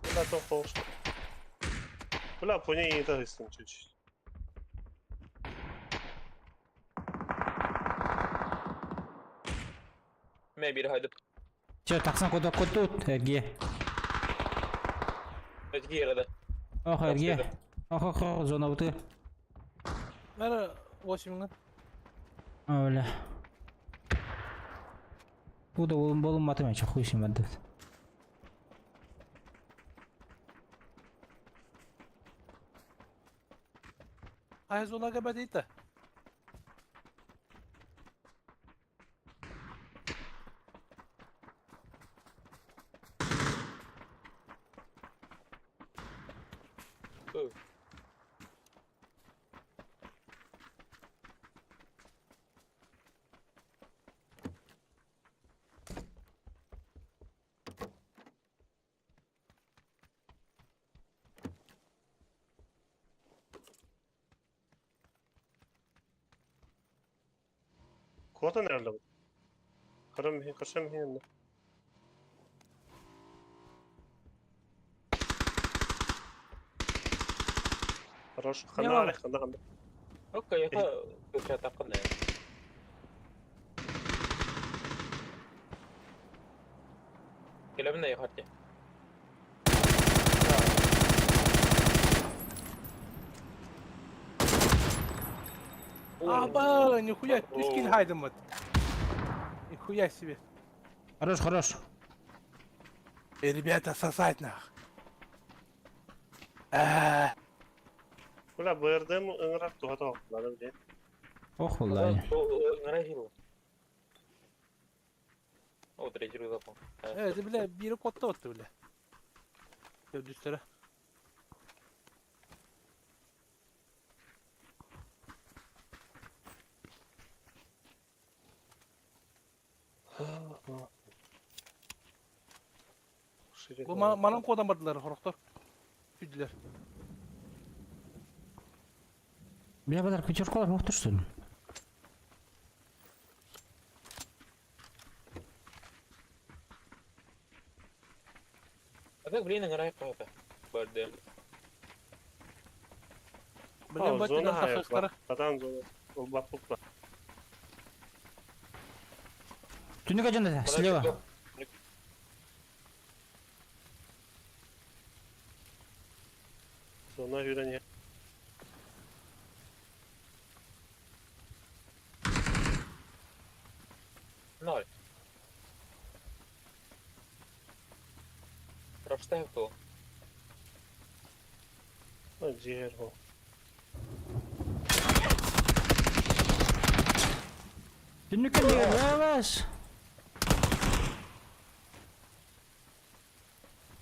Бля, тоқ Бля, по ней не дагыстым чуть-чуть. Мэ биир хайдып. Чэ, тахсан кодок кутут, эргиэ. Өтгиэҕэ да. Ох, эргиэ. Ох, ох, ох, зонабыты. Мэр 8 миңа. Бля. Бу да болун болунматым эче хуй сим бардыбыт. Ай зонага бәдейті. Куотан эрэллэбит. Көрөм иһин, көрсөм иһин. Хорош, ханна Не арай, ханна ханна. Окей, яха көчә тақын. Келемне яхарты. Аба, нихуя, үс килл хайдым вот. Нихуя себе. Хорош, хорош. Э, ребята, сосать нах. А, Бля, БРД ыҥырар туһа тоҕо биле. Ох, валлаhi. О, третий рюкзак. Evet, бля, бири котта отты, бля. Дүстері. Бу манан кодан бардылар, хорохтор. Сүйділер. Бля, бадар, пятеркалар мохтурсун. А так, блин, играй какая-то. БРД. Блин, бат зона тахықтары. Татан зона. Ол баппуппа. Түнүгө жанда, слева. Зона үйрәне. Ноль. Прочитай кто. Жер хо. Түнүккө деген баш.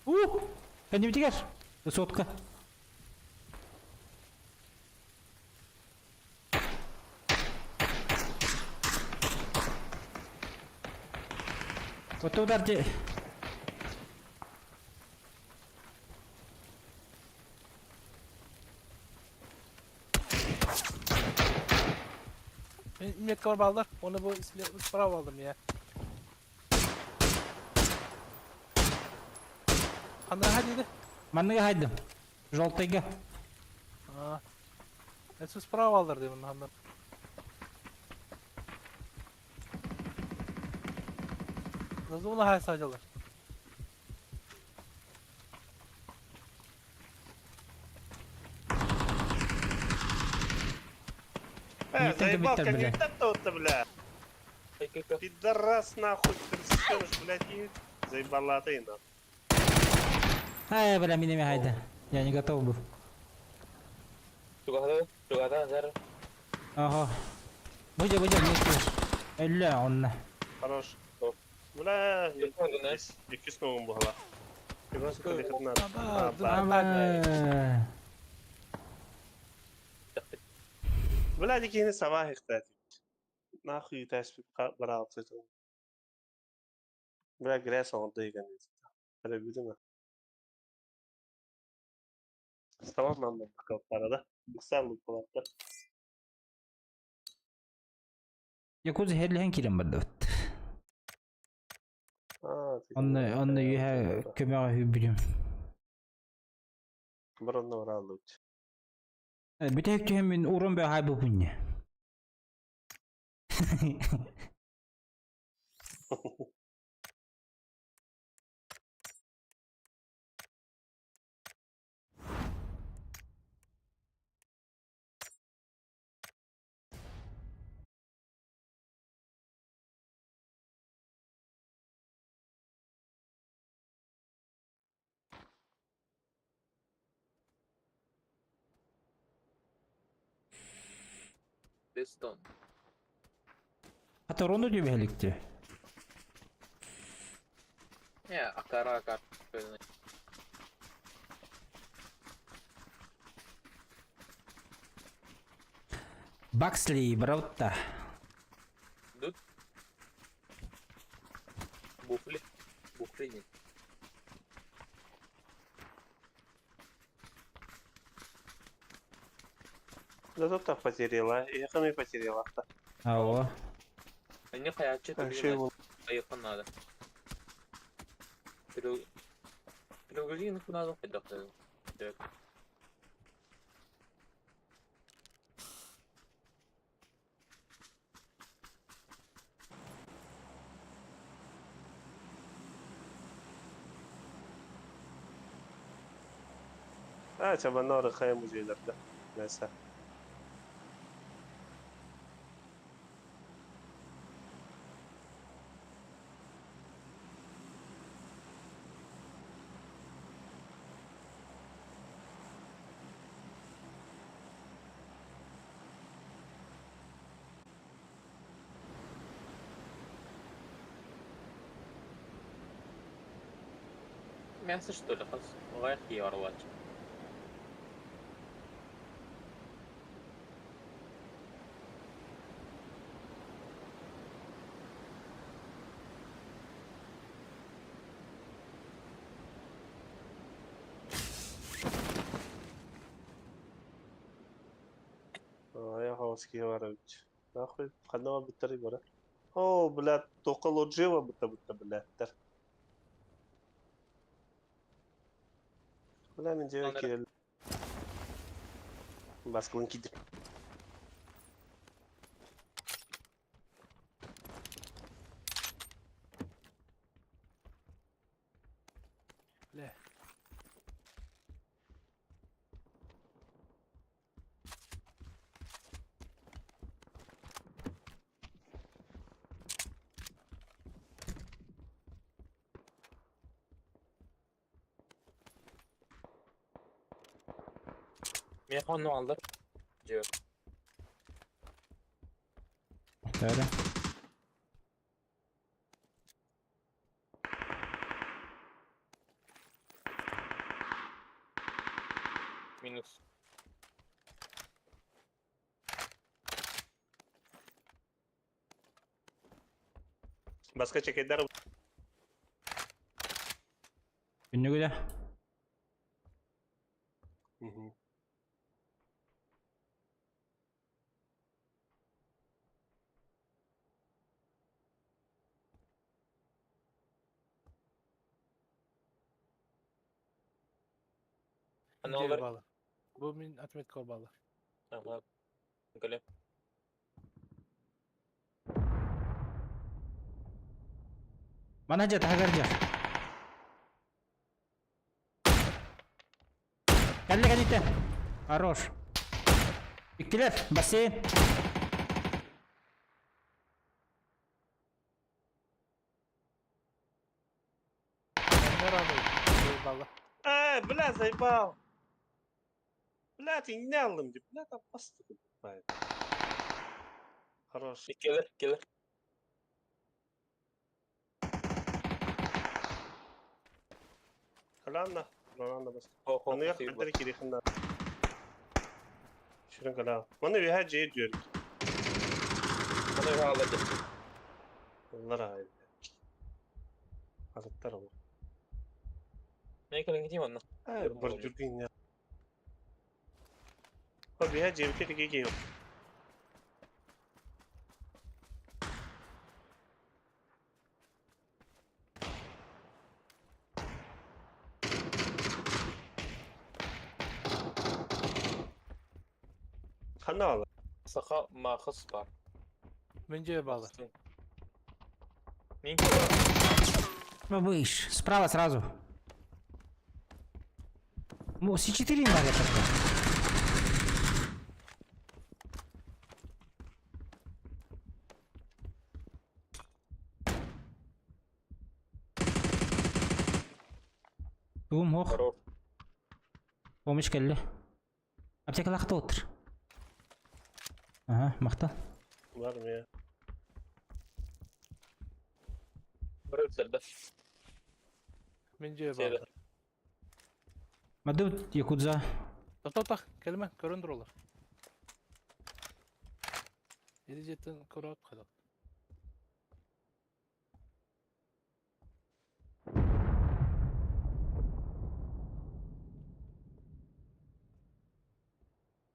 Ух! Кәдімтігер. Сотка. Вот удар де. Метка бар балдар. Оны bu справа алдым я. Қандай хадиді? Манныга хайдым. Желтыйга. А. Это справа алдар деймін хандан. Зазуна хай сажалар. Э, Не заебал, так, бля. как бля. Пидорас нахуй, крысёныш, блядь, и заебала ты нахуй. Ай, бля, минеме хайда. Я не готов был. Чугаһа чугаһа азар. Ага. Выйди, выйди, не успеешь. Элле, онно. Хорош. Бля, иккис ногум буһала. Аба. Бля, дикини сабах ихтат. Нахуй тәспип бараалты. Бля, грязь оңды еген. Бля, билдиме? Tamam ben bakalım arada. Sen bu kulakta. Якудза херлихэн кирен бардыбыт. Онно онно үһэ көмөҕө хүбүрүм. Бір онно бараалыбыт. Бүтэһик түһэн мин урон бэ хай бупунне. Бестон. Хата рону түбэһэликти. Не, акара акар. Баксли барабытта. Дут. Буфли. Буфли не. Да тут так потеряла. Я и потеряла. Ао. Они хаячы Вообще Айыхан надо. Треугольник надо хоть Так. А, чабаноры хай музейлерде. Neyse. Мясо что ли, хас? Лайх арлач. Я хаоский Иванович. Нахуй, ханова битари бара. О, блядь, только лоджива будто будто, блядь. Бля, мен жебе кирел. Баскылын кидир. Бля. Механ алды. Жеп. Öyle. Минус. Баска чекедер. Күннүгү да. Аналар. Балы. Бу мин отметка балы. Ага. Гөле. Мана жа тагар жа. Кәлле кәлите. Хорош. Иккилер, бассейн. Балы. Э, бля, заебал. Блядь, не алым деп. Блядь, опасно. Хорош. Келер, келер. Каланна. Каланна бас. Хо, хо, Аны спасибо. якырдыр кирихинна. Шүрін кала. Маны веха жей дүйер. Аны алады. Олар ай. Азаттар ол. Мен келін кетейін онна. Ай, бір жүрген я. О, веха жей бите ке Хана ала. Саха махыс бар. Мен же балы. Мен келін. Ну, выше. Справа сразу. Ну, С4 надо только. Туым ох, Хорош. помощь келді. Аптекалақты отыр. Ага, мақта. Бар ма я? Бір өлтірді. Мен же Сені. балы. Мадып якудза. Тоқтат, келме, көріндір олар. Еді жеттен көріп қадап.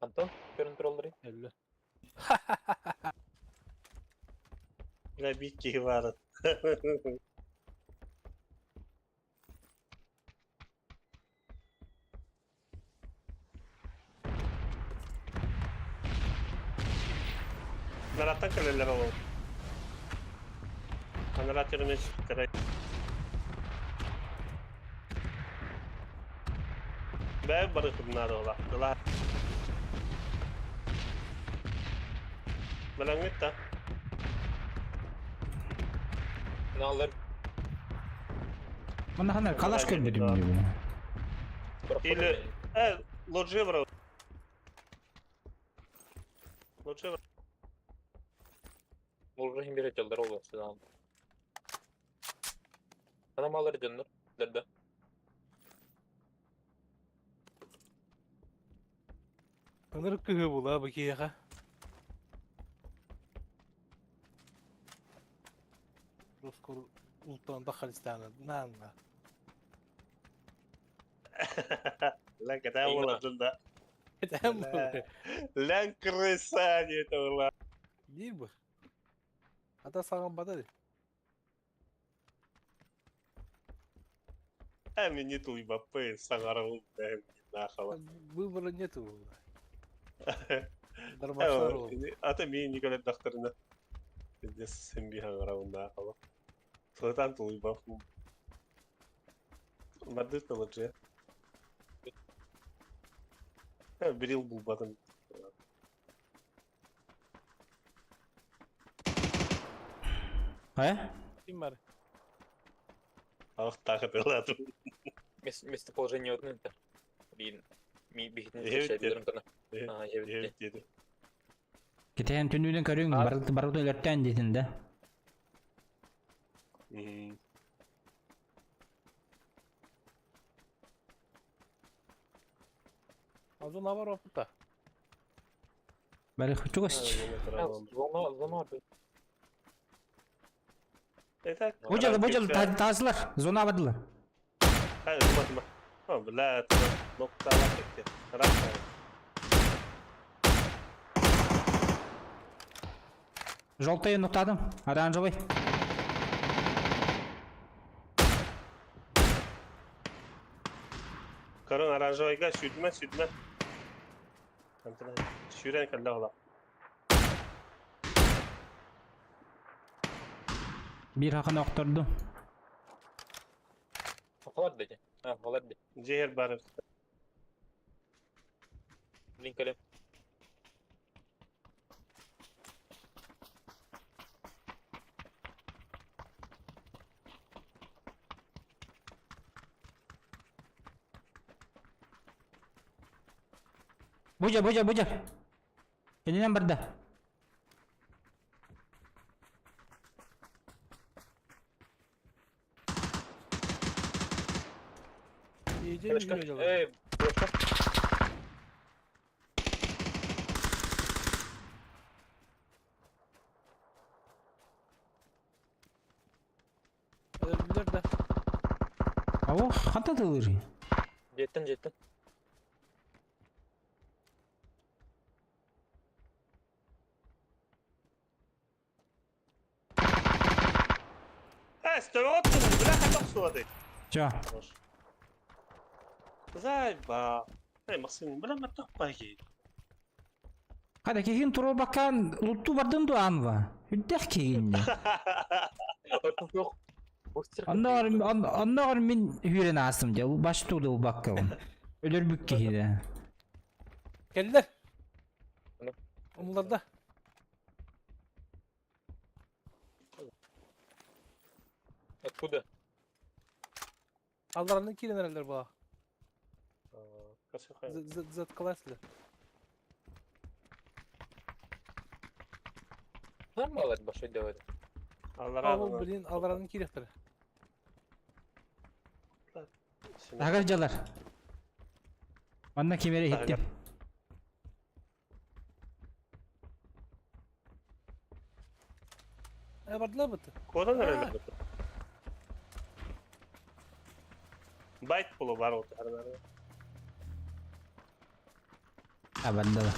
Антон, көрін туралары. Әлі. Бля, битки бар. Нараттан келелер ол. Анарат yerine çıktı. Ben barıkım nara ola. Dıla. Belangit da. Ne alır? Мына қандай калаш көрмедім мен бұны. Или... Лоджи бро. Лоджи бро. Бұл жайын бере жолдар ол сыдан. Анам алыр дөннөр. Дерді. Ыныр кыһы була бу киэхэ. Роскор ултан Дахалистана. Нанна. Lan kadar oladın da. Этэм Бля. Lan крыса не это была. Değil bu. Ата саған бата А мне туй бапы сагарыл да нахала. Выбора нету. Дарбаштар ол. Ата мен Николай докторына. Пиздец сен би хангарабын нахала. Султан туй бапы. Барды таладжы. Берил был батын. А? Ким бар? Ах, так это ладно. Местоположение одно это. Блин. Ми бихитин Евит шәй деді. билерим тана. А, евит Девять деді. Кетен түнүүден көрүң, барықты өлөртөн дейтін да. Азон бар опыта. Бәрі хочу гость. Зона, зона. Это Бу жыл тазылар, зона бадылар. Hayır, tutma. Tamam, бля, noktalar çekti. Раз. Желтый ноктадым, оранжевый. Karın оранжевыйга сүйдүмө, сүйдүмө. Сүйрен калла ола. Бир хакын октурду. Алар деди. А, алар деди. Жер барып. Блин, калем. Бужа, бужа, бужа. Кэннинэн барда. Иэдьэн үһү Эй, брошка. Өлдүлэр да. Ау, хантан тылыр? Жеттен, жеттен. Э, стрелоттун, бляха, тохсуады. Чё? Хорош. Зайба. Эй, Максим, бля, ма тохпаги. Хада киһин туруорбаккаан луттуу бардын дуо Анва? Үрдээх киһигин дии. Жоқ. Оннооҕор оннооҕор мин үүрэн аастым дьэ баштуу да ылбаккабын. Өлөрбүт киһи да. Кэллэр. Умуларда. Откуда? Алларанан киирэн эрэллэр буолаа. Заткаласли. Нормально большой делает. Ол блин, алларанан киириэхтэрэ. Таһыгар дьалар. Манна ким эрэ иһиттим. Э, бардылар быты. Куодан эрэллэр быты. Байт болу бар вот А, бардылар.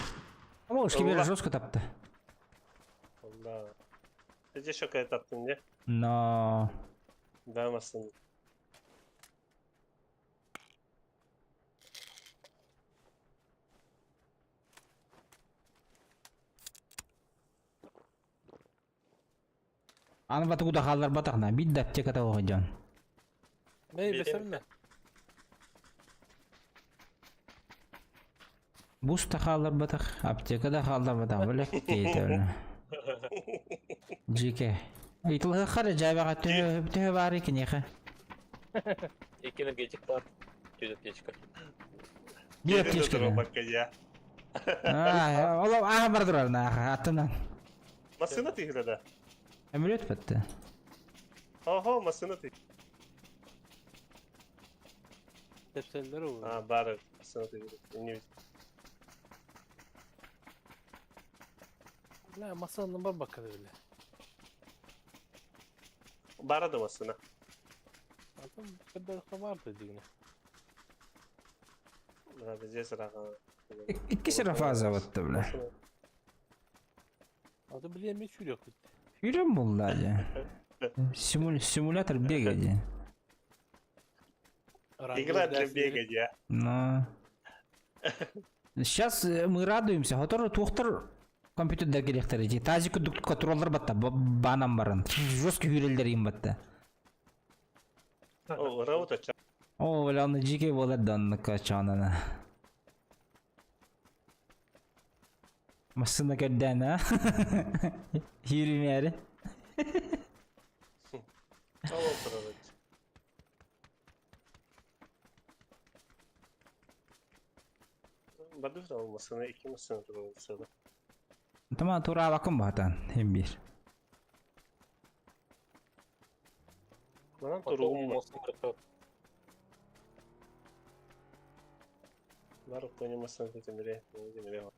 Ama уж ким эрэ жестко тапты. Да. Ты еще какая таптың, не? Но... Да, масын. Аны батыгу да хаалларбатахна, биир да аптеката оҕо дьон. Мэй, бэсэрмэ. Бус да хаалларбатах, аптека да хаалларбатах, бile киһитэ Жике. Ыйтылыһыахха эрэ дьээбэҕэ төһө төһө баарый киниэхэ? Екі энергетик бар. Жүз аптечка. Биир аптечка да. Аа, ол ааһа бар турар нааха, аттынан. Массына тыһыра да. Өмүрүөт батты. Ого, массына ты. Тэпсэллэр уу. А, бары, массына тыһыра. Не Бля, массыанан барбакка да бile. Бара да массына. Атын кырдалыкта барды дигине. Надо здесь рага. Икки сирафаза батты бля. Аты биле эме чүрөк бит. Yürüm bullar ya. Simul simulator бега дии. Игра для бега, я. Но... Сейчас мы радуемся. Хотор туохтар компьютердер келиэхтэрэ дии. Тазик курдук контроллар батта банан баран. Жесткий хүрэллэр им батта. О, работа ча. О, бля, аны жике болар да оннукка чаанана. Массына көрдөөн, а? Yürümeyeri. Ол отырады. Бардыр ол массына, икки массына туралы. Тама тураабаккын баатан, хем биир. Манан туругум бар. Коня массына темире, темире.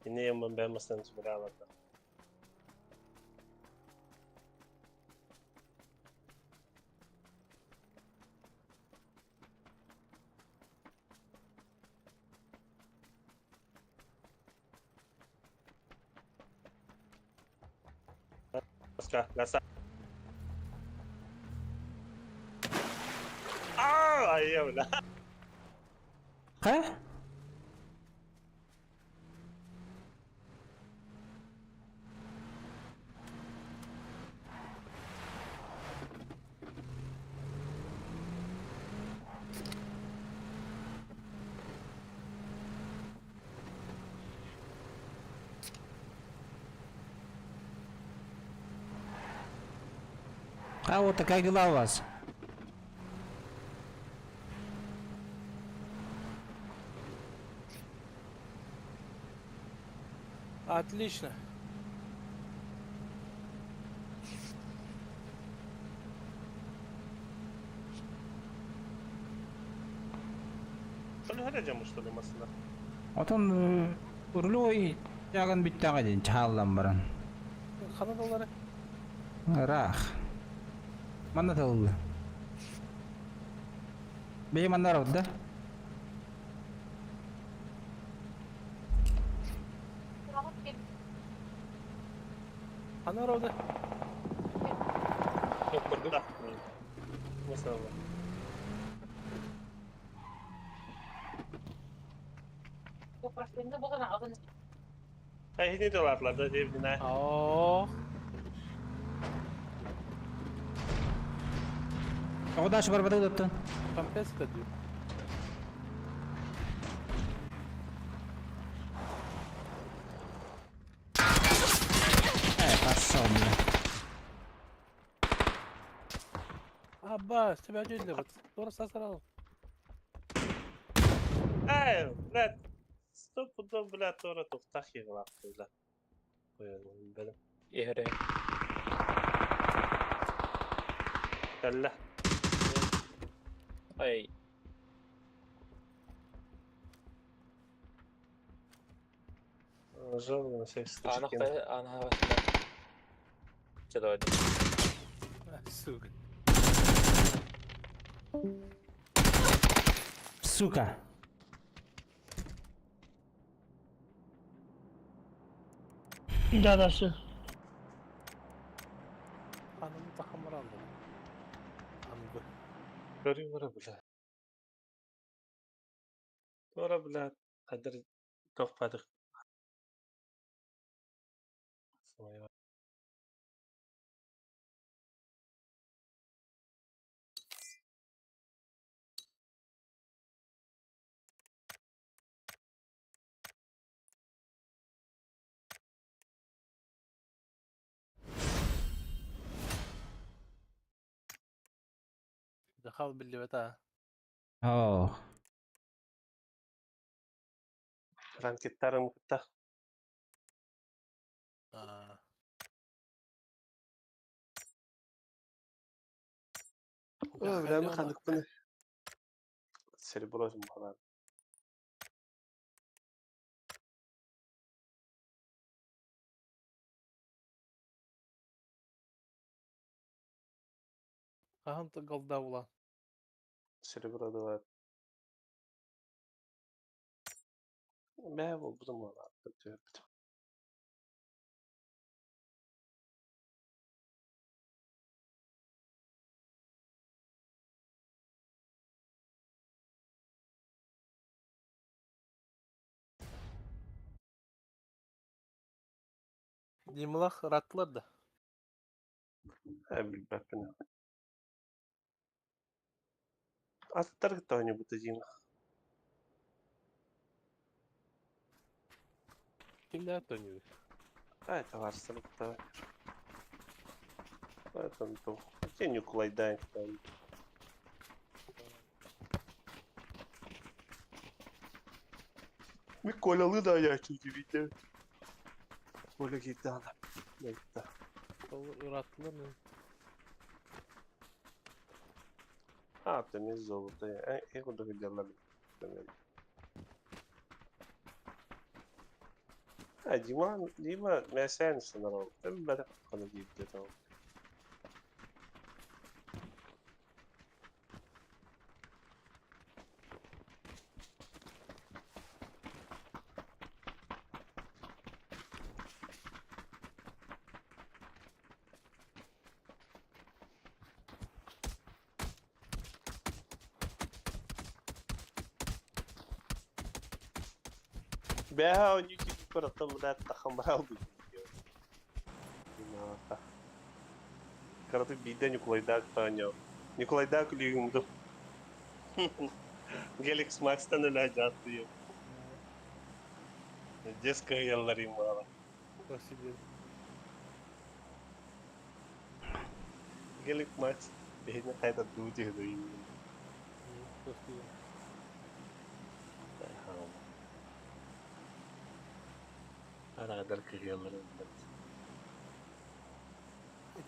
Ине яман бә массына темире алады. Ласа. Аа, айя бля. Хайа? А вот такая дела у вас. Отлично. Көлүһэрэ дьэ мустан массыына. Отон рулевой тяган бүттэҕэ диэн чааллан баран. Хана доллары? Ыраах. Манна тылылла. Бэйэ манна арабыт да? Хана рода? Курдук. Да. Массыына. Эһини долларлар да диэбитинэ. Оо. Тоҕо дальше барбатыгыт оттон? Компенсация дии. Пошел, бля. Аббас, тебя одели, вот. Скоро сосрал. Эй, блядь. Стопудов, блядь, туора туохтаах киһилаах, блядь. Қойын, білім. Иһэрэ. Кэллэ. Ай. Жалко, на всякий случай. Ана кину. ана басында. Чэ давай. Сука. Сука. Да, все. Ананы тахамыр алды. Анды. Көрүү бара, бля. Туора, бля, қадір тоқпадық. Своего. Дахал биллибэт аа. Оо. Ранкеттарым кытта. Аа. Бля, мы ханыкпын. Серебро балар. Хаһан голда була. Серебро давай. Бә бол бутум балар. Дималах раттылар да. Билбэппин. Аттар кто-нибудь один. Кимдер төнү. А, это варсыр кто. Это то. Где Николай там? Миколя да я чуть видел. Коля гитана. Это. Ол раттылар не. А, там есть золото. Я куда хотел. А, Дима, Дима, мясян санарал. Там бәрі қаны дейіп деді ол. Бәһә, ники көрөттüm блядь, тахамрал бу. Караты бидә Николайда таня. Николайда күлүгүмдү. Геликс Макстан эле жатты. Детская ялларым мала. Спасибо. Гелик Макс бейне кайда дути дүйүм. Спасибо. Арадар кыһыаларын бат.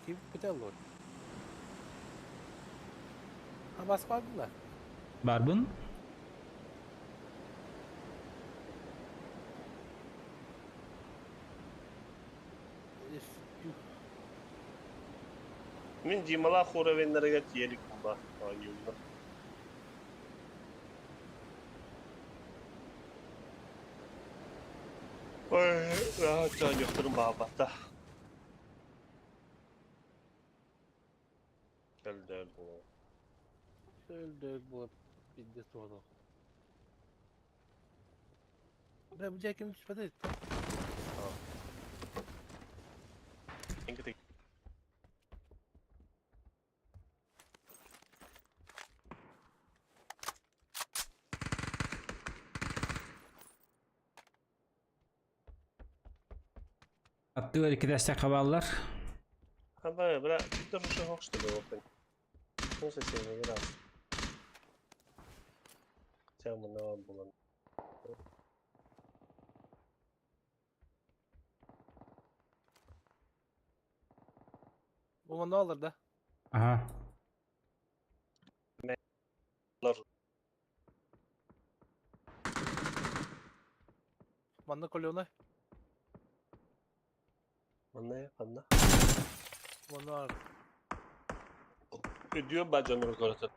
Ким битэ олор. А баспадылар. Барбын. Мин Дималаах уровеннарыгар тиийэ илик буолла оонньуубун. Ой, оонньуохтарын баҕарбата. Кэлдээр буолуо. Өлдөк буолар пиздец туһалаах. Бля, бу дьэ ким түспэтэ? Аттыгар иккидэсте хабаллар. Хаба, бля, ты тоже шагок, что ли, опен? Ну, соседний раз. Хотя мы на было. Ол манна алар да? Ага. Манна колена. Манна, манна. Манна ар. Ödüyor bacanları korota.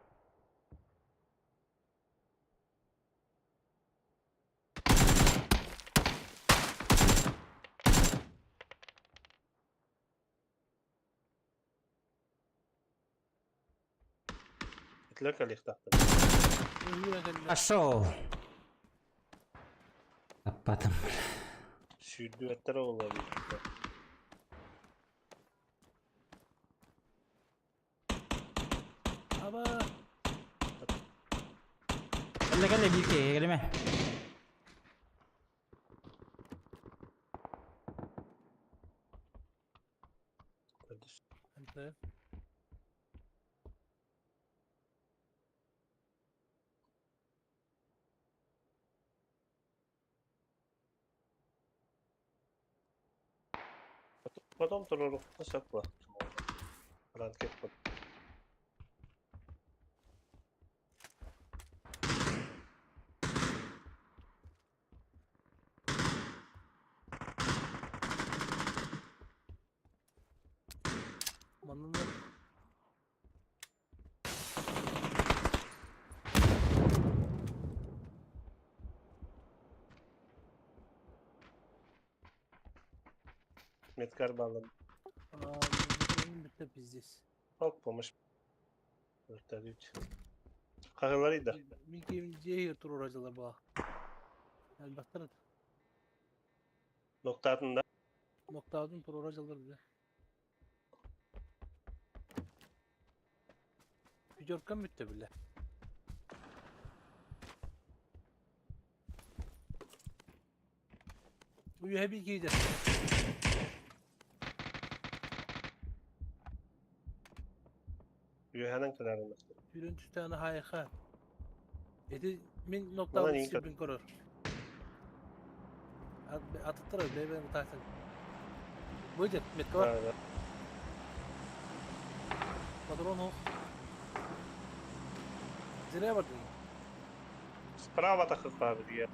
Этлер калихтахтар. Пошел. Аппатым. Сүүрдүбэттэр олар. Аба. Кэллэ кэллэ биир киһи кэлимэ. Ante. Потом туруорукка сөп буолар. Ранкет Манна Меткар баллар. Бүтэ пиздец. Хок помощь. Өртөдүт. Хагалары да. Мин ким дьиэ туруора дьылар була. Элбэхтэр Ноктатын да. Ноктаатын туруора дьылар бile. Пятеркам бүттэ бile. Уйа би киирдэ. Үөһэнэн кэлэрин. Үрүн түстээн хайха. Эти мин Манан ноктаабыт иҥ сирбин көрөр. Атыттар бэйбэн тахсан. Выйдет, метка бар. Да, да. Патрон ох. Зря бардын. Справа тахыхтаабыт дия.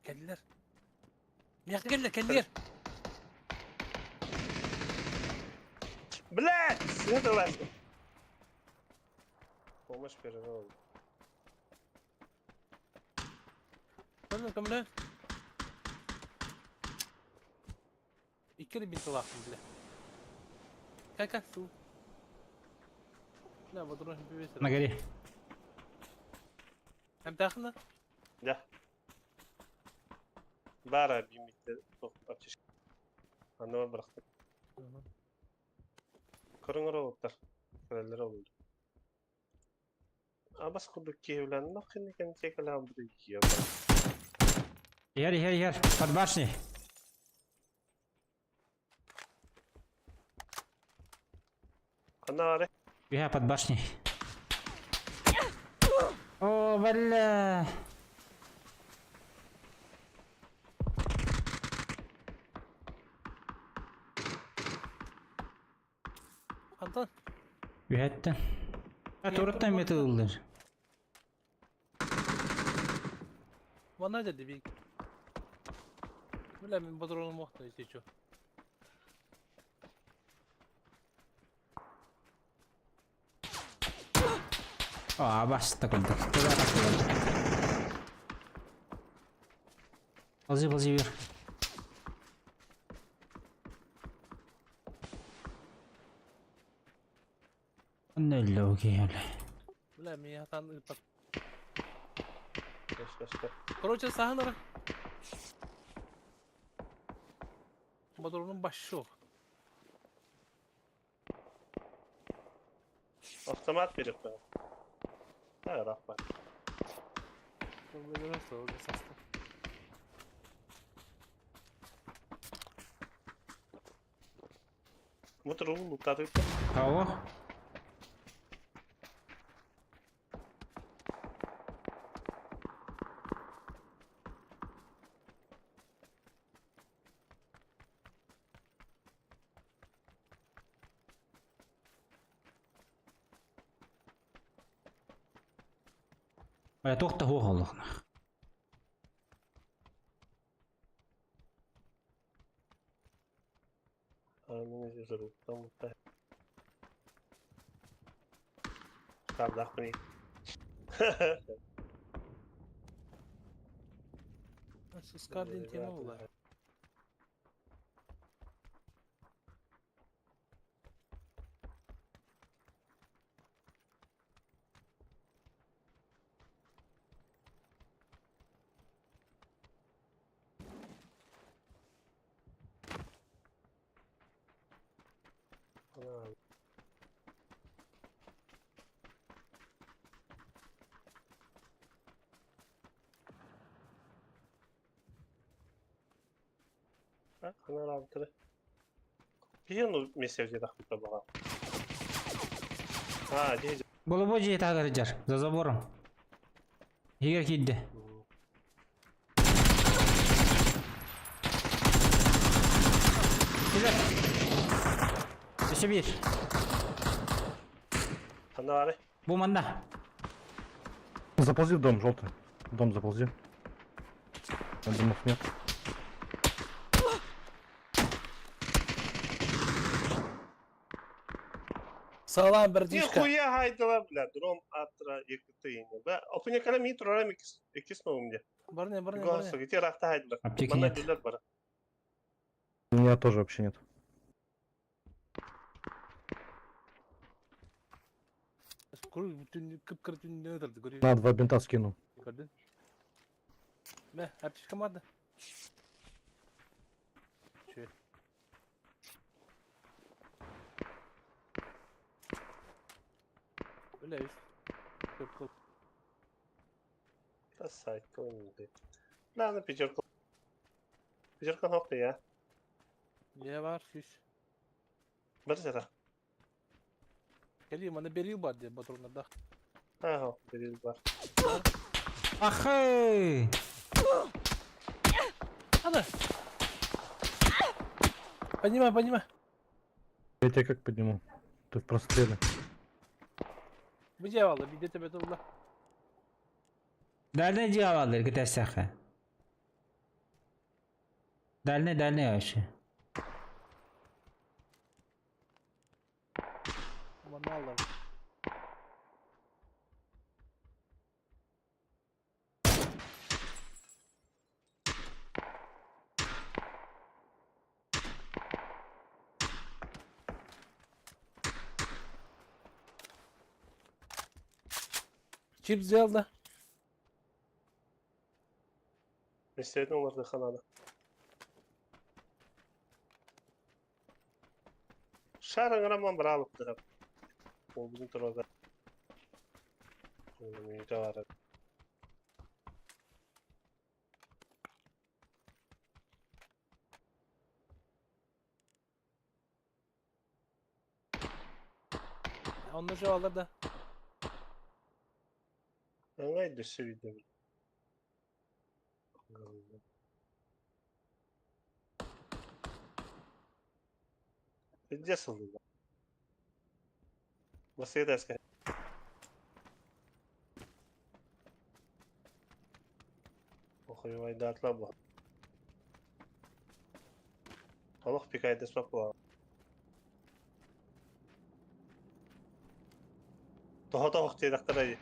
Кэллилэр. Миэхэ кэллэ, кэллилэр. Блядь! Это ласка. Помощь перевел. Көрдүм көмөлө. Икки бинталаахпын билэ. Кака су. Да, патрон бибесер. На горе. Эмтаахына? Да. Бара бимитте аптечка. Анныма бырахтым. Көрүҥэр олуттар. Кэлэллэр олуду. Абас курдук киһилэн нахын кен текалаан бу киһи. Иһэр, иһэр, иһэр. Под башней. Ханна баарый? Я под башней. О, бля. Антон. Үһэттэн. А тураттан метыллар. Манна деді бик. Бля, мин патроным охта, если чё. А, баста курдук. Ползи, ползи вверх. Неллоги. Бля, меня там... Көстө. Короче, саһан Патроным баш yok. Автомат берip ben. Ha, rahmet. Мутр лутады. Кого? Бля, туох да суох олох. Мин изрубтам. Кардах мин. Скардин тема була. Биһиэн мессевде тахпыта баҕа. А, дии. Голубой же тагыр за забором. Егер киирдэ. Килер. Өссө биир. Ханна баарый? Бу манна. Заползи в дом, желтый. В дом заползи. Там домов нет. Салам, братишка. Нихуя хайдала, бля, дром атра Екатерине. Бля, опыня ми турарам икис новым Барне, барне, Голосу, барне. где рахта хайдала. Аптеки Манна нет. дилер бара. У меня тоже вообще нет. На, два бинта скину. Бә, аптечка мады. Че? Бля, үс. Көп қыл. Да сайт көңілді. Ладно, пятерку. Пятерка нокты я. Не бар, сүз. Бір зара. Кели, мана берил бар де патронарда. Ага, берил бар. Ахы! Ана. Поднимай, поднимай. Я тебя как подниму? Ты в простреле. Где алды, где тебе тулла? Дальний дьяволлар кытасаха. Дальний, дальний вообще. Мана алды. Чип сделал, да? Местердің оларды хананы. Шарың раман бір алыпты. Ол біздің тұрада. Үйде бар. Онно жевалар да. Аңай дөссө видео. Где сылдьар? Мерседеска. Охуевайдаатла бу. Олох пикайдаспат буолар. Тоһото ох диэтэхтэрэ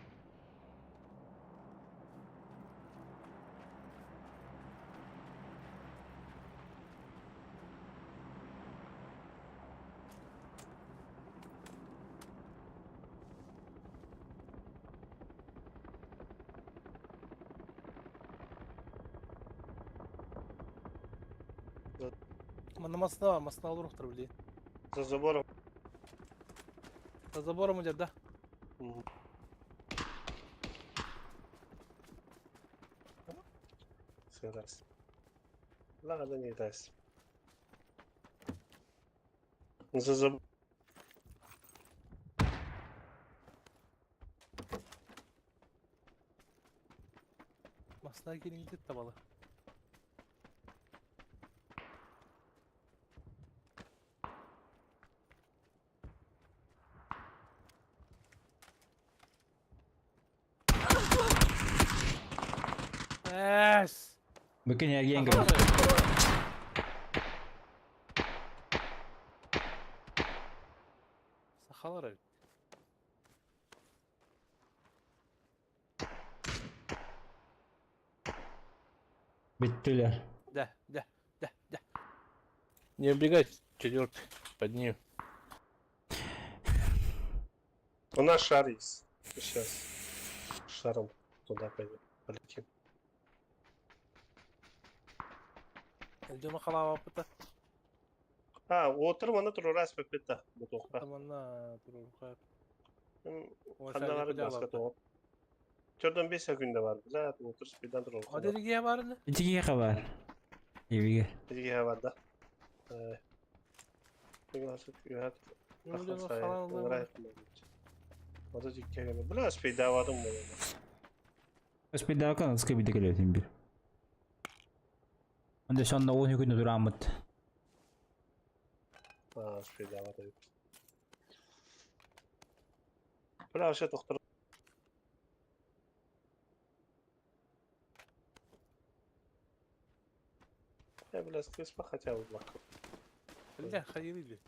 Манна масна бар, масна олоруохтар билигин. За забором. За забором идет, да? Сыграс. Ладно, не даст. За заб... Масна кириҥ табалы. Эс! Быкын эргиэн кэлэр. Сахалар эбит. Бүттүлэр. Да, да, да, да. Не убегай, четвертый, под ним. У нас шар есть. Сейчас. Шаром туда пойдем. Полетим. Дьоно халаабаппыта. А, отыр мана турурас пепета. Бутуқта. Таманна туруруха. Ханна бар баска тоғып. Төрдөн 5 күндө бар. Бля, отыр спидан турur. Одерге барны. Итиге хабар. Ибиге. Бизге бар да. Бля, спидавадым буну. Спидакан ыска биде келетин бир. Онда сонно он күнү турамыт. А, спидавадым. Бля, вообще доктор. Я, бля, скриспа хотя бы блок. Бля, ходили.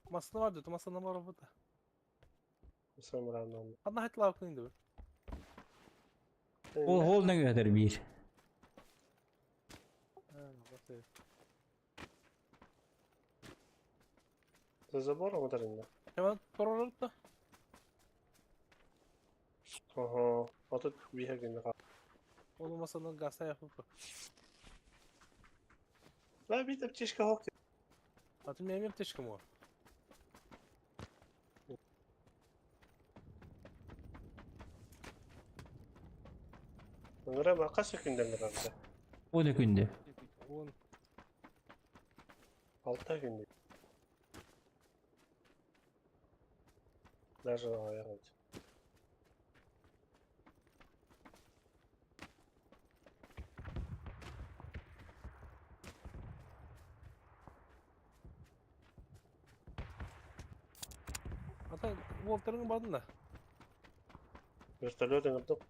Масына бар деді, масына бар бұта. Самранам. Ханна хайтла кынды. Ол хол нөҥүө биир. За забором ударил. Hemen tororut da. Ага. А тут бегали. Onu masanın gazda yapıp. Да, бит аптечка хок. Atım yemin teşkim o. Ngara бака күнден барда. Он күндө. Он Алта күндө. Даже аяғын. Ата Волтер'ın badın da. Вертолет ыңырдык.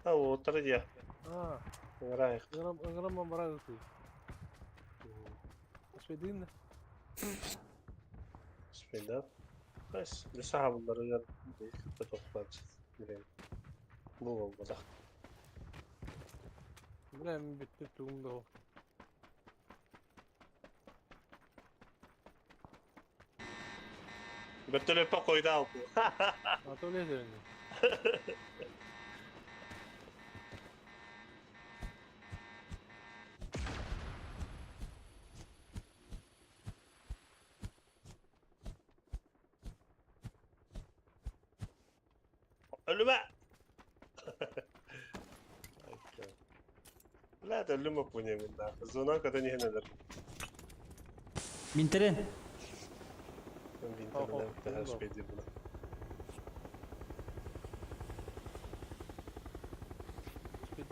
А, отыры дия. Ha, Ыңырайық. ыңырам ыңырам барады. Спедин. Спейда. Бес, лиса буллары яр. Тоқтат. Билем. Бу болбады. Bilmem bitti tuğumda o. Вертолетпа койду алып. Ата öyle dedi. Ölüme. Бля, это өлүмө пуне мында. Зона когда не хенелер. Минтерин.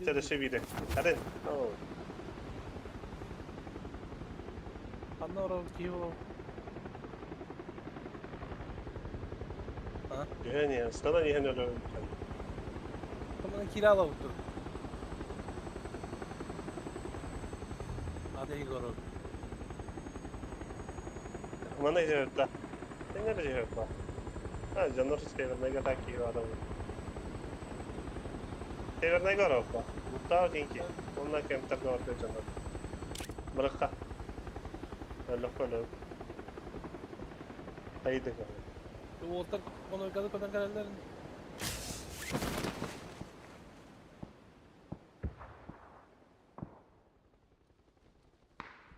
Чэ, Арен. Ханна орал киһи ол? Түһэн иһэн, станан иһэн өлөрүм. Тамана киралап тур. Ады Егоров. Мана иһэрдэ. Сен нere иһэрдэ? А, жанор северныйга так киһи адам. Северныйга оралба. Буттаа тинки. Онна кемтерге орда жанор. Быракка. Өлөк өлөк. Тайды. Уолтар конойгады көтөн кэлэллэр.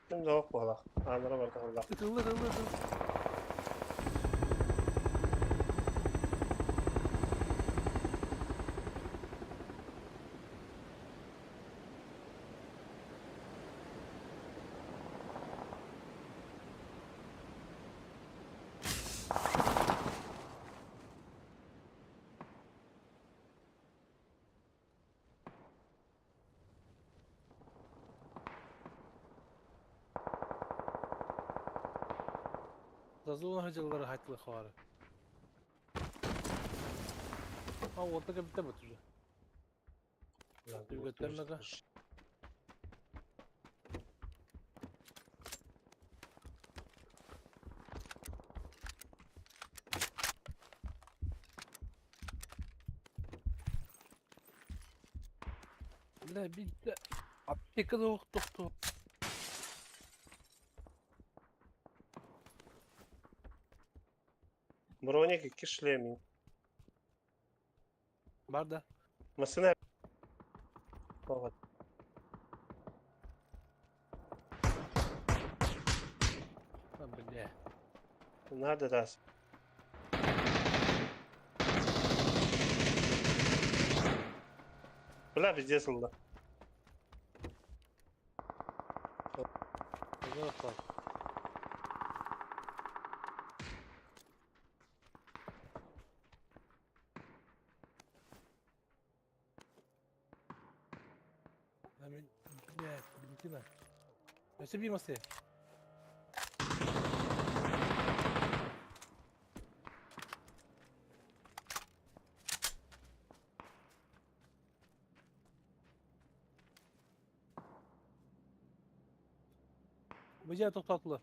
Ким жауап буола. Аанара барда буола. Ытыллы ытыллы ытыллы. Зазуна хадьыллары хайтылы хавары. А уолта кэбиттэ бут уже. Үгэттэр Бля, битте аптекада оқтоқты. Броник икки шлемин. Бар да. Масына. Вот. А, бля. Надо раз. Бля, пиздец ылла. Егоров Блядь, Валентина. Өссө биир масы. Бу дьиэ тоқтатылы.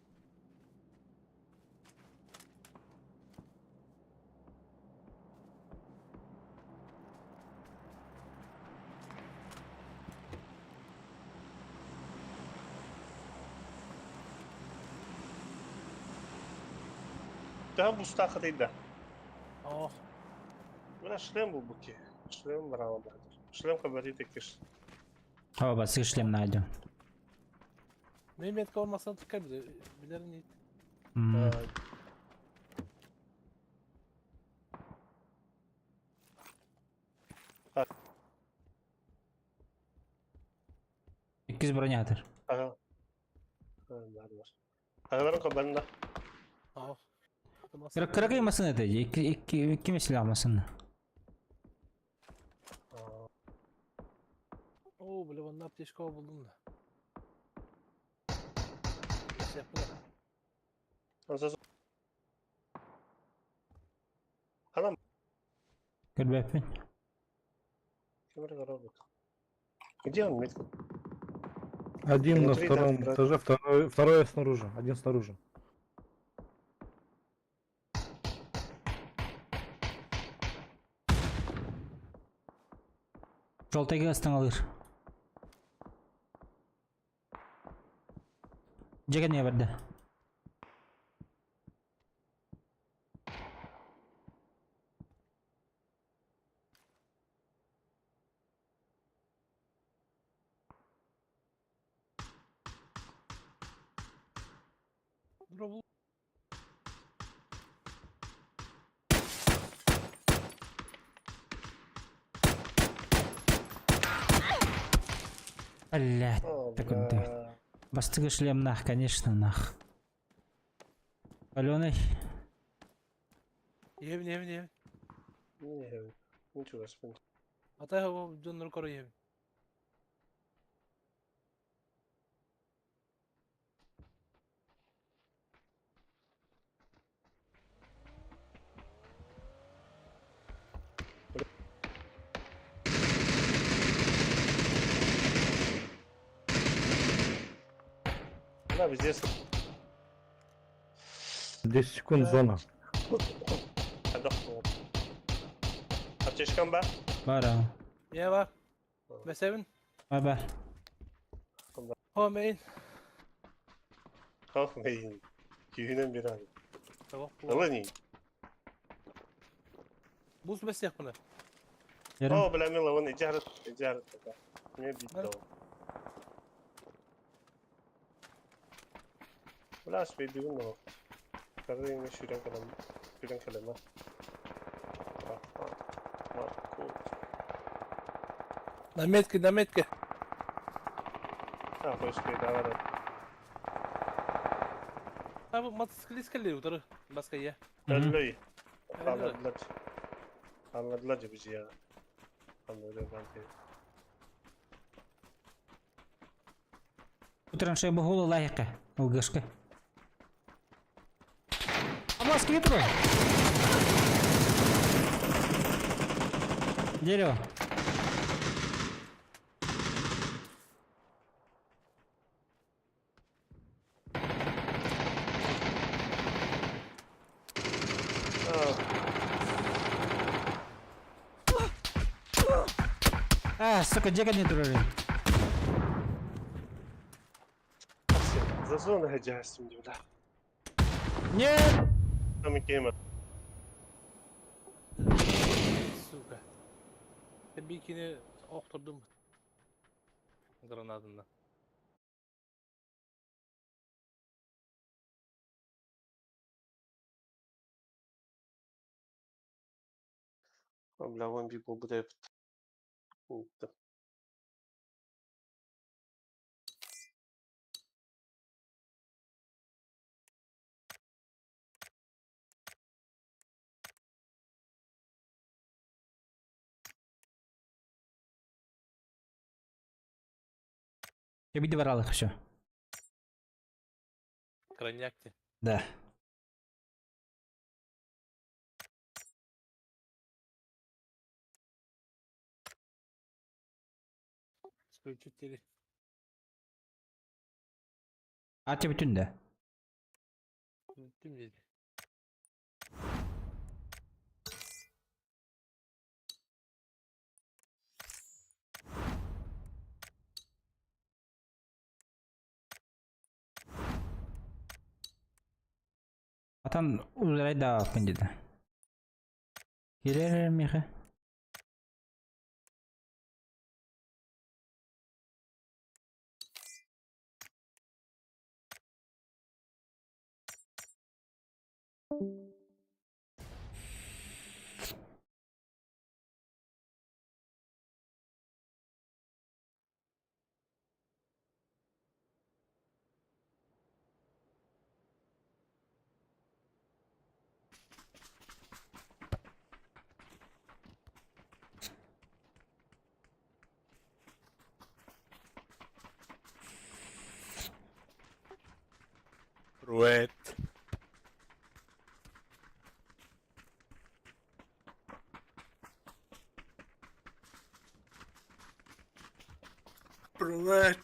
Daha буста хатыйда. Ох, Бля, шлем был буки. Шлем брала братер. Шлем хабарит киш. Оба, сыр шлем найдем. мен метка olmasa çıkar bize. Bilerin М. Иккис бронятор. Ага. Бар бар. Агаларын кабарында. Ох. Кыракай масын это, икки икки икки меселе масын. О, бля, онда аптечка булдум да. Şey Онсыз. Анам Көрбөппүн. кемер коробок. Где он метка? Один на Внутри, да, втором второй. этаже, второй, второй снаружи. Один снаружи. Жолтайга ыстаңалыр. Жеген не барды. Дробул. Блядь, О, такой бля. Бастыгы шлем нах, конечно, нах. Аленой. Иһэбин, иһэбин, иһэбин. Мин иһэбин. Мин чугаспын. Атай дьоннору көрө иһэбин. Да, везде. 10 секунд зона. Аптечкам бар? Бар а. Ийэ бар. Бэсэбин. Бар бар. О, мейн. Хох, мейн. Күйінен бері ары. Табақ Ылы не? Бус бэсиэх бұны. О, бля, мила, вон, иди арыт, иди арыт. Мне бить дал. Бля, спейдігін но. Кардайын шүрен калам, шүрен калама. На метке, на метке. А, қой, спей, давай. А, бу мотоциклист келли утары. Баска я. Өллөй. Anladılar. Anladılar bizi ya. Anladılar ben de. Траншея бугула лайка. ЛГшка. А маски ветру. Дерево. А, сука, где не турели? За зону хадясым бля. Нет! Там геймер. Сука. Бикини охтордум. Гранатына. Бля, вон бибо будет. Я видел их все. Крайняк те. Да. Исключители. А тебе түнде. Түм деді. Атан узрай да пындида. Кирер миха. Руэт. Привет.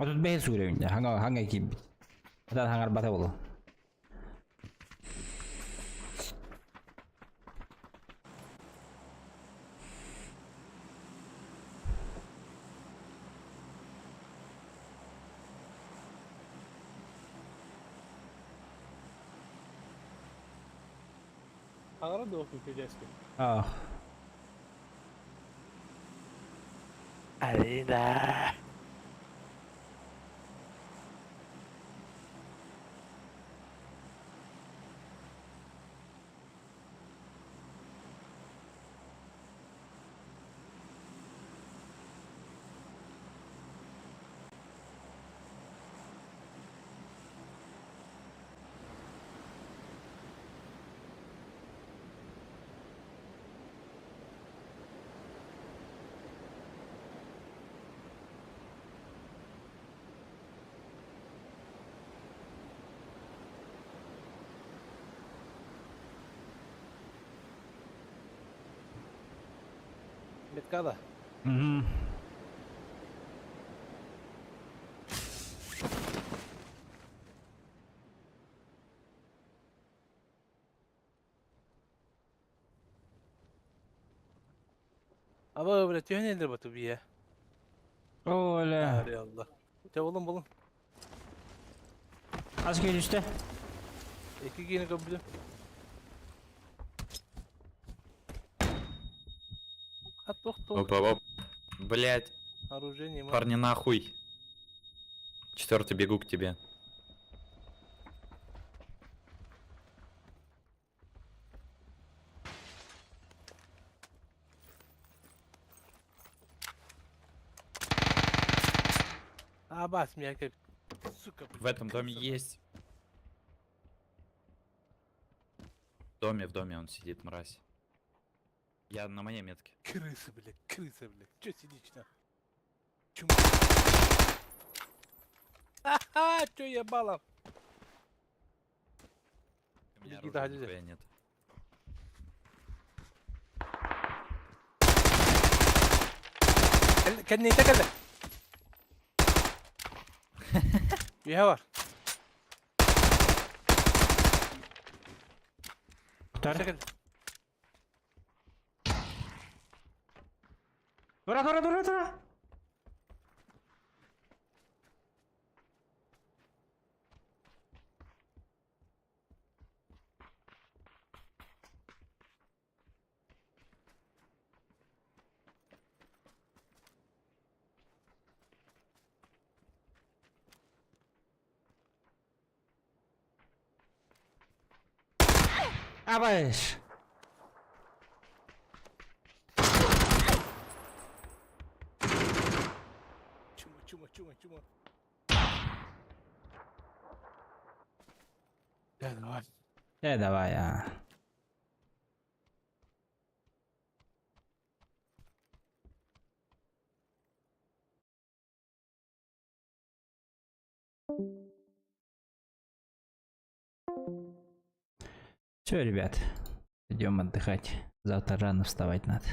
А тут бэйс уровень, ханга ханга киб. Атан хангар бата болу. Хаҕара дуо күкүлээски? Ах. Алина. Меткада. Угу. Аба бля түһэн элдер баты бие. Оля. Ари алла. Те булun булun. Аз күйдүстэ. Эки киини көбүлүм. Хат тох тох. Опа, оп. Блять, Оружие нема. парни, нахуй. Четвертый бегу к тебе. А бас меня как сука. В этом доме есть. В доме, в доме он сидит, мразь. Я на моей метке. Крыса, блядь, крыса, блядь. Чё сидишь на? Чума. Ха-ха, чё ебало? У меня Никита, оружия ходи. нихуя нет. Кэннейте кэллэ. Үйэ бар. Тар. Тура, тура, тура, тура. Абайш. Чума, чума, чума, чума. Да, давай. Э, давай, а. Все, ребят, идем отдыхать. Завтра рано вставать надо.